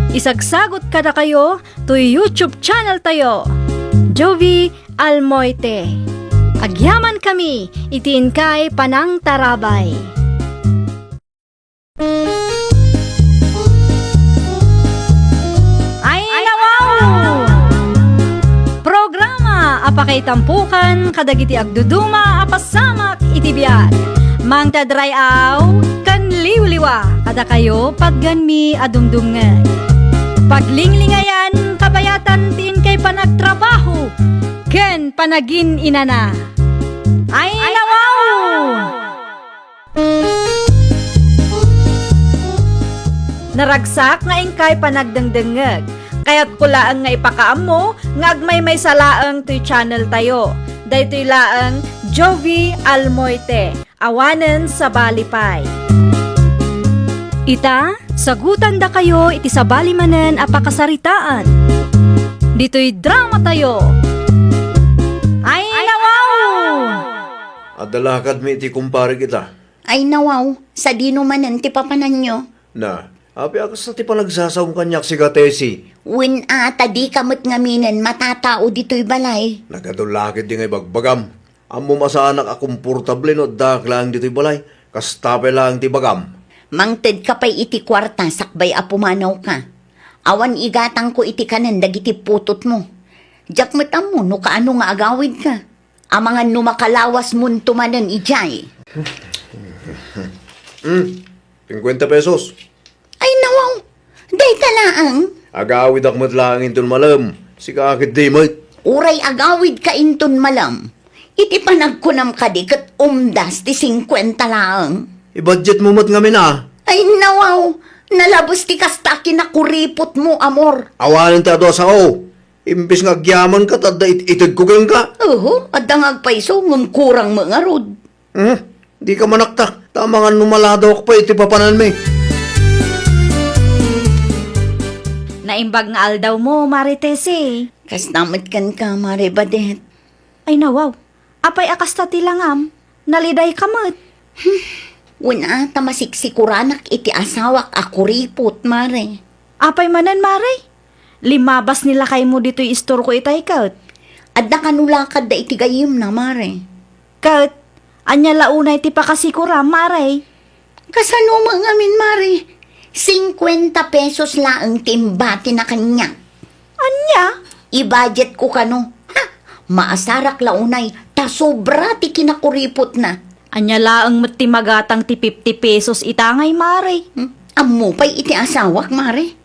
Isagsagot kadakayo toy YouTube channel tayo, Jovie Almoite. Agyamankami iti inkay panangtarabay. Ay, nawaw! Programa a pakaitampokan kadagiti agduduma a pasamak iti biag. Mangted ray-aw ken liwliwa kadakayo, patganmi a dumdumngeg. Paglinglingayan, kabayatan ti inkay panagtrabaho ken panagin-inana. Ay, nawaw! Naragsak nga inkay panagdengdengngeg. Kayatko laeng nga ipakaammo nga agmaymaysa laeng toy channel tayo. Daytoy laeng Jovie Almoite, awanen sabali pay. Ita, sagutandakayo iti sabali manen a pakasaritaan. Ditoy dramatayo. Ay, nawaw! Adda lakadmi iti kumparek ita. Ay, nawaw, sadino manen ti papananyo? Na, apay a kasta ti panagsasaom kaniak, siga Tessie? Wen a, ta dika met ngaminen matatao ditoy balay. Nagadu la ketdi nga ibagbagam. Ammom a saanak a komportable no addaak laeng ditoy balay. Kasta pay laeng ti ibagam. Mangtedka pay iti kuarta sakbay a pumanawka. Awan igatangko iti kanen dagiti putotmo. Diak met ammo no kaano nga agawidka. Amangan no makalawasmonto manen idiay. Hmm, singkuenta pesos. Ay, nawaw, dayta laeng. Agawidak met laeng inton malem. Sika ketdi met. Uray agawidka inton malem, iti panagkunam kadi ket umdas ti singkuenta laeng. I-budget mo met ngamin a. Ay, nawaw, nalabes ti kasta a kinakuripotmo, amor. Awanen ti adu a sao. Imbes nga agyamanka, ta adda it-, itedko kenka. Oho, adda nga agpayso, ngem kurang met ngarud. Hmm? Dika manakta, ta amangan no maladawak pay iti papananmi. Naimbag nga aldawmo, Mare Tessie. Kasta met kenka, Mare Badet. Ay, nawaw. Apay a kasta ti langam? Nalidayka met. Hmm. Wen a, ta masiksikuranak iti asawak a kuripot, Mare. Apay manen, Mare? Limmabas ni lakaymo ditoy istorko itay ket. Adda kano lakadda iti gayyemna, Mare. Ket, ania la unay ti pakasikuram, Mare? Kasano met ngamin, Mare? Singkuenta pesos laeng ti imbatina kaniak. Ania? I-budget ko kano. Ha? Maasarak la unay, ta sobra ti kinakuripotna. Ania laeng met ti magatang ti fifty pesos ita ngay, Mare? Hmm? Ammo pay iti asawak, Mare?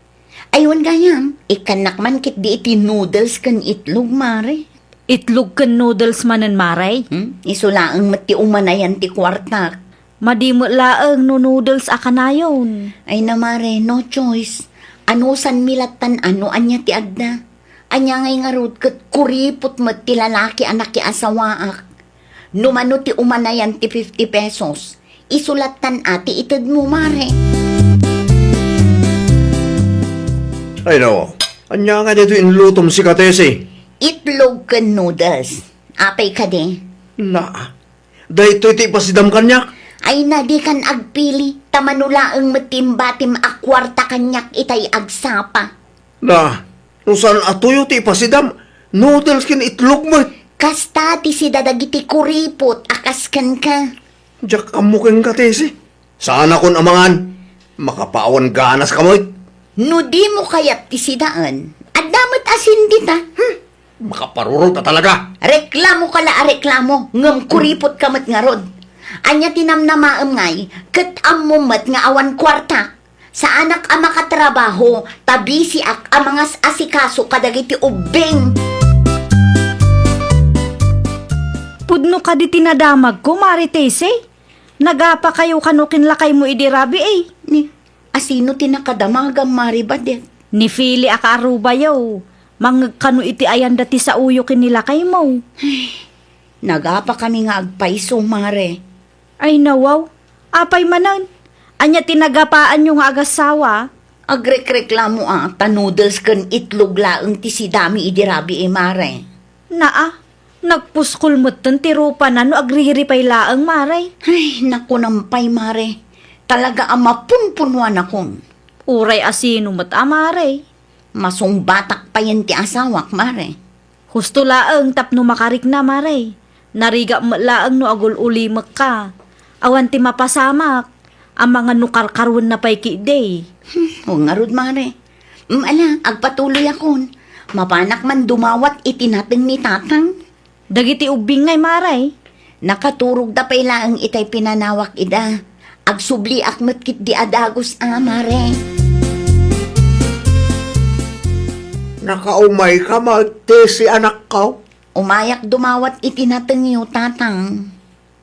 Ay, wen gayam, ikkannak man ketdi iti noodles ken itlog, Mare. Itlog ken noodles manen, Mare? Hmm? Isu laeng met ti umanayan ti kuartak. Madi met laeng no noodles a kanayon. Ay na, Mare, no choice. Anusanmi lattan a no ania ti adda. Ania ngay ngarud ket kuripot met ti lalaki a nakiasawaak. No mano ti umanayan ti fifty pesos, isu lattan a ti itedmo, Mare. Ay, no. Ania nga ditoy inlutom sika, Tessie? Itlog ken noodles. Apay kadi? Na, daytoy ti ipasidam kaniak? Ay na, dikan agpili, ta mano laeng met ti imbatim a kuarta kaniak itay agsapa. Na, no saan a tuyo ti ipasidam, noodles ken itlog met. Kasta ti sida dagiti kuripot a kas kenka. Diak ammo kenka, Tessie. Saanakon a mangan. Makapaawan ganas ka met. No dimo kayat ti sidaan, adda met asin dita. Hmm. Makaparurot ka talaga. Reklamo ka la a reklamo, ngem kuripot ka met ngarud. Ania ti namnamaem ngay, ket ammo met nga awan kuarta. Saanak a makatrabaho, ta bisiak a mangas-asikaso kadagiti ubbing. Pudno kadi ti nadamagko, Mare Tessie? Nagapakayo kano ken lakaymo idi rabii? Ni, asino ti nakadamagam, Mare Badet? Ni Fili a kaarubayo, mangngeg kano iti ayanda ti saoyo ken ni lakaymo. Nagapakami nga agpayso, Mare. Ay, nawaw. Apay manen? Ania ti nagapaanyo nga agassawa? Agrekreklamo a ta noodles ken itlog laeng ti sidami idi rabii, Mare. Naa, nagpuskol metten ti rupana no agriripay laeng, Mare. Ay, nakunam pay, Mare. Talaga a mapunpunuanakon. Uray asino met a, Mare. Masungbatak payen ti asawak, Mare. Husto laeng tapno makarikna, Mare. Narigak met laeng no agul-ulimekka. Awan ti mapasamak. Amangan no karkaruenna pay ketdi. Hmm, wen ngarud, Mare. Mm, ala, agpatuloyakon. Mapanak man dumawat iti nateng ni Tatang. Dagiti ubbing ngay, Mare? Nakaturogda pay laeng itay pinanawak ida. Agsubliak met ketdi a dagus a, Mare. Nakaumayka met, Tessie, anakko? Umayak dumawat iti natengyo, Tatang.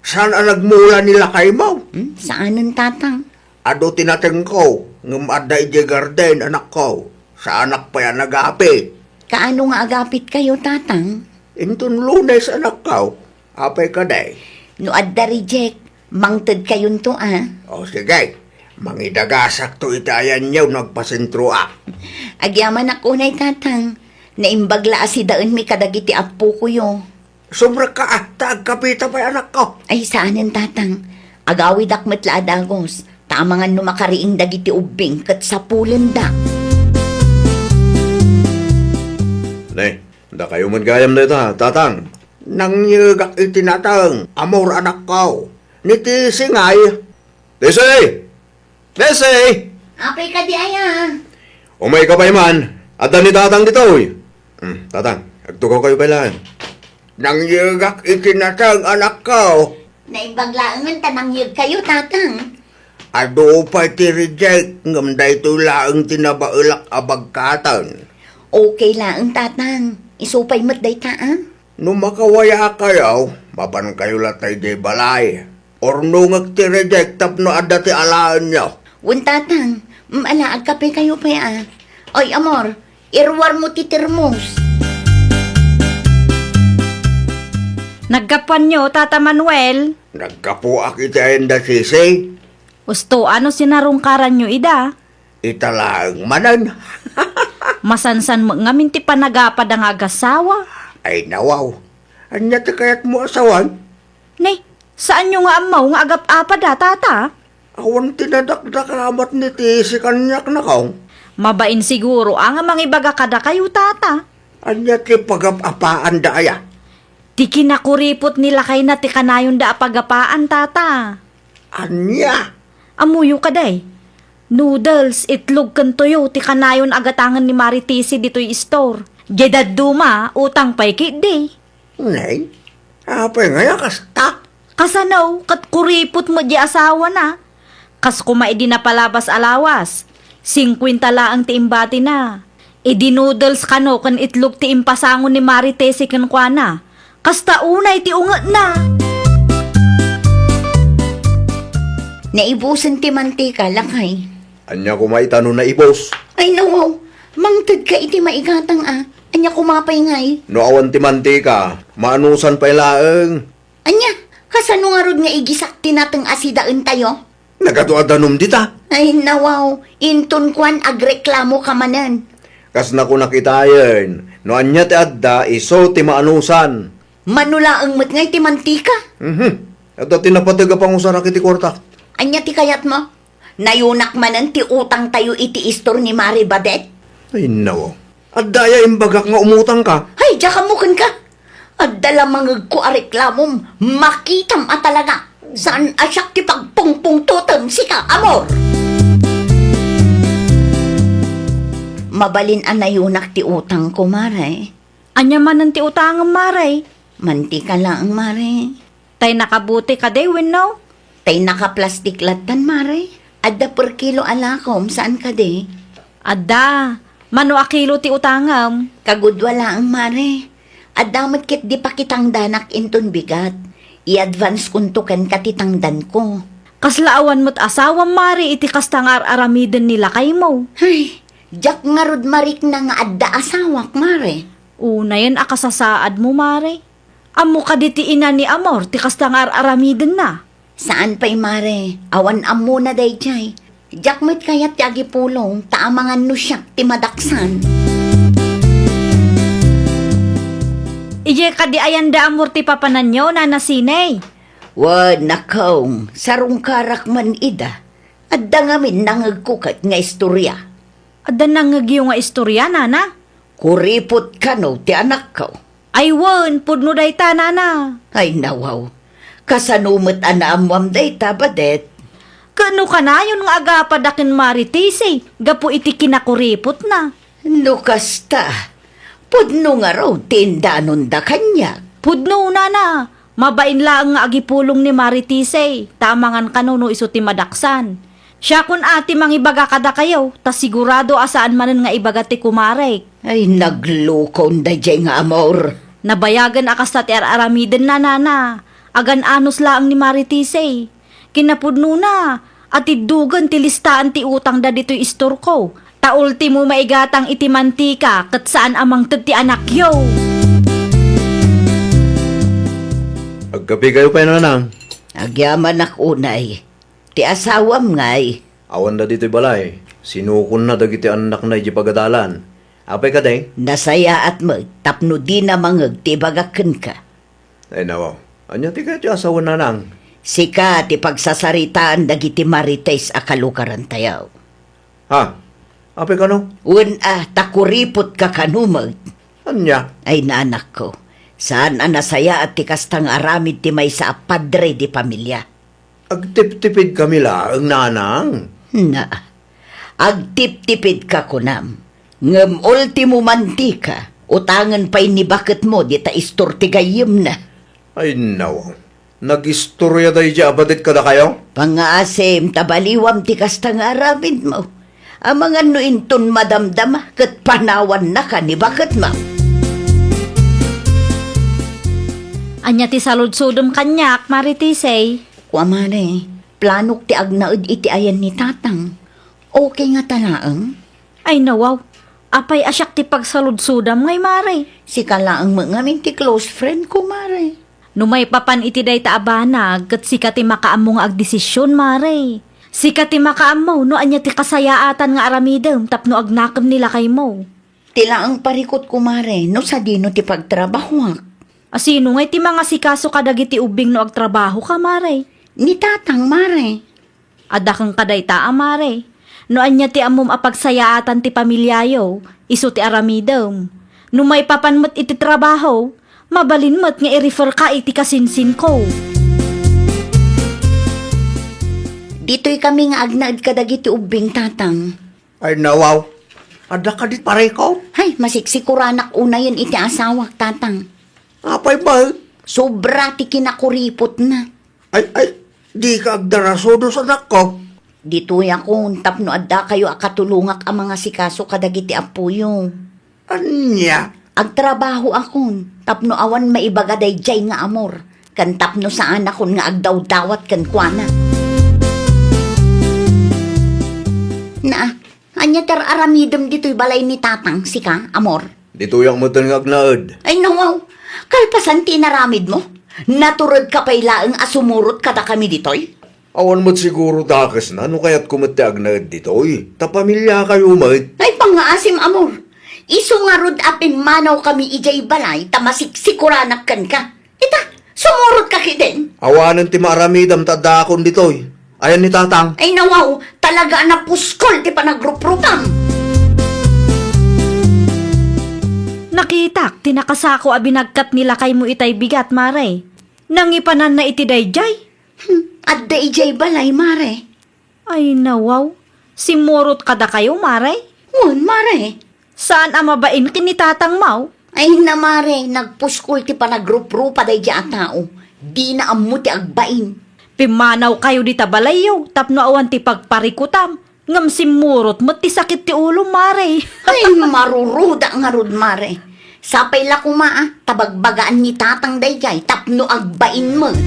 Saan a nagmula ni lakaymo? Hmm, saanen, Tatang. Adu ti natengko, ngem adda idiay garden, anakko. Saanak pay a nagapit. Kaano nga agapitkayo, Tatang? Inton Lunes, anakko. Apay kadi? No adda reject, mangtedkayonto a. O, sige. Mangidagasakto iti ayanyo no agpasentroak. Agyamanak unay, Tatang. Naimbag la a sidaenmi kadagiti appokoyo. Sumrekka a, ta agkapita pay, anakko. Ay, saanen, Tatang. Agawidak met la a dagus, ta amangan no makariing dagiti ubbing ket sapulenda. Ne, dakayo met gayam dayta, Tatang. Nangyegak iti nateng, Amor, anakko. Ni Tessie ngay. Tessie! Tessie! Apay kadi aya? Umayka pay man. Adda ni Tatang ditoy. Hmm, Tatang, agtugawkayo pay laeng. Nangyegak iti nateng, anakko. Naimbag laengen ta nangyegkayo, Tatang. Adu pay ti reject, ngem daytoy laeng ti nabaelak a bagkaten. Okay laeng, Tatang. Isu pay met dayta a. No makawayaakayo, mapankayo latta idiay balay. Urnongek ti reject tapno adda ti alaenyo. Wen, Tatang, mm, ala, agkapekayo pay a. Oy, Amor, iruarmo ti termos. Naggapuanyo, Tata Manuel? Naggapuak iti ayanda, Tessie. Usto, ano sinarungkaranyo ida? Ita laeng manen. Masansan met ngamin ti panagapad a nga agassawa. Ay, nawaw. Ania ti kayatmo a sawen? Ne, saanyo nga ammo nga agap-apad a, Tata? Awan ti nadakdaka met ni Tessie kaniak, nakong. Mabain siguro a nga mangibaga kadakayo, Tata. Ania ti pagap-apaanda aya? Ti kinakuripot ni lakayna ti kanayonda a pagapaan, Tata. Ania? Ammoyo kadi? Noodles, itlog ken toyo ti kanayon a gatangen ni Mari Tisi ditoy istor. Diay dadduma, utang pay ketdi. Nay, apay ngay a kasta? Kasano, ket kuripot met diay asawana. Kas koma idi napalabas a lawas, singkuenta laeng ti imbatina. Idi noodles kano ken itlog ti impasango ni Mari Tesi kenkuana, kasta unay ti ungetna. Naibusen ti mantika, lakay. Ania koma ita no naibus? Ay, nawaw. Mangtedka iti maigatang a. Ania koma pay ngay? No awan ti mantika, maanusan pay laeng. Ania, kasano ngarud nga igisak ti nateng a sidaentayo? Nagadu a danum dita. Ay, nawaw, inton kuan agreklamo ka manen. Kas nakunak itayen, no ania ti adda, isu ti maanusan. Mano laeng met ngay ti mantika? Mhm. Adda ti napateg a pangusarak iti kuartak. Ania ti kayatmo? Nayunak manen ti utangtayo iti istor ni Mari Badet? Ay, nawaw. Adda aya imbagak nga umutangka? Ay, diak ammo kenka. Adda la mangegko a reklamom, makitam a talaga. Saan a siak ti pagpungpungtotem, sika, amor. Mabalin a nayunak ti utangko, Mare. Ania manen ti utangem, Mare? Mantika laeng, Mare. Tay nakabote kadi wenno? Tay nakaplastik lattan, Mare. Adda per kilo a lakom, saan kadi? Adda. Mano a kilo ti utangem? Kagudua laeng, Mare. Adda met ketdi pakitangdanak inton bigat. I-advance konto kenka ti tangdanko. Kasla awan met asawam, Mare, iti kasta nga ar-aramiden ni lakaymo? Ay, diak ngarud marikna nga adda asawak, Mare. Unayen a kasasaadmo, Mare. Ammo kadi ti ina ni Amor ti kasta nga ar-aramidenna? Saan pay, Mare. Awan ammona daydiay. Diak met kayat ti agipulong ta amangan no siak ti madaksan. Idiay kadi ayanda Amor ti papananyo, Nana Sinay? Wen, nakong, sarungkarak man ida. Adda ngamin nangegko ket nga istoria. Adda nangegyo nga istoria, Nana? Kuripot kano ti anakko. Ay wen, pudno dayta, Nana. Ay, nawaw. Kasano met a naammoam dayta, Badet? Ket no kanayon nga agapada ken Mari Tisi gapu iti kinakuripotna. No kasta, pudno ngarud ti indanonda kaniak. Pudno, Nana. Mabain laeng nga agipulong ni Mari Tisi, ta amangan kano no isu ti madaksan. Siakon a ti mangibaga kadakayo, ta sigurado a saan manen nga ibaga ti kumarek. Ay, naglukon daydiay nga Amor. Nabayagen a kasta ti ar-aramidenna, Nana. Agan-anos laeng ni Mari Tisi. Kinapudnona, atiddogen ti listaan ti utangda ditoy istorko. Ta ultimo maigatang iti mantika ket saan a mangted ti anakyo. Agkape kayo pay, Nanang? Agyamanak unay. Ti asawam ngay? Awanda ditoy balay. Sinukonna dagiti annakna idiay pagadalan. Apay kadi? Nasayaat met tapno dina mangeg ti ibagak kenka. Ay, nawaw. Ania ti kayat ti asawen, Nanang? Sika ti pagsasaritaan dagiti Marites a kalugarantayo. Ha? Apay kano? Wen a, ta kuripot ka kano met. Ania? Ay, nanakko, saan a nasayaat ti kasta nga aramid ti maysa a padre di pamilia. Agtiptipid kami laeng, Nanang. Na, agtiptipid ka kunam. Ngem ultimo mantika, utangen pay ni baketmo dita istor ti gayyemna. Ay, nawaw. Nagistoria daydiay a Badet kadakayo? Pangngaasim ta baliwam ti kasta nga aramidmo. Amangan no inton madamdama ket panawannaka ni baketmo. Ania ti saludsodem kaniak, Mari Tisay? Kua, Mare, planok ti agnaed iti ayan ni Tatang. Okay ngata laeng? Ay, nawaw. Apay a siak ti pagsaludsodam ngay, Mare? Sika laeng met ngamin ti close friend ko, Mare. No maipapan iti dayta a banag, ket sika ti makaammo nga agdesisyon, Mare. Sika ti makaammo no ania ti kasayaatan nga aramidem tapno agnakem ni lakaymo. Ti laeng parikutko, Mare, no sadino ti pagtrabahoak. A sino ngay ti mangasikaso kadagiti ubbing no agtrabahoka, Mare? Ni Tatang, Mare. Adda kenka dayta a, Mare. No ania ti ammom a pagsayaatan ti pamiliayo, isu ti aramidem. No maipapan met iti trabaho, mabalin met nga i-refer ka iti kasinsinko. Ditoy kami nga agnaed kadagiti ubbing, Tatang. Ay, nawaw. Adda kadi pareko? Ay, masiksikoranak unayen iti asawak, Tatang. Apay ba? Sobra ti kinakuripotna. Ay, ay, dika agdarasudus, anakko. Ditoyakon tapno addakayo a katulongak a mangasikaso kadagiti appoyo. Ania? Agtrabahoakon tapno awan maibaga daydiay nga amor, ken tapno saanakon nga agdawdawat kenkuana. Naa, ania ti ar-aramidem ditoy balay ni Tatang, sika, amor? Ditoyak metten nga agnaed. Ay, nawaw, kalpasan ti inaramidmo? Naturedka pay laeng a sumurot kadakami ditoy? Awan met siguro dakesna no kayatko met ti agnaed ditoy, ta pamiliakayo met. Ay, pangngaasim, amor. Isu ngarud a pimmanawkami idiay balay ta masiksikoranak kenka. Ita, sumurotka ketdin. Awanen ti maaramidam ta addaakon ditoy. Ayan ni Tatang. Ay, nawaw, talaga a napuskol ti panagruprupam. Nakitak ti nakasako a binagkat ni lakaymo itay bigat, Mare. Nangipananna iti daydiay. Hmm, adda idiay balay, Mare. Ay, nawaw. Simmurot kadakayo, Mare? Wen, Mare. Saan a mabain ken ni Tatang, maw? Ay, na, Mare, nagpuskol ti panagruprupa daydiay a tao. Dina ammo ti agbain. Pimmanawkayo dita balayyo tapno awan ti pagparikutam. Ngem simmurot met ti sakit ti ulom, Mare. Ay, maruruda ngarud, Mare. Sapay la koma a ta bagbagaan ni Tatang daydiay tapno agbain met.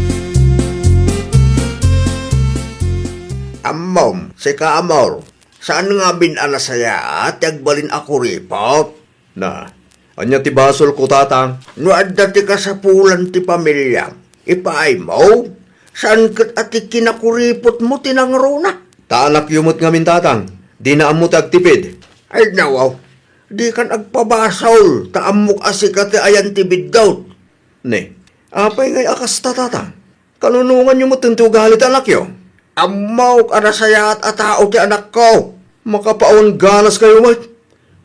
Ammom, sika, amor, saan ngamin a nasayaat ti agbalin a kuripot? Na, ania ti basolko, Tatang? No adda ti kasapulan ti pamiliam, ipaaymo. Saan ket a ti kinakuripotmo ti nangruna? Ta anakyo met ngamin, Tatang. Dina ammo ti agtipid. Ay, nawaw. Dikan agpabasol, ta ammok a sika ti ayan ti biddut. Ne, apay ngay a kasta, Tatang? Kanunonganyo met ti ugali ti anakyo? Ammok a nasayaat a tao ti anakko. Makapawan ganaskayo met.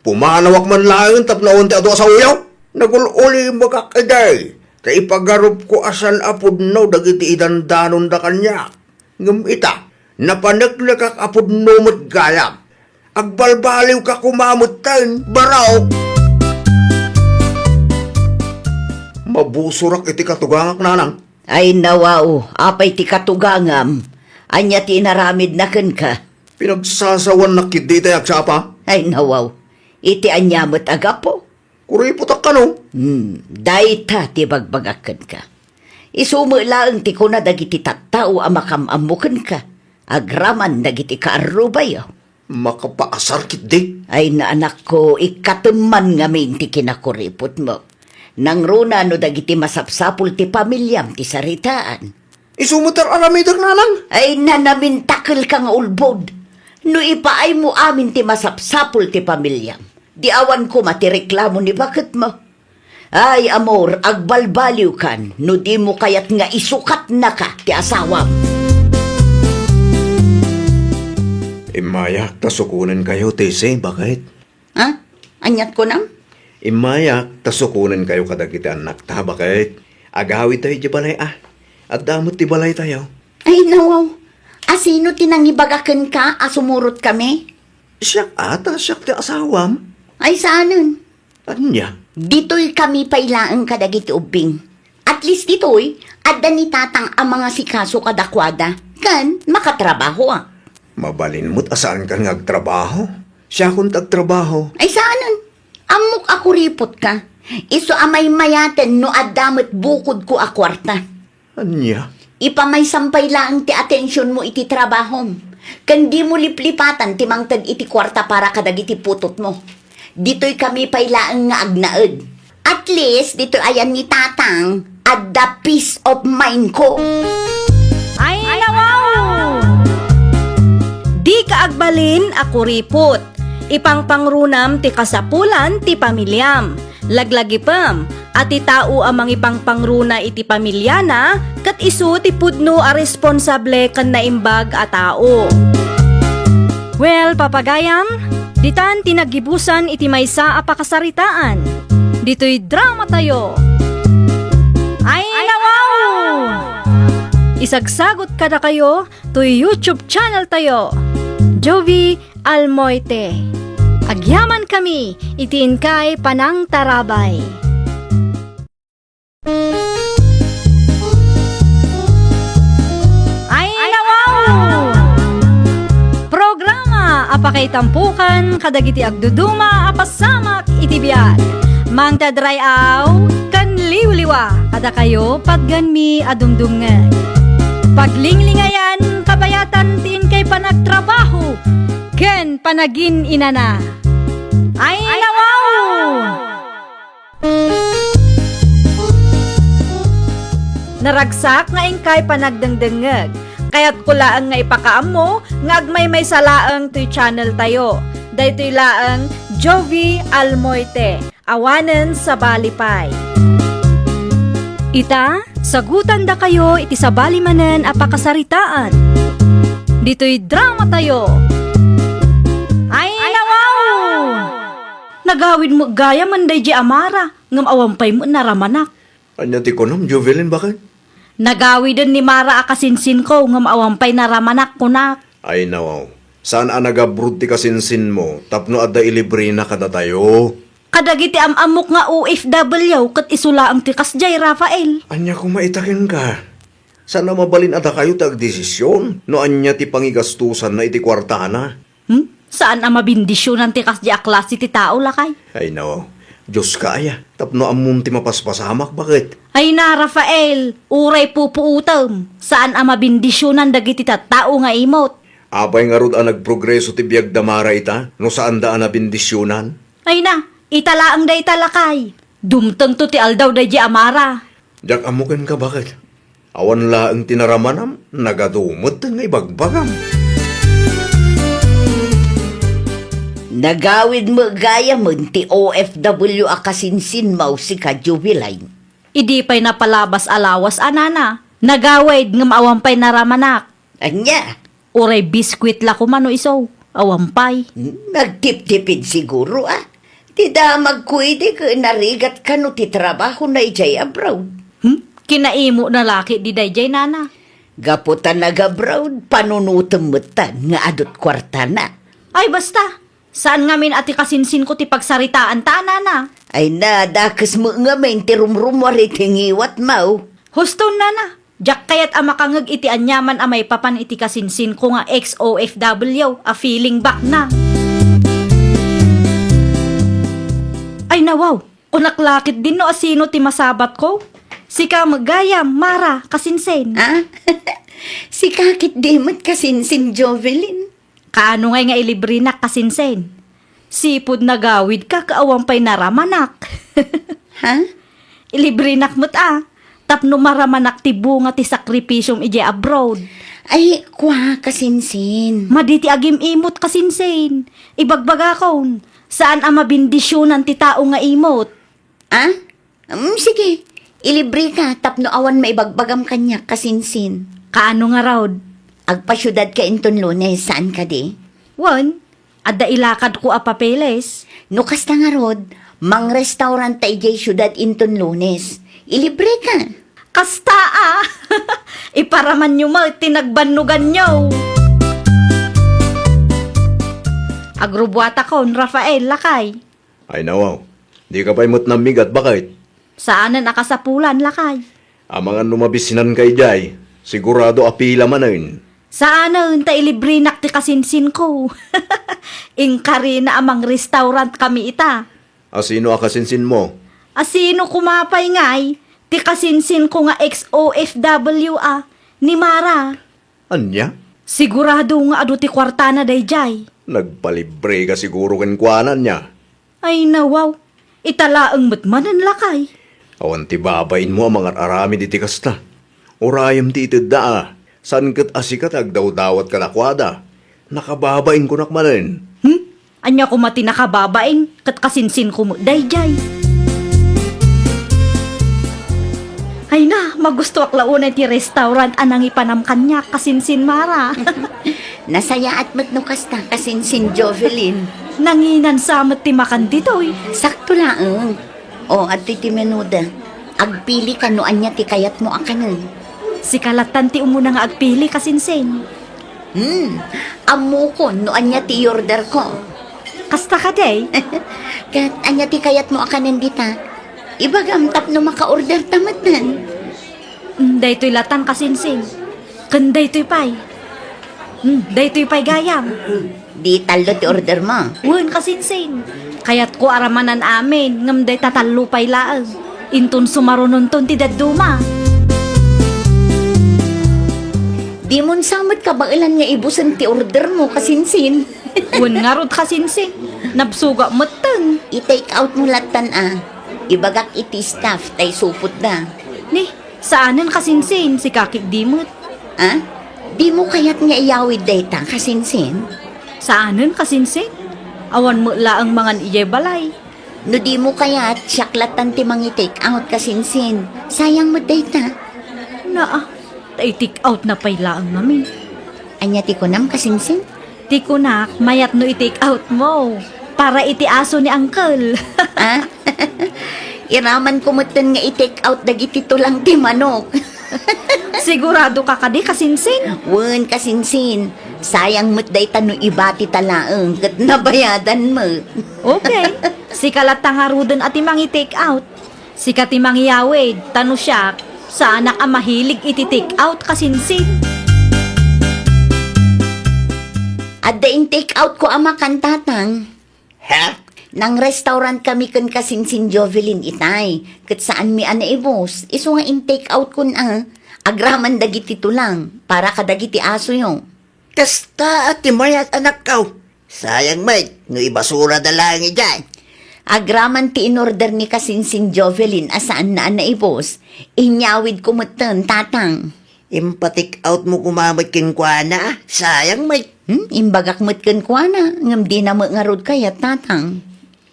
Pumanawak man laeng tapno awan ti adu a saoyo. Nagul-ulimekak idi, ta ipagarupko a saan a pudno dagiti idandanonda kaniak. Ngem ita, napaneknekak a pudno met gayam. Agbalbaliwka koma metten, barok! Mabusorak iti katugangak, nanang. Ay, nawaw, apay ti katugangam? Ania ti inaramidna kenka? Pinagsasawannak ketdi itay agsapa. Ay, nawaw, iti ania met a gapu? Kuripotak kano? Hmm, dayta ti bagbagak kenka. Isu met laeng ti kuna dagiti tattao a makam-ammo kenka, agraman dagiti kaarrubayo. Makapaasar ketdi. Ay, na, anakko, ikkatemman ngamin ti kinakuripotmo. Nangruna no dagiti masapsapul ti pamiliam ti saritaan. Isu met ti ar-aramidek, nanang. Ay, na, namintakelka nga ulbod. No ipaaymo amin ti masapsapul ti pamiliam, di awan koma ti reklamo ni baketmo. Ay, amor, agbalbaliwkan no dimo kayat nga isukatnaka ti asawam. Immayak ta sukonenkayo, Tese, baket. Ha? Aniat kunam? Immayak ta sukonenkayo kadagiti annakta, baket. Agawidtayo idiay balay a. Adda met ti balaytayo. Ay, nawaw. A, sino ti nangibaga kenka a sumurotkami? Siak a, ta siak ti asawam. Ay, saanen? Ania? Ditoykami pay laeng kadagiti ubbing. At least ditoy, adda ni Tatang a mangasikaso kadakuada, ken makatrabahoak. Mabalin met a saankan nga agtrabaho. Siakon ti agtrabaho. Ay, saanen? Ammok a kuripotka. Isu a maymayaten no adda met bukodko a kuarta. Ania? Ipamaysam pay laeng ti atensionmo iti trabahom, ken dimo liplipatan ti mangted iti kuarta para kadagiti putotmo. Ditoykami pay laeng nga agnaed. At least, ditoy ayan ni Tatang, adda peace of mind ko. Ay, nawaw! Dika agbalin a kuripot. Ipangpangrunam ti kasapulan ti pamiliam. Laglagipem a ti tao a mangipangpangruna iti pamiliana ket isu ti pudno a responsable ken naimbag a tao. Well, papagayam, ditan ti naggibusan iti maysa a pakasaritaan. Ditoy dramatayo. Ay, nawaw! Isagsagut kadakayo toy YouTube channel tayo, Jovie Almoite. Agyamankami iti inkay panangtarabay. Ay, nawaw! Programa a pakaitampukan kadagiti agduduma a pasamak iti biag. Mangted ray-aw ken liwliwa kadakayo patgenmi a dumdumngeg. Paglinglingayan, kabayatan ti inkay panagtrabaho ken panagin-inana. Ay, nawaw! Naragsak nga inkay panagdengdengngeg. Kayatko laeng nga ipakaammo nga agmaymaysa laeng toy channel tayo. Daytoy laeng Jovie Almoite, awanen sabali pay. Ita, sagutandakayo iti sabali manen a pakasaritaan. Ditoy drama tayo. Ay, nawaw! Nagawid met gayam daydiay a Mara, ngem awan pay met naramanak. Ania ti kunam, Jovelyn, baket? Nagawiden ni Mara a kasinsinko, ngem awan pay naramanak, kunak. Ay, nawaw. Saan a nagabroad ti kasinsinmo tapno adda ilibrena kadatayo? Kadagiti am-ammok nga O F W ket isu laeng ti kasdiay, Rafael. Ania koma ita kenka? Saan a mabalin a dakayo ti agdesisyon no ania ti pangigastosanna iti kuartana? Hmm? Saan a mabendisionan ti kasdiay a klase ti tao, lakay? Ay, no. Dioska aya, tapno ammom ti mapaspasamak, baket? Ay na, Rafael, uray pupuotem. Saan a mabendisionan dagiti tattao nga imot. Apay ngarud a nagprogreso ti biagda Mara ita, no saanda a nabendisionan? Ay na, ita laeng dayta, lakay. Dumtengto ti aldaw daydiay a Mara. Diak ammo kenka, baket? Awan laeng ti naramanam, nagadu met nga ibagbagam. Nagawid met gayamen ti O F W a kasinsinmo, sika, Jovelyn. Idi pay napalabas a lawas a nana, nagawid ngem awan pay naramanak. Ania? Uray biskuit la koma no isu, awan pay. Hmm, nagtiptipid siguro, a. Ti damagko idi ket narigat kano ti trabahona idiay abroad. Hmm? Kinaimona la ketdi daydiay, nana. Gapu ta nag-abroad, panunotem metten nga adu't kuartana. Ay, basta! Saan ngamin a ti kasinsinko ti pagsaritaanta, nana. Ay na, dakes met ngamin ti rumrumuar iti ngiwatmo. Huston, nana. Diak kayat a makangeg iti aniaman a maipapan iti kasinsinko nga ex-O F W a feeling back na. Ay, nawaw! Kunak la ketdin no asino ti masabatko. Sika met gayam, Mara, kasinsin. Ah? Sika ketdi met, kasinsin, Jovelyn. Kaano ngay nga ilibrenak, kasinsin? Sipud nagawidka ket awan pay naramanak. Ha? Ilibrenak met a, tapno maramanak ti bunga ti sakripisiom idiay abroad. Ay, kua, kasinsin. Madi ti agim-imot, kasinsin. Ibagbagakon, saan a mabendisionan ti tao nga imot. Ah? Mm, sige, ilibreka tapno awan maibagbagam kaniak, kasinsin. Kaano ngarud? Agpasiudadka inton Lunes, saan kadi? Wen, adda ilakadko a papeles. No kasta ngarud, mangrestauranta idiay siudad inton Lunes. Ilibreka. Kasta a! Iparamanyo met ti nagbannoganyo. Agrubuatakon, Rafael, lakay. Ay, nawaw. Dika pay met nammigat, baket? Saanen a kasapulan, lakay. Amangan no mabisinanka idiay, sigurado a pila manen. Saanen ta ilibrenak ti kasinsinko. Inkarina a mangrestaurant kami ita. Asino a kasinsinmo? Asino koma pay ngay? Ti kasinsinko nga ex-O F W a, ni Mara. Ania? Sigurado nga adu ti kuartana daydiay. Nagpalibreka siguro kenkuana, ania? Ay, nawaw. Ita laeng met manen, lakay. Awan ti babainmo a mangar-aramid iti kasta. Urayem ti itedda a, saan ket a sika ti agdawdawat kadakuada. Nakababain kunak manen. Hmm? Ania koma ti nakababain ket kasinsinko met daydiay? Ay na, magustoak la unay ti restaurant a nangipanam kaniak, kasinsin Mara. Nasayaat met no kasta, kasinsin Jovelyn. Nanginansa met ti makan ditoy. Sakto laeng. O, adtoy ti menuda. Agpilika no ania ti kayatmo a kanen. Sika lattan ti umuna nga agpili, kasinsin. Hmm, ammokon no ania ti i-order ko. Kasta kadi? Ket ania ti kayatmo a kanen dita? Ibagam tapno maka-order ta metten. Hmm, daytoy lattan, kasinsin. Ken daytoy pay. Hmm, daytoy pay gayam. Di tallo ti order mo? Wen, kasinsin. Kayatko a ramanan amin, ngem dayta tallo pay laeng. Inton sumarunonton ti dadduma. Dimon sa met kabaelan nga ibusen ti order mo, kasinsin. Wen ngarud, kasinsin. Nabsuga metten. I-take out mo lattan a. Ibagak iti staff ta isupotda. Ni, saanen, kasinsin, sika ketdi met. Ah? Dimo kayat nga iyawid dayta, kasinsin? Saanen, kasinsin. Awan met laeng mangan idiay balay. No dimo kayat, siak lattan ti mangi-take out, kasinsin. Sayang met dayta. Naa, ta i-take out na pay laeng ngamin. Ania ti kunam, kasinsin? Ti kunak, mayat no i-take out mo. Para iti aso ni Uncle. Ah? Iraman ko metten nga i-take out dagiti tulang ti manok. Sigurado ka kadi, kasinsin? Wen, kasinsin. Sayang met dayta no ibati ta laeng ket nabayadan met. Okay. Sika latta ngaruden a ti mangi-take out. Sika ti mangiyawid, ta no siak, saanak a mahilig iti take out, kasinsin. Adda in-take out ko a makan, tatang. Ha? Nang-restaurant kami ken kasinsin Jovelyn itay, ket saanmi a naibus, isu nga in-take out kon a, agraman dagiti tulang, para kadagiti asoyo. Kasta a ti mayat, anakko. Sayang met no ibasurada laeng idiay. Agraman ti in-order ni kasinsin Jovelyn a saanna a naibus, inyawid ko metten, tatang. Impa-take out mo koma met kenkuana, sayang met. Hmm, imbagak met kenkuana, ngem dina met ngarud kayat, tatang.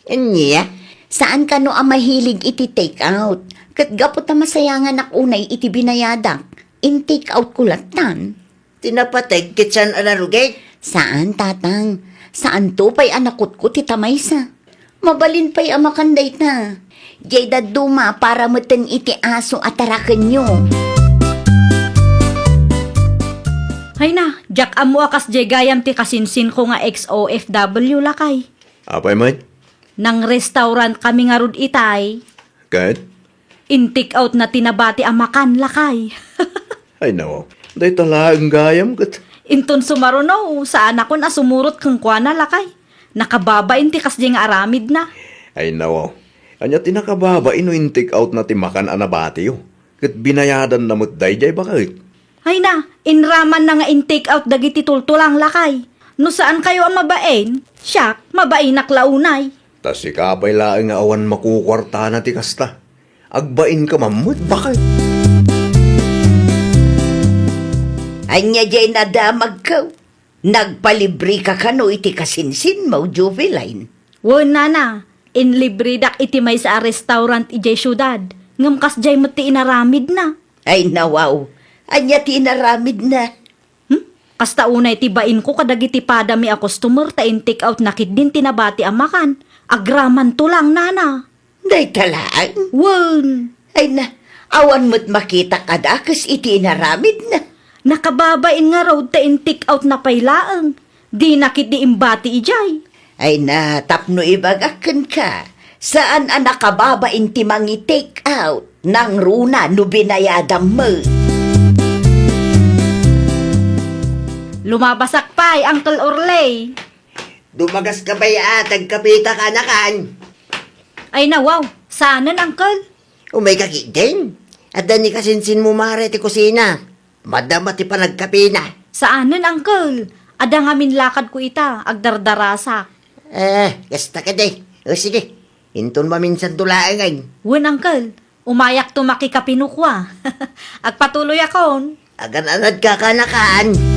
Ania? Saan kano a mahilig iti take out. Ket gapu ta masayanganak unay iti binayadak, in-take out ko lattan. Ti napateg ket saan a narugit? Saan, tatang. Saanto pay a nakutkot ita maysa. Mabalin pay a makan dayta. Diay dadduma para metten iti aso a tarakenyo. Hayna, diak ammo a kasdiay gayam ti kasinsinko nga ex-O F W, lakay. Apay met? Nang-restaurant kami ngarud itay. Ket? In-take out na ti nabati a makan, lakay. Ay, nawaw. Dayta laeng gayam ket. Inton sumaruno, saanakon a sumurot kenkuana, lakay. Nakababain ti kasdiay nga aramidna. Ay, nawaw. Ania ti nakababain no in-take out na ti makan a nabatiyo? Ket binayadanna met daydiay baket. Hayna, inramanna nga in-take out dagiti tultulang, lakay. No saankayo a mabain, siak, mabainak la unay. Ta sika pay laeng nga awan makukuartana ti kasta. Agbainka man met, baket. Ania diay nadamagko? Nagpalibreka kano iti kasinsinmo, Joveline? Wen, nana, inlibredak iti maysa a restaurant idiay siudad, ngem kasdiay met ti inaramidna. Ay, nawaw. Ania ti inaramidna? Hmm? Kasta unay ti bainko kadagiti padami a customer ta in-take out na ketdin ti nabati a makan. Agraman tulang, nana. Dayta laeng? Wen. Ay na, awan met makitak a dakes iti inaramidna. Nakababain ngarud ta in-take out na pay laeng. Dina ketdi imbati idiay. Ay na, tapno ibagak kenka, saan a nakababain ti mangi-take out, nangruna no binayadam met. Lumabasak pay, Uncle Orley. Dumagas ka pay a, tagkapita ka, nakan. Ay na, wow. Saanen, Uncle? Umay ka ketdin. Adda ni kasinsinmo Mare ti kusina. Madama ti panagkapina. Saanen, Uncle. Adda ngamin lakadko ita, agdardarasak. Eh, kasta kadi. O, sige. Inton maminsanto laengen. Wen, Uncle. Umayakto makikape no kua. Agpatuloyakon. Agan-anadka, nakan.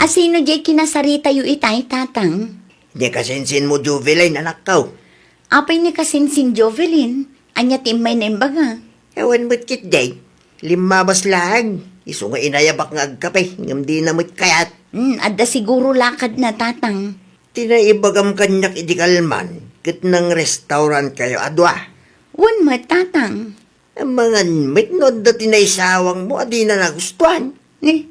Asino diay kinasaritayo itay, Tatang? Ni kasinsinmo Jovelyn, anakko. Apay ni kasinsin Jovelyn? Ania ti immay na imbaga? Awan met ketdi. Limmabas laeng. Isu nga inayabak nga agkape, ngem dina met kayat. Hmm, adda siguro lakadna, Tatang. Ti naibagam kaniak idi kalman, ket nang-restaurantkayo a dua. Wen met, Tatang. Amangan met no adda ti naisawangmo a dina nagustuan. Ni,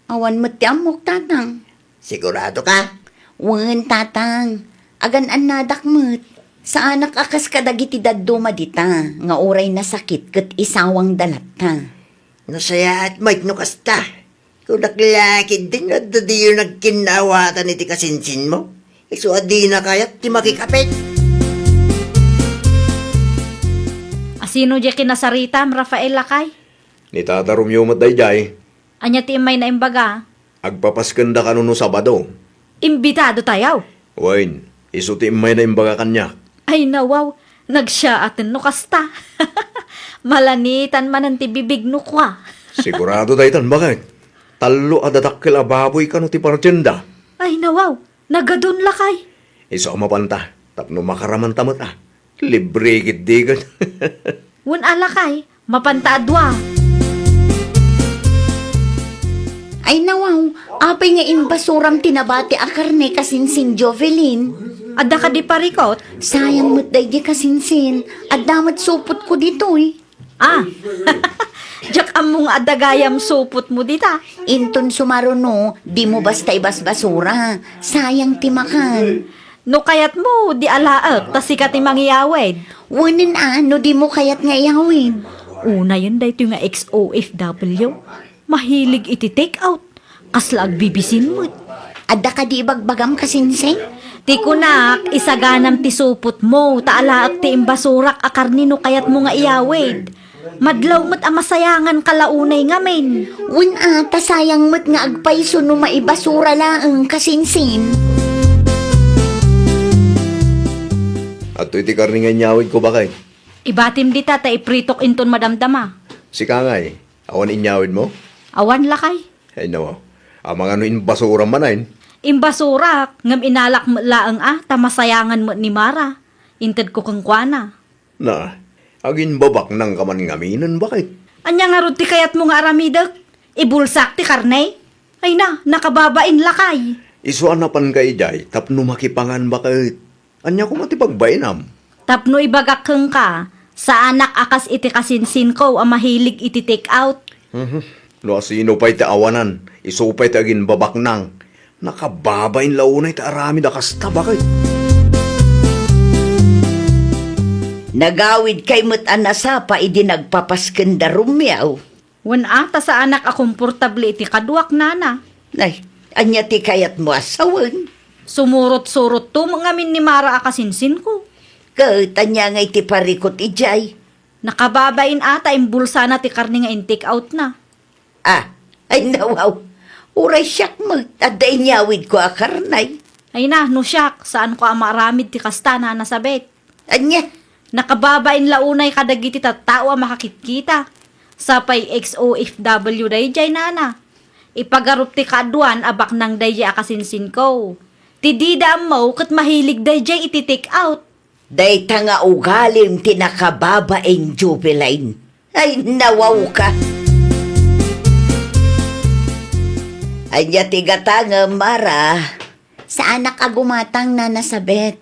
awan met ti ammok, Tatang. Sigurado ka? Wen, Tatang. Agan-annadak met. Saanak a kas kadagiti dadduma dita, nga uray nasakit ket isawangda latta. Nasayaat met no kasta. Kunak la ketdin no adda diyo nagkinnaawatan iti kasinsinmo. Isu a dina kayat ti makikapit. Asino diay kinasaritam, Rafael, lakay? Ni Tata Romeo met daydiay. Ania ti immay na imbaga? Agpapaskenda kano no Sabado. Imbitado tayaw? Wen, isu ti immay na imbaga kaniak. Ay, nawaw, nagsiyaaten no kasta. Malanitan manen ti bibig no kua. Sigurado daytan, baket. Tallo a dadakkel a baboy kano ti partienda. Ay, nawaw, nagadun lakay. Isu a mapanta, tapno makaramanta met a. Libre ketdi ket. Wen a lakay, mapanta a dua. Ay nawaw, apay nga imbasuram ti nabati a karne kasinsin Jovelyn? Adda kadi parikut? Sayang met daydi kasinsin. Adda met supotko ditoy. Ah, diak ammo nga adda gayam supotmo dita. Inton sumaruno, dimo basta ibasbasura. Sayang ti makan. No kayatmo, di alaek, ta sika ti mangiyawid. Wen a, no dimo kayat nga iyawid. Unayen daytoy nga ex-O F W. Mahilig iti take out. Kasla agbibisin met. Adda kadi ibagbagam kasinsin? Ti kunak, isaganam ti supotmo, ta alaek ti imbasurak a karne no kayatmo nga iyawid. Madlaw met a masayangan ka la unay ngamin. Wen a, ta sayang met nga agpayso no maibasura laeng kasinsin. Adtoy ti karne nga inyawidko, baket. Ibatim dita ta ipritok inton madamdama. Sika ngay, awan inyawidmo? Awan lakay. Ay, nawaw. Amangan no imbasuram manen? Imbasurak, ngem inalak met laeng a, ta masayangan met ni Mara. Intedko kenkuana. Na, aginbabaknang ka man ngaminen, baket? Ania ngarud ti kayatmo nga aramidek? Ibulsak ti karne? Ay na, nakababain lakay. Isu a napanka idiay tapno makipangan, baket. Ania koma ti pagbainam? Tapno ibagak kenka, saanak a kas iti kasinsinko a mahilig iti take out. Mhm. No asino pay ti awanan, isu pay ti aginbabaknang. Nakababain la unay ti aramid a kasta, baket. Nagawidkay met a nasapa idi nagpapasken da Romeo. Wen a, ta saanak a komportable iti kaduak, nana. Ay, ania ti kayatmo a sawen? Sumurot-surotto met ngamin ni Mara a kasinsinko. Ket ania ngay ti parikut idiay? Nakababain a ta imbulsana ti karne nga in-take outna. Ah, ay nawaw. Uray siak met, adda inyawidko a karne. Ay na, no siak, saanko a maaramid ti kasta, Nana Sabet. Ania? Nakababain la unay kadagiti tattao a makakitkita. Sapay ex-O F W daydiay, Nana. Ipagarup ti kaaduan a baknang daydiay a kasinsinko. Ti dida ammo ket mahilig daydiay iti take out. Dayta nga ugalim ti nakababain, Joveline. Ay, nawaw ka. Ania ti gatangem, Mara? Saanak a gumatang, Nana Sabet.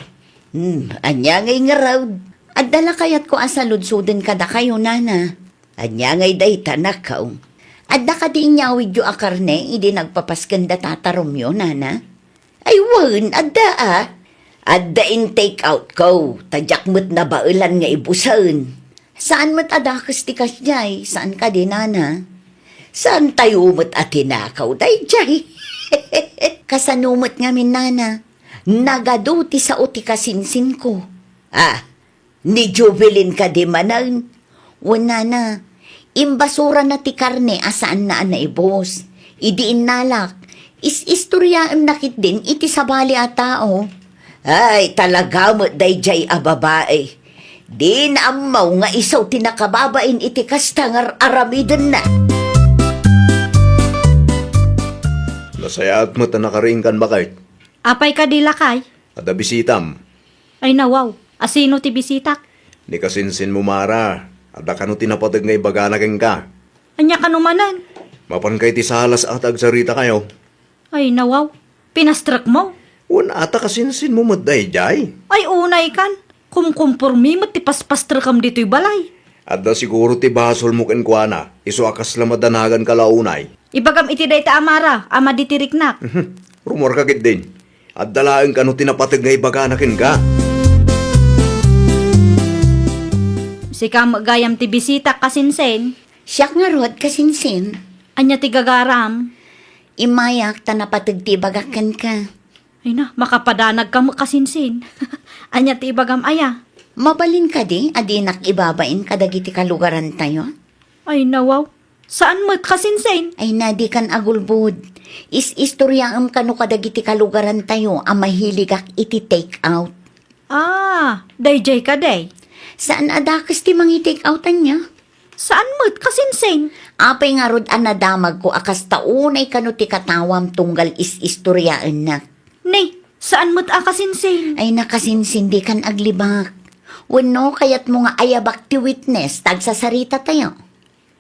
Hmm, ania ngay ngarud? Adda la kayatko a saludsoden kadakayo, Nana. Ania ngay dayta, nakaw? Adda kadi inyawidyo a karne idi nagpapasken da Tata Romeo, Nana? Ay wen, adda a. Adda in-take outko, ta diak met nabaelan nga ibusen. Saan met a dakes ti kasdiay, saan kadi, Nana? Saantayo met a tinakaw daydiay. Kasano met ngamin, Nana? Nagadu ti sao ti kasinsinko. Ah, ni Jovelyn kadi manen? Wen, Nana, imbasurana ti karne a saanna a naibus. Idi innalak, is-istoriaenna ketdin iti sabali a tao. Ay, talaga met daydiay a babai. Dina ammo nga isu ti nakababain iti kasta nga ar-aramidenna. Nasayaat met a nakariingkan, baket. Apay kadi, lakay? Adda bisitam. Ay, nawaw. Asino ti bisitak? Ni kasinsinmo, Mara. Adda kano ti napateg nga ibagana kenka? Ania kano manen? Mapanka iti salas a ta agsarita kayo. Ay, nawaw. Pinastrekmo? Wen a, ta kasinsinmo met daydiay. Ay, unay kan. Kumkumpormi met ti paspastrekam ditoy balay. Adda siguro ti basolmo kenkuana, isu a kasla madanagan ka la unay. Ibagam iti dayta a Mara a madi ti riknak. Rummuarka ketdin. Adda laeng kano ti napateg nga ibagana kenka. Sika met gayam ti bisitak, kasinsin. Siak ngarud, kasinsin. Ania ti gagaram? Immayak ta napateg ti ibagak kenka. Ay na, makapadanag ka met, kasinsin. Ania ti ibagam aya? Mabalin kadi a dinak ibabain kadagiti kalugarantayo? Ay na, wow. Saan met, kasinsin? Ay na, dikan agulbod. Is-istoriaem kano kadagiti kalugarantayo a mahiligak iti take out. Ah, daydiay kadi. Saan a dakes ti mangi-take out ania? Saan met, kasinsin? Apay ngarud a nadamagko a kasta unay kano ti katawam tunggal is-istoriaennak. Ni, saan met a kasinsin? Ay, nakasinsin, dikan aglibak. Wenno, kayatmo nga ayabak ti witness ta agsasaritatayo?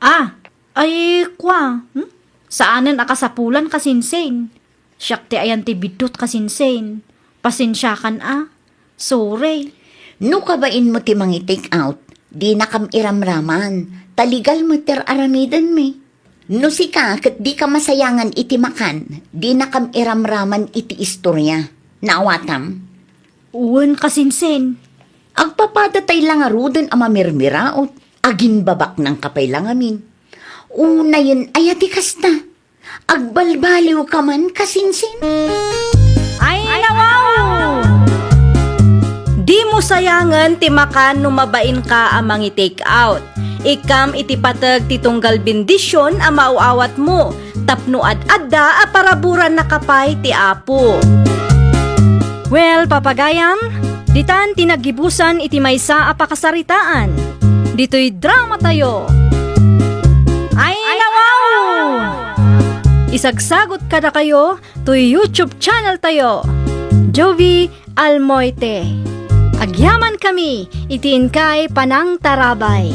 Ah, ay, kua, hmm? Saanen a kasapulan, kasinsin. Siak ti ayan ti biddut, kasinsin. Pasensiakan a. Sorry. No kabainmo ti mangi-take out, dinakam iramraman, ta legal met ti ar-aramidenmi. No sika ket dika masayangan iti makan, dinakam iramraman iti istoria. Naawatam? Wen, kasinsin. Agpapadatay la ngaruden a mamirmiraot, aginbabaknangka pay la ngamin. Unayen aya ti kasta? Agbalbaliwka man, kasinsin? Ay, nawaw! Dimo sayangen ti makan no mabainka a mangi-take out. Ikkam iti pateg ti tunggal bendision a maaw-awatmo, tapno ad-adda a paraburannaka pay ti Apo. Well, papagayam, ditan ti naggibusan iti maysa a pakasaritaan. Ditoy dramatayo. Ay, nawaw! Isagsagot kadakayo toy YouTube channel tayo, Jovie Almoite. Agyaman kami iti inkay panangtarabay.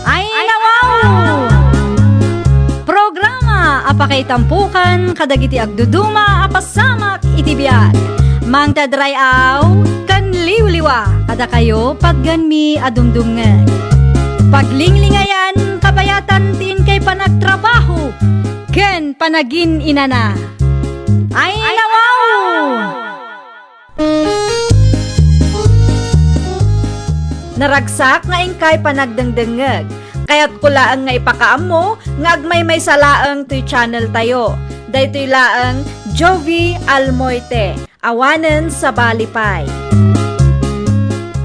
Ay, nawaw! Programa a pakaitampokan kadagiti agduduma a pasamak iti biag. Mangted ray-aw ken liwliwa kadakayo patgenmi a dumdumngeg. Paglinglingayan, kabayatan ti inkay panagtrabaho ken panagin-inana. Ay, nawaw! Naragsak nga inkay panagdengdengngeg. Kayatko laeng nga ipakaammo nga agmaymaysa laeng toy channel tayo. Daytoy laeng Jovie Almoite, awanen sabali pay.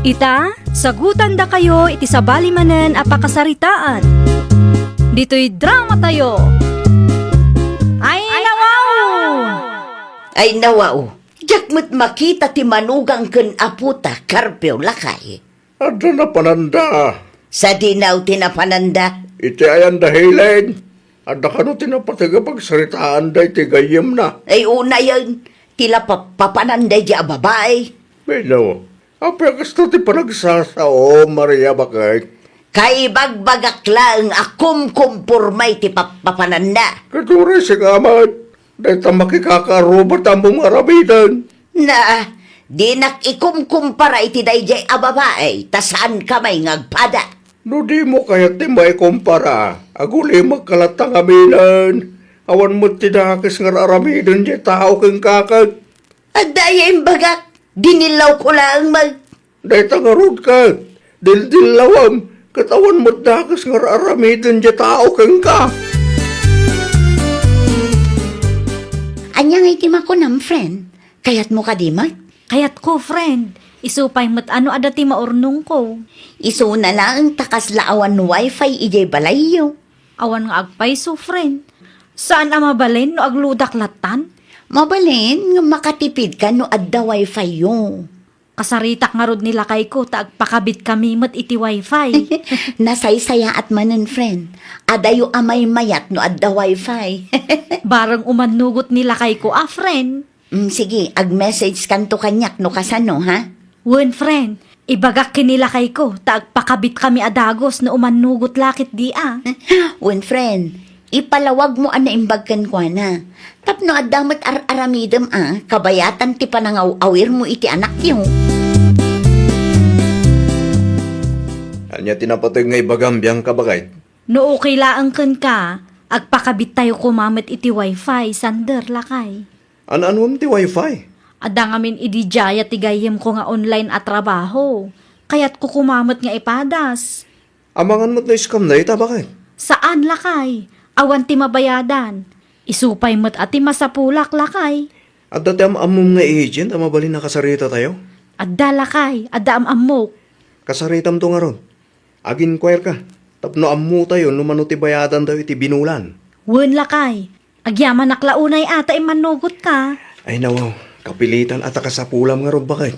Ita, sagutandakayo iti sabali manen a pakasaritaan. Ditoy dramatayo. Ay, nawaw! Ay, nawaw! Diak met makita ti manugang ken apota, Carpio, lakay. Adda napananda. Sadino ti napananda? Iti ayanda Helen. Adda kano ti napateg a pagsaritaanda iti gayyemna? Ay, unayen, ti la pa-, papananda idiay a babai. Bueno, apay a kasta ti panagsasao, Maria, baket? Kaibagbagak laeng a kumkumporma iti pappapananda. Ket uray sika met, dayta makikakaarruba ti ammom nga aramiden. Na, dinak ikumkumpara iti daydiay a babai, ta saanka may nga agpada. No dimo kayat ti maikumpara, agulimekka latta ngaminen. Awan met ti dakes nga ar-aramiden diay tao kenka ket. Adda aya imbagak, dinillawko laeng met. Dayta ngarud ket, dildillawem, ket awan met dakes nga ar-aramiden diay tao kenka. Ania ngay ti makunam, friend? Kayatmo kadi met? Kayatko, friend. Isu pay met a no adda ti maurnongko. Isuna laeng ta kasla awan wifi idiay balayyo. Awan nga agpayso, friend. Saan a mabalin no agludak lattan? Mabalin nga makatipidka no adda wifi-yo. Kasaritak ngarud ni lakayko ta agpakabitkami met iti wifi. Nasaysayaat manen, friend. Adayo a maymayat no adda wifi. Bareng umannugot ni lakayko a, friend. Mm, sige, ag-message kanto kaniak no kasano, ha? Wen, friend. Ibagak ken ni lakayko ta agpakabitkami a dagus no umannugot la ketdi a. Wen, friend. ipalawagmo a naimbag kenkuana. Tapno adda met ar-aramidem a kabayatan ti panangaw-awirmo iti anakyo. Ania ti napateg nga ibagam, Bianca, baket? No okay laeng kenka, agpakabittayo koma met iti wifi, Sander, lakay. An-anuem ti wifi? Adda ngamin idi diay ti gayyemko nga online a trabaho. Kayatko koma met nga ipadas. Amangan met no scam dayta, baket? Saan, lakay. Awan ti mabayadan. Isu pay met a ti masapulak, lakay. Adda ti am-ammom nga agent a mabalin a kasaritatayo? Adda, lakay. Adda am-ammok. Kasaritamto ngarud. Ag-inquire ka, tapno ammotayo no mano ti bayadantayo iti binulan. Wen, lakay. Agyamanak la unay a ta immannugotka. Ay, nawaw, kapilitan a ta kasapulam ngarud, baket.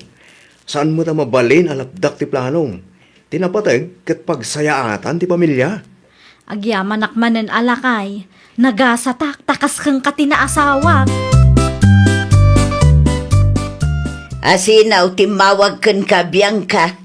Saan met a mabalin a lapdak ti planom. Ti napateg ket pagsayaatan ti pamilia. Agyamanak manen a, lakay. Nagasatak ta kas kenka ti naasawak. Asinaw, timmawag kenka, Bianca.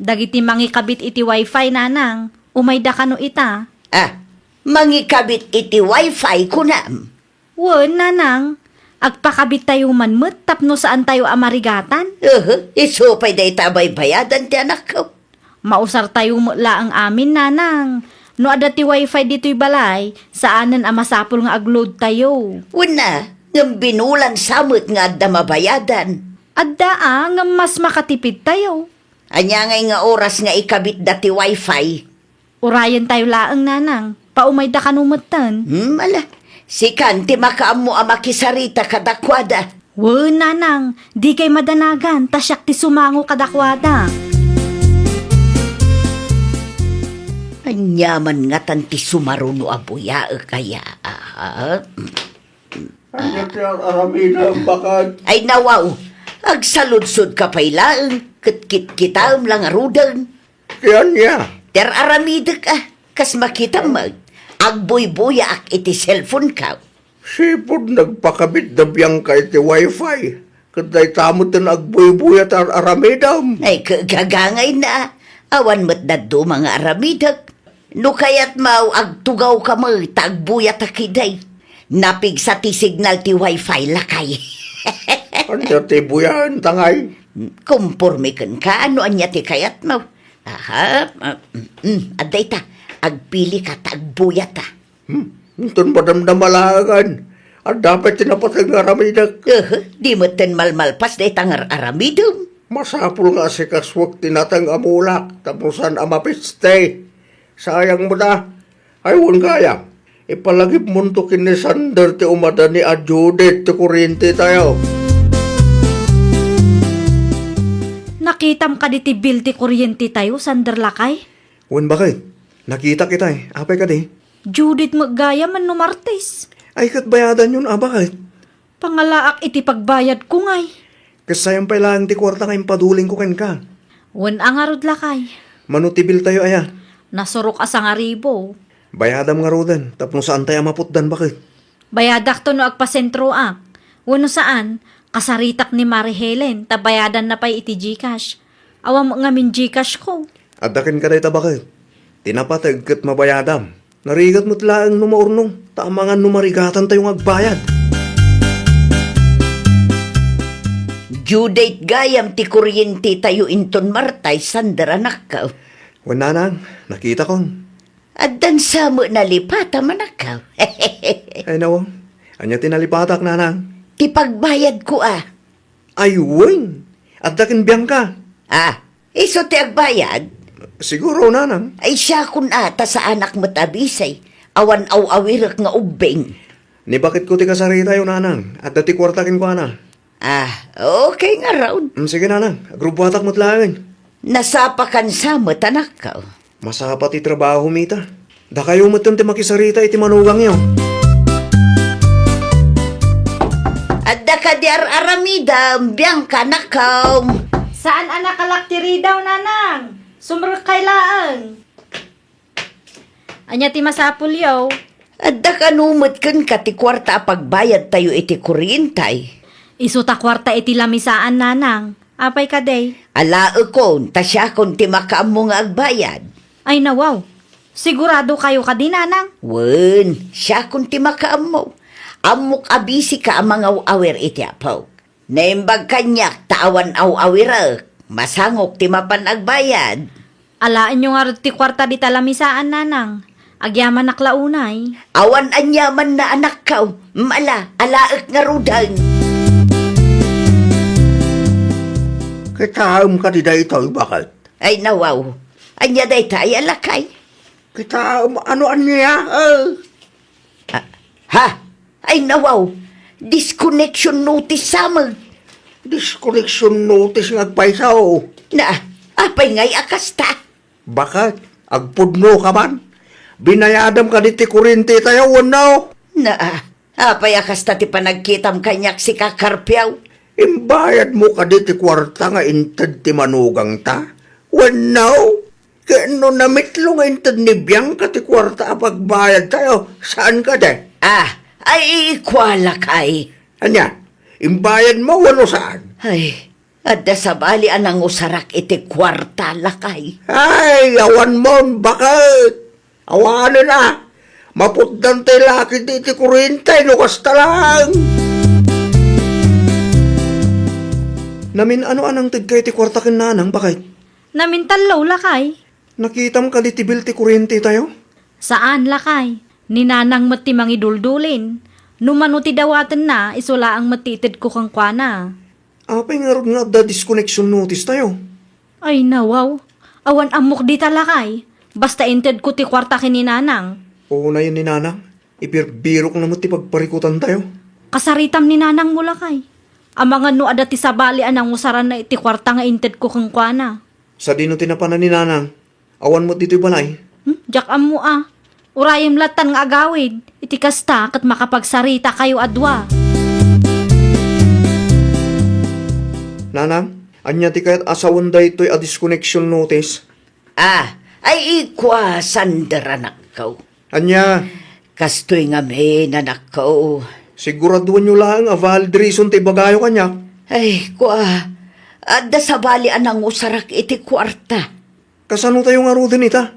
Dagiti mangikabit iti wifi, nanang, umayda kano ita. Ah, mangikabit iti wifi, kunam? Wen, nanang, agpakabittayo man met tapno saantayo a marigatan. Uhu, isu pay dayta a baybayadan ti anakko. Mausartayo met laeng amin, nanang. No adda ti wifi ditoy balay, saanen a masapul nga agloadtayo. Wenna, ngem binulan sa met nga adda mabayadan. Adda a, ngem mas makatipidtayo. Ania ngay nga oras nga ikabitda ti wifi? Urayentayo laeng, nanang. Paumayda kano metten. Hmm, ala. Sikan ti makaammo a makisarita kadakuada. Wen, nanang. Dikay madanagan, ta siak ti sumango kadakuada. Ania man ngatan ti sumaruno a buyaek aya? Ah, Ania ti ar-aramidem, baket? Ay, nawaw, agsaludsodka pay laeng, ket kitkitaem la ngaruden. Ti ania? Ti ar-aramidek, a, kas makitam met, agbuybuyaak iti cellphone-ko. Sipud nagpakabit da Bianca iti wifi, ket dayta met ti agbuybuya ti ar-aramidem. Ay, kagagangayna, awan met dadduma nga aramidek. No kayatmo, agtugawka met ta agbuyatak idiay. Napigsa ti signal ti wifi, lakay. Ania ti buyaenta ngay? Komporme kenka no ania ti kayatmo. Aha, ah, mm, mm, adda ita, agpilika ta agbuyata. Hmm, inton madamdama laengen, adda pay ti napateg nga aramidek. Uhu, di metten malmalpas dayta nga ar-aramidem. Masapul nga asikasuek ti nateng a mulak tapno saan a mapiste. Sayang met a. Ay, wen gayam, ipalagipmonto ken ni Sander ti umadani a due date ti kuryentetayo. Nakitam kadi ti bill ti kuryentetayo, Sander, lakay? Wen, baket. Nakitak itay. Apay kadi? Due date met gayam no Martes. Ay, ket bayadanyon a, baket? Pangalaak iti pagbayadko ngay. Ket sayang pay laeng ti kuarta nga impadulingko kenka. Wen a ngarud, lakay. Mano ti biltayo aya? Nasurok a sangaribu. Bayadam ngaruden tapno saantay a maputdan, baket. Bayadakto no agpasentroak. Wenno saan, kasaritak ni Mari Helen ta bayadanna pay iti GCash. Awan met ngamin GCashko. Adda kenka dayta, baket. Ti napateg ket mabayadam. Narigat met laeng no maurnong, ta amangan no marigatantayo nga agbayad. Due date gayam ti kuryentetayo inton Martes, Sander, anakko. Wen, nanang, nakitakon. Addan sa met nalipatam, anakko. Ay, nawaw. Ania ti nalipatak, nanang? Ti pagbayadko a. Ay, wen. Adda ken Bianca. Ah, isu ti agbayad? Siguro, nanang. Ay, siakon a, ta saanak met a bisi. Awan aw-awirek nga ubbing. Ni baketko ti kasaritayo, nanang. Adda ti kuarta kenkuana. Ah, okay ngarud. Mm, sige, nanang. Agrubbuatak met laeng. Nasapakan sa met, anakko. Masapa ti trabaho, mita. Dakayo metten ti makisarita iti manugangyo. Adda kadi ar-aramidem, Bianca, anakko? Saan a nakalak ti ridaw, nanang. Sumrekay laeng. Ania ti masapulyo? Adda kano met kenka ti kuarta a pagbayadtayo iti kuryente? Isu ta kuarta iti lamisaan, nanang. Apay kadi? Alaekon, ta siakon ti makaammo nga agbayad. Ay, nawaw. Sigurado kayo kadi, Nanang? Wen, siakon ti makaammo. Ammok a busy ka a mangaw-awir iti apok. Naimbag kaniak ta awan aw-awirek. Masangok ti mapan agbayad. Alaenyo ngarud ti kuarta dita lamisaan, Nanang. Agyamanak la unay. Awan aniamanna, anakko. Mala, alaek ngaruden. Kitaem kadi daytoy, baket? Ay, nawaw. Ania dayta ay alakay? Kitaem, ano ania? Eh. Ah, ha? Ay, nawaw. Disconnection notice sa amin. Disconnection notice nga agpayso? Na, apay ngay a kasta? Baket, agpudno ka man? Binayadam kadi ti kurente tayo, wenno? Na, apay a kasta ti panagkitam kaniak sika, Karpio? Imbayad mo kadi ti kuarta nga inted ti manugangta? Wenno? Ken no namitlo nga inted ni Bianca ti kuarta a pagbayad tayo, saan kadi? Ah, ay, kua, lakay. Ania? Imbayad mo wenno saan? Ay, adda sabali a nangusarak iti kuarta, lakay. Ay, awan mon, baket? Awanen a. Maputdan tay lakay iti kurente no kasta lang. Namin-ano a nangtedka iti kuarta ken Nanang, baket? Namin tallo, lakay. Nakitam kadi ti bill ti kurente tayo? Saan, lakay. Ni Nanang met ti mangiduldulin. No mano ti dawatenna, isu laeng met ti itedko kenkuana. Apay ngarud nga adda disconnection notice tayo? Ay, nawaw. Awan ammok dita, lakay. Basta intedko ti kuarta ken ni Nanang. Unayen ni Nanang. Ibirbirok na met ti pagparikutan tayo. Kasaritam ni Nanang mo, lakay. Amangan no adda ti sabali a nangusaranna iti kuarta nga intedko kenkuana. Sadino ti napanan ni Nanang? Awan met ditoy balay? Hmm, diak ammo a. Urayem lattan nga agawid. Iti kasta, ket makapagsarita kayo a dua. Nanang, ania ti kayat a sawen daytoy a disconnection notice? Ah, ay, ikua, Sander, anakko. Ania? Kastoy ngamin, anakko. Siguraduanyo laeng a valid reason ti ibagayo kaniak. Ay, kua, adda sabali a nangusarak iti kuarta. Kasano tayo ngaruden ita?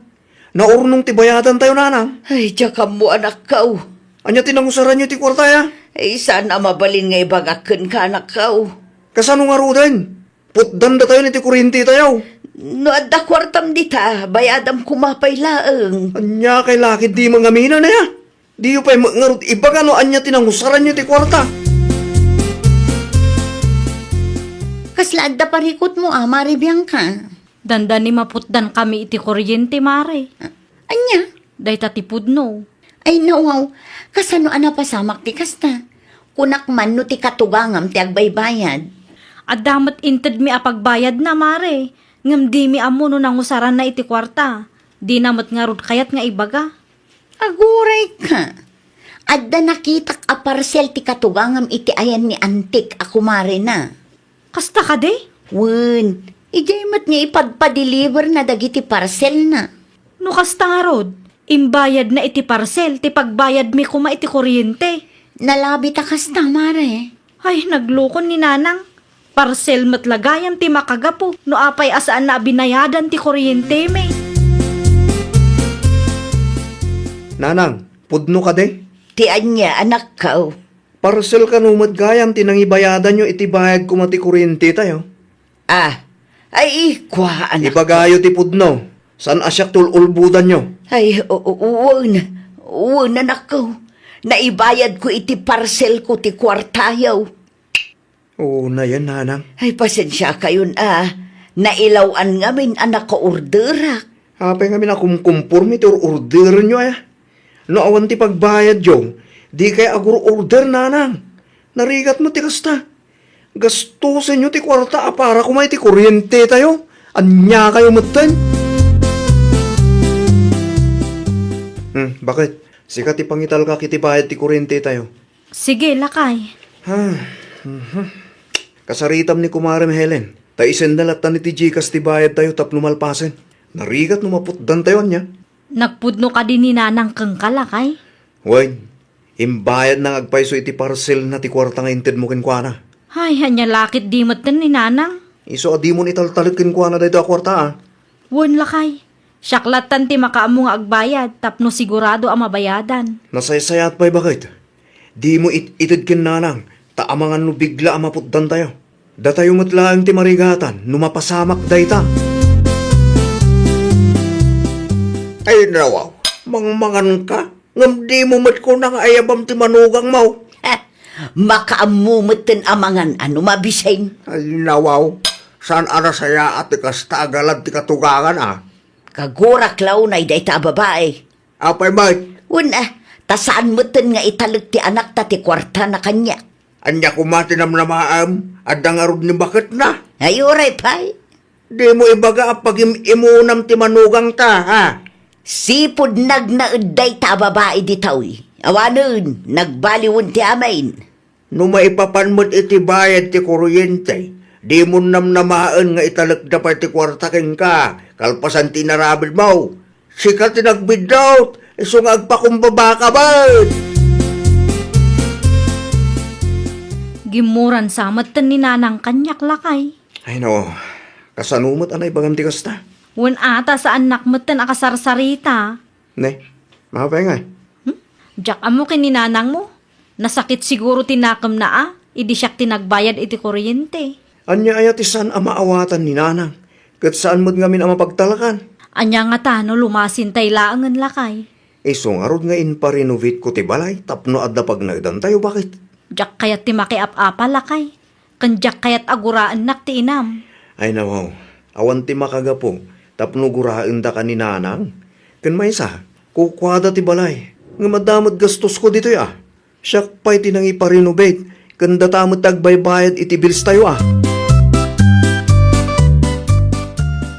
Naurnong ti bayadan tayo, Nanang. Ay, diak ammo, anakko. Ania ti nangusaranyo iti kuarta, ya? Ay, saan a mabalin nga ibagak kenka, anakko. Kasano ngaruden? Putdan datayon iti kurente tayo. No adda kuartam dita, bayadam koma pay laeng. Ania kay lakay dimo ngamin, aya? Diyo pay met ngarud ibaga no ania ti nangusaranyo iti kuarta. Kasla adda parikutmo a, Mare Bianca? Dandani maputdan kami iti kuryente, Mare. Ania? Dayta ti pudno. Ay, nawaw, kasano a napasamak ti kasta? Kunak man no ti katugangam ti agbaybayad. Adda met intedmi a pagbayadna, Mare, ngem dimi ammo no nangusaranna iti kuarta. Dina met ngarud kayat nga ibaga. Agurayka. Adda nakitak a parcel ti katugangam iti ayan ni Antik a kumarena. Kasta kadi? Wen, idiay met nga ipadpadeliverna dagiti parcelna. No kasta ngarud, imbayadna iti parcel ti pagbayadmi koma iti kuryente. Nalabit a kasta, Mare. Ay, naglukon ni Nanang. Parcel met la gayam ti makagapu no apay a saanna a binayadan ti kuryentemi. Nanang, pudno kadi? Ti ania, anakko? Parcel kano met gayam ti nangibayadanyo iti bayad koma ti kuryente tayo? Ah, ay, kua, anak. Ibagayo ti pudno. Saan a siak ti ul-ulbodanyo? Ay, o-, o-, wen, wen, anakko. Naibayadko iti parcelko ti kuartayo. Oo, nayan, nanang. Ay, pasensiakayon a nailaw-an ngamin a nakaorderak. Apay ngamin a kumkumporme ti or-orderenyo, aya? No awan ti pagbayadyo, dikay agur-order, nanang. Narigat met ti kasta. Gastusenyo ti kuarta a para koma iti kuryente tayo. Ania kayo metten? Hmm, baket? Sika ti pangitalkak iti bayad ti kuryente tayo. Sige, lakay. Ha, mhm. Kasaritam ni Kumarem Helen. Ta isenda lattan iti Gcash ti bayad tayo tapno malpasen. Narigat no maputdan tayo ania. Nagpudno kadi ni Nanang kenka, lakay? Wen, imbayadna nga agpayso iti parcelna ti kuarta nga intedmo kenkuana. Ay, ania la ket di metten ni Nanang? Isu a dimon italtalek kenkuana daytoy a kuarta, a. Wen, lakay. Siak lattan ti makaammo nga agbayad tapno sigurado a mabayadan. Nasaysayaat pay, baket. Dimo it-ited ken nanang, ta amangan no bigla a maputdantayo. Datayo met laeng ti marigatan no mapasamak dayta. Ay, nawaw, mangmanganka? Ngem dimo met kuna nga ayabam ti manugangmo? Makaammo metten a mangan a no mabisin. Ay, nawaw, saan a nasayaat ti kasta a galad ti katugangan, a? Kagurak la unay dayta a babai. Apay met? Wen, a, ta saan metten nga italek ti anakta ti kuartana kaniak. Ania koma ti namnamaem? Adda ngarud ni baketna? Ay, uray pay. Dimo ibaga a pagim-imunam ti manugangta, ha? Sipud nagnaed dayta a babai ditoy. Awanen, nagbaliwen ti amin. No maipapan met iti bayad ti kuryente, dimon namnamaen nga italekda pay ti kuarta kenka, kalpasan ti inarabidmo. Sika ti nagbiddut, isu nga agpakumbabaka met. Gimmuran sa metten ni Nanang kaniak, lakay. Ay, no. Kasano met a naibagam ti kasta? Wen, a, ta saannak metten a kasarsarita. Ne, mapay ngay? Hmm? Diak ammo ken ni nanangmo. Nasakit siguro ti nakemna a, idi siak ti nagbayad iti kuryente. Ania aya ti saan a maawatan ni nanang? Ket saan met ngamin a mapagtalakan? Ania ngata no lumasintay laengen, lakay? Isu ngarud nga imparenovateko ti balay tapno adda pagnaedantayo, baket? Diak kayat ti makiap-apa, lakay. Ken diak kayat a guraennak ti inam. Ay, nawaw, awan ti makagapu tapno guraendaka ni nanang. Ken maysa, kukuada ti balay. Ngem adda met gastosko ditoy, a. Siak pay ti nangiparenovate, ken data met ti agbaybayad iti billstayo, a.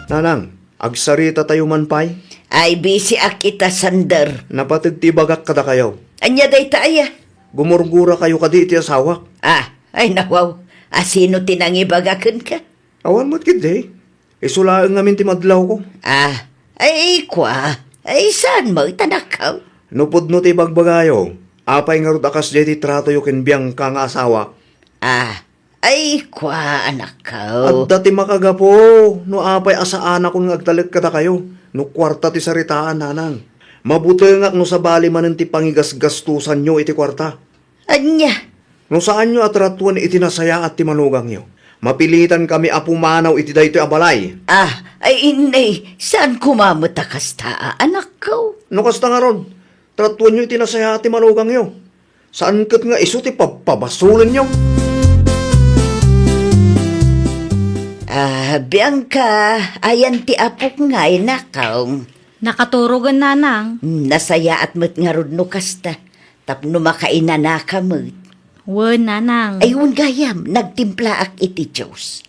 Nanang, agsaritatayo man pay? Ay, bisiak ita, Sander. Napateg ti ibagak kadakayo. Ania dayta aya? Gumurgurakayo kadi iti asawak. A, ay, nawaw. A, sino ti nangibaga kenka? Awan met ketdi. Isu laeng ngamin ti madlawko. A, ay, kua. Ay, saan met, anakko? No pudno ti ibagbagayo, apay ngarud a kasdiay ti tratoyo ken Bianca nga asawak? A, ay, kua, anakko. Adda ti makagapu no apay a saanakon nga agtalek kadakayo no kuarta ti saritaan, nanang. Mabutengak no sabali manen ti pangigasgastosanyo iti kuarta. Ania? No saanyo a tratuen iti nasayaat ti manugangyo, mapilitankami a pumanaw iti daytoy a balay. A, ay, inne, saan koma met a kasta, a, anakko? No kasta ngarud, tratuenyo iti nasayaat ti manugangyo. Saan ket nga isu ti pabpabasolenyo. A, Bianca, ayan ti apok ngay, anakko. Nakaturogen, nanang. Hmm, nasayaat met ngarud no kasta. Tapno makainanaka met. Wen, nanang. Ay, wen gayam, nagtimplaak iti juice.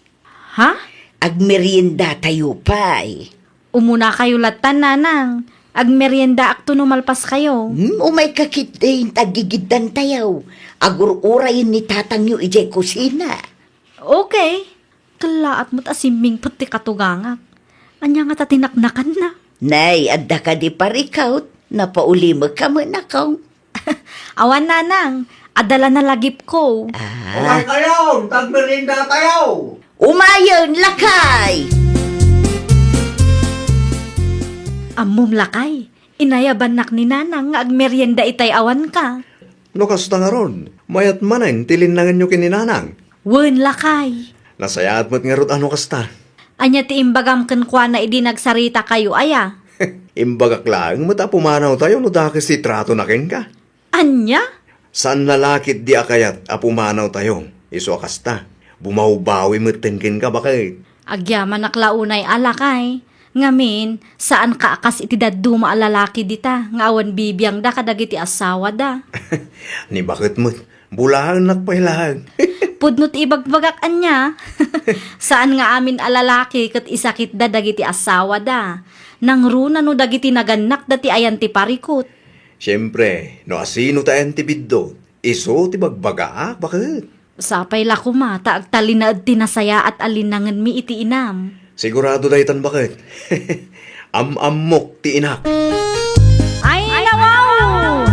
Ha? Agmeriendatayo pay. Umunakayo lattan, nanang. Agmeriendaakto no malpaskayo. Hmm, umayka ketdin, ta aggigiddantayo. Agur-urayen ni tatangyo idiay kusina. Okay. Kellaat met a simmingpet ti katugangak. Ania ngata ti naknakanna? Nay, adda kadi parikut? Napaulimekka met, anakko. Awan, nanang. Adda la nalagipko. A. Umaykayo, tagmeriendatayo. Umayen, lakay! Ammom, lakay. Inayabannak ni nanang nga agmerienda itay awanka. No kasta ngarud, mayat manen ti linnangenyo ken ni nanang. Wen, lakay. Nasayaat met ngarud a no kasta. Ania ti imbagam kenkuana idi nagsaritakayo, aya? Imbagak laeng met a pumanawtayo no dakes ti tratona kenka. Ania? Saan la ketdi a kayat a pumanawtayo, isu a kasta. Bumawbawi metten kenka, baket. Agyamanak la unay a, lakay. Ngamin, saanka a kas iti dadduma a lalaki dita nga awan bibiangda kadagiti asawada. Ni baket met, bulaennak pay laeng. Pudno ti ibagbagak, ania? Saan nga amin a lalaki ket isakitda dagiti asawada. Nangruna no dagiti nagannakda ti ayan ti parikut. Siempre, no asino ti ayan ti biddut, isu ti bagbagaak, baket. Sapay la koma ta agtalinaed ti nasayaat a linnangenmi iti inam. Sigurado daytan, baket. Am-ammok ti inak. Ay, nawaw!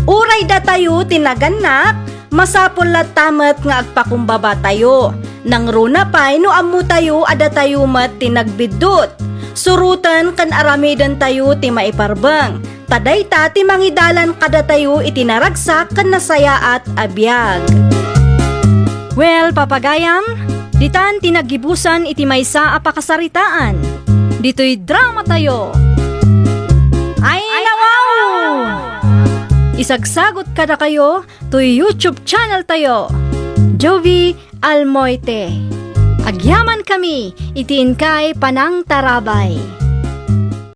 Uray datayo ti nagannak, masapul latta met nga agpakumbabatayo. Nangruna pay no ammotayo a datayo met ti nagbiddut. Suroten ken aramidentayo ti maiparbeng, ta dayta ti mangidalan kadatayo iti naragsak ken nasayaat a biag. Well, papagayam, ditan ti naggibusan iti maysa a pakasaritaan. Ditoy dramatayo. Ay, nawaw! Isagsagot kadakayo toy YouTube channel tayo, Jovie Almoite. Agyamankami iti inkay panangtarabay.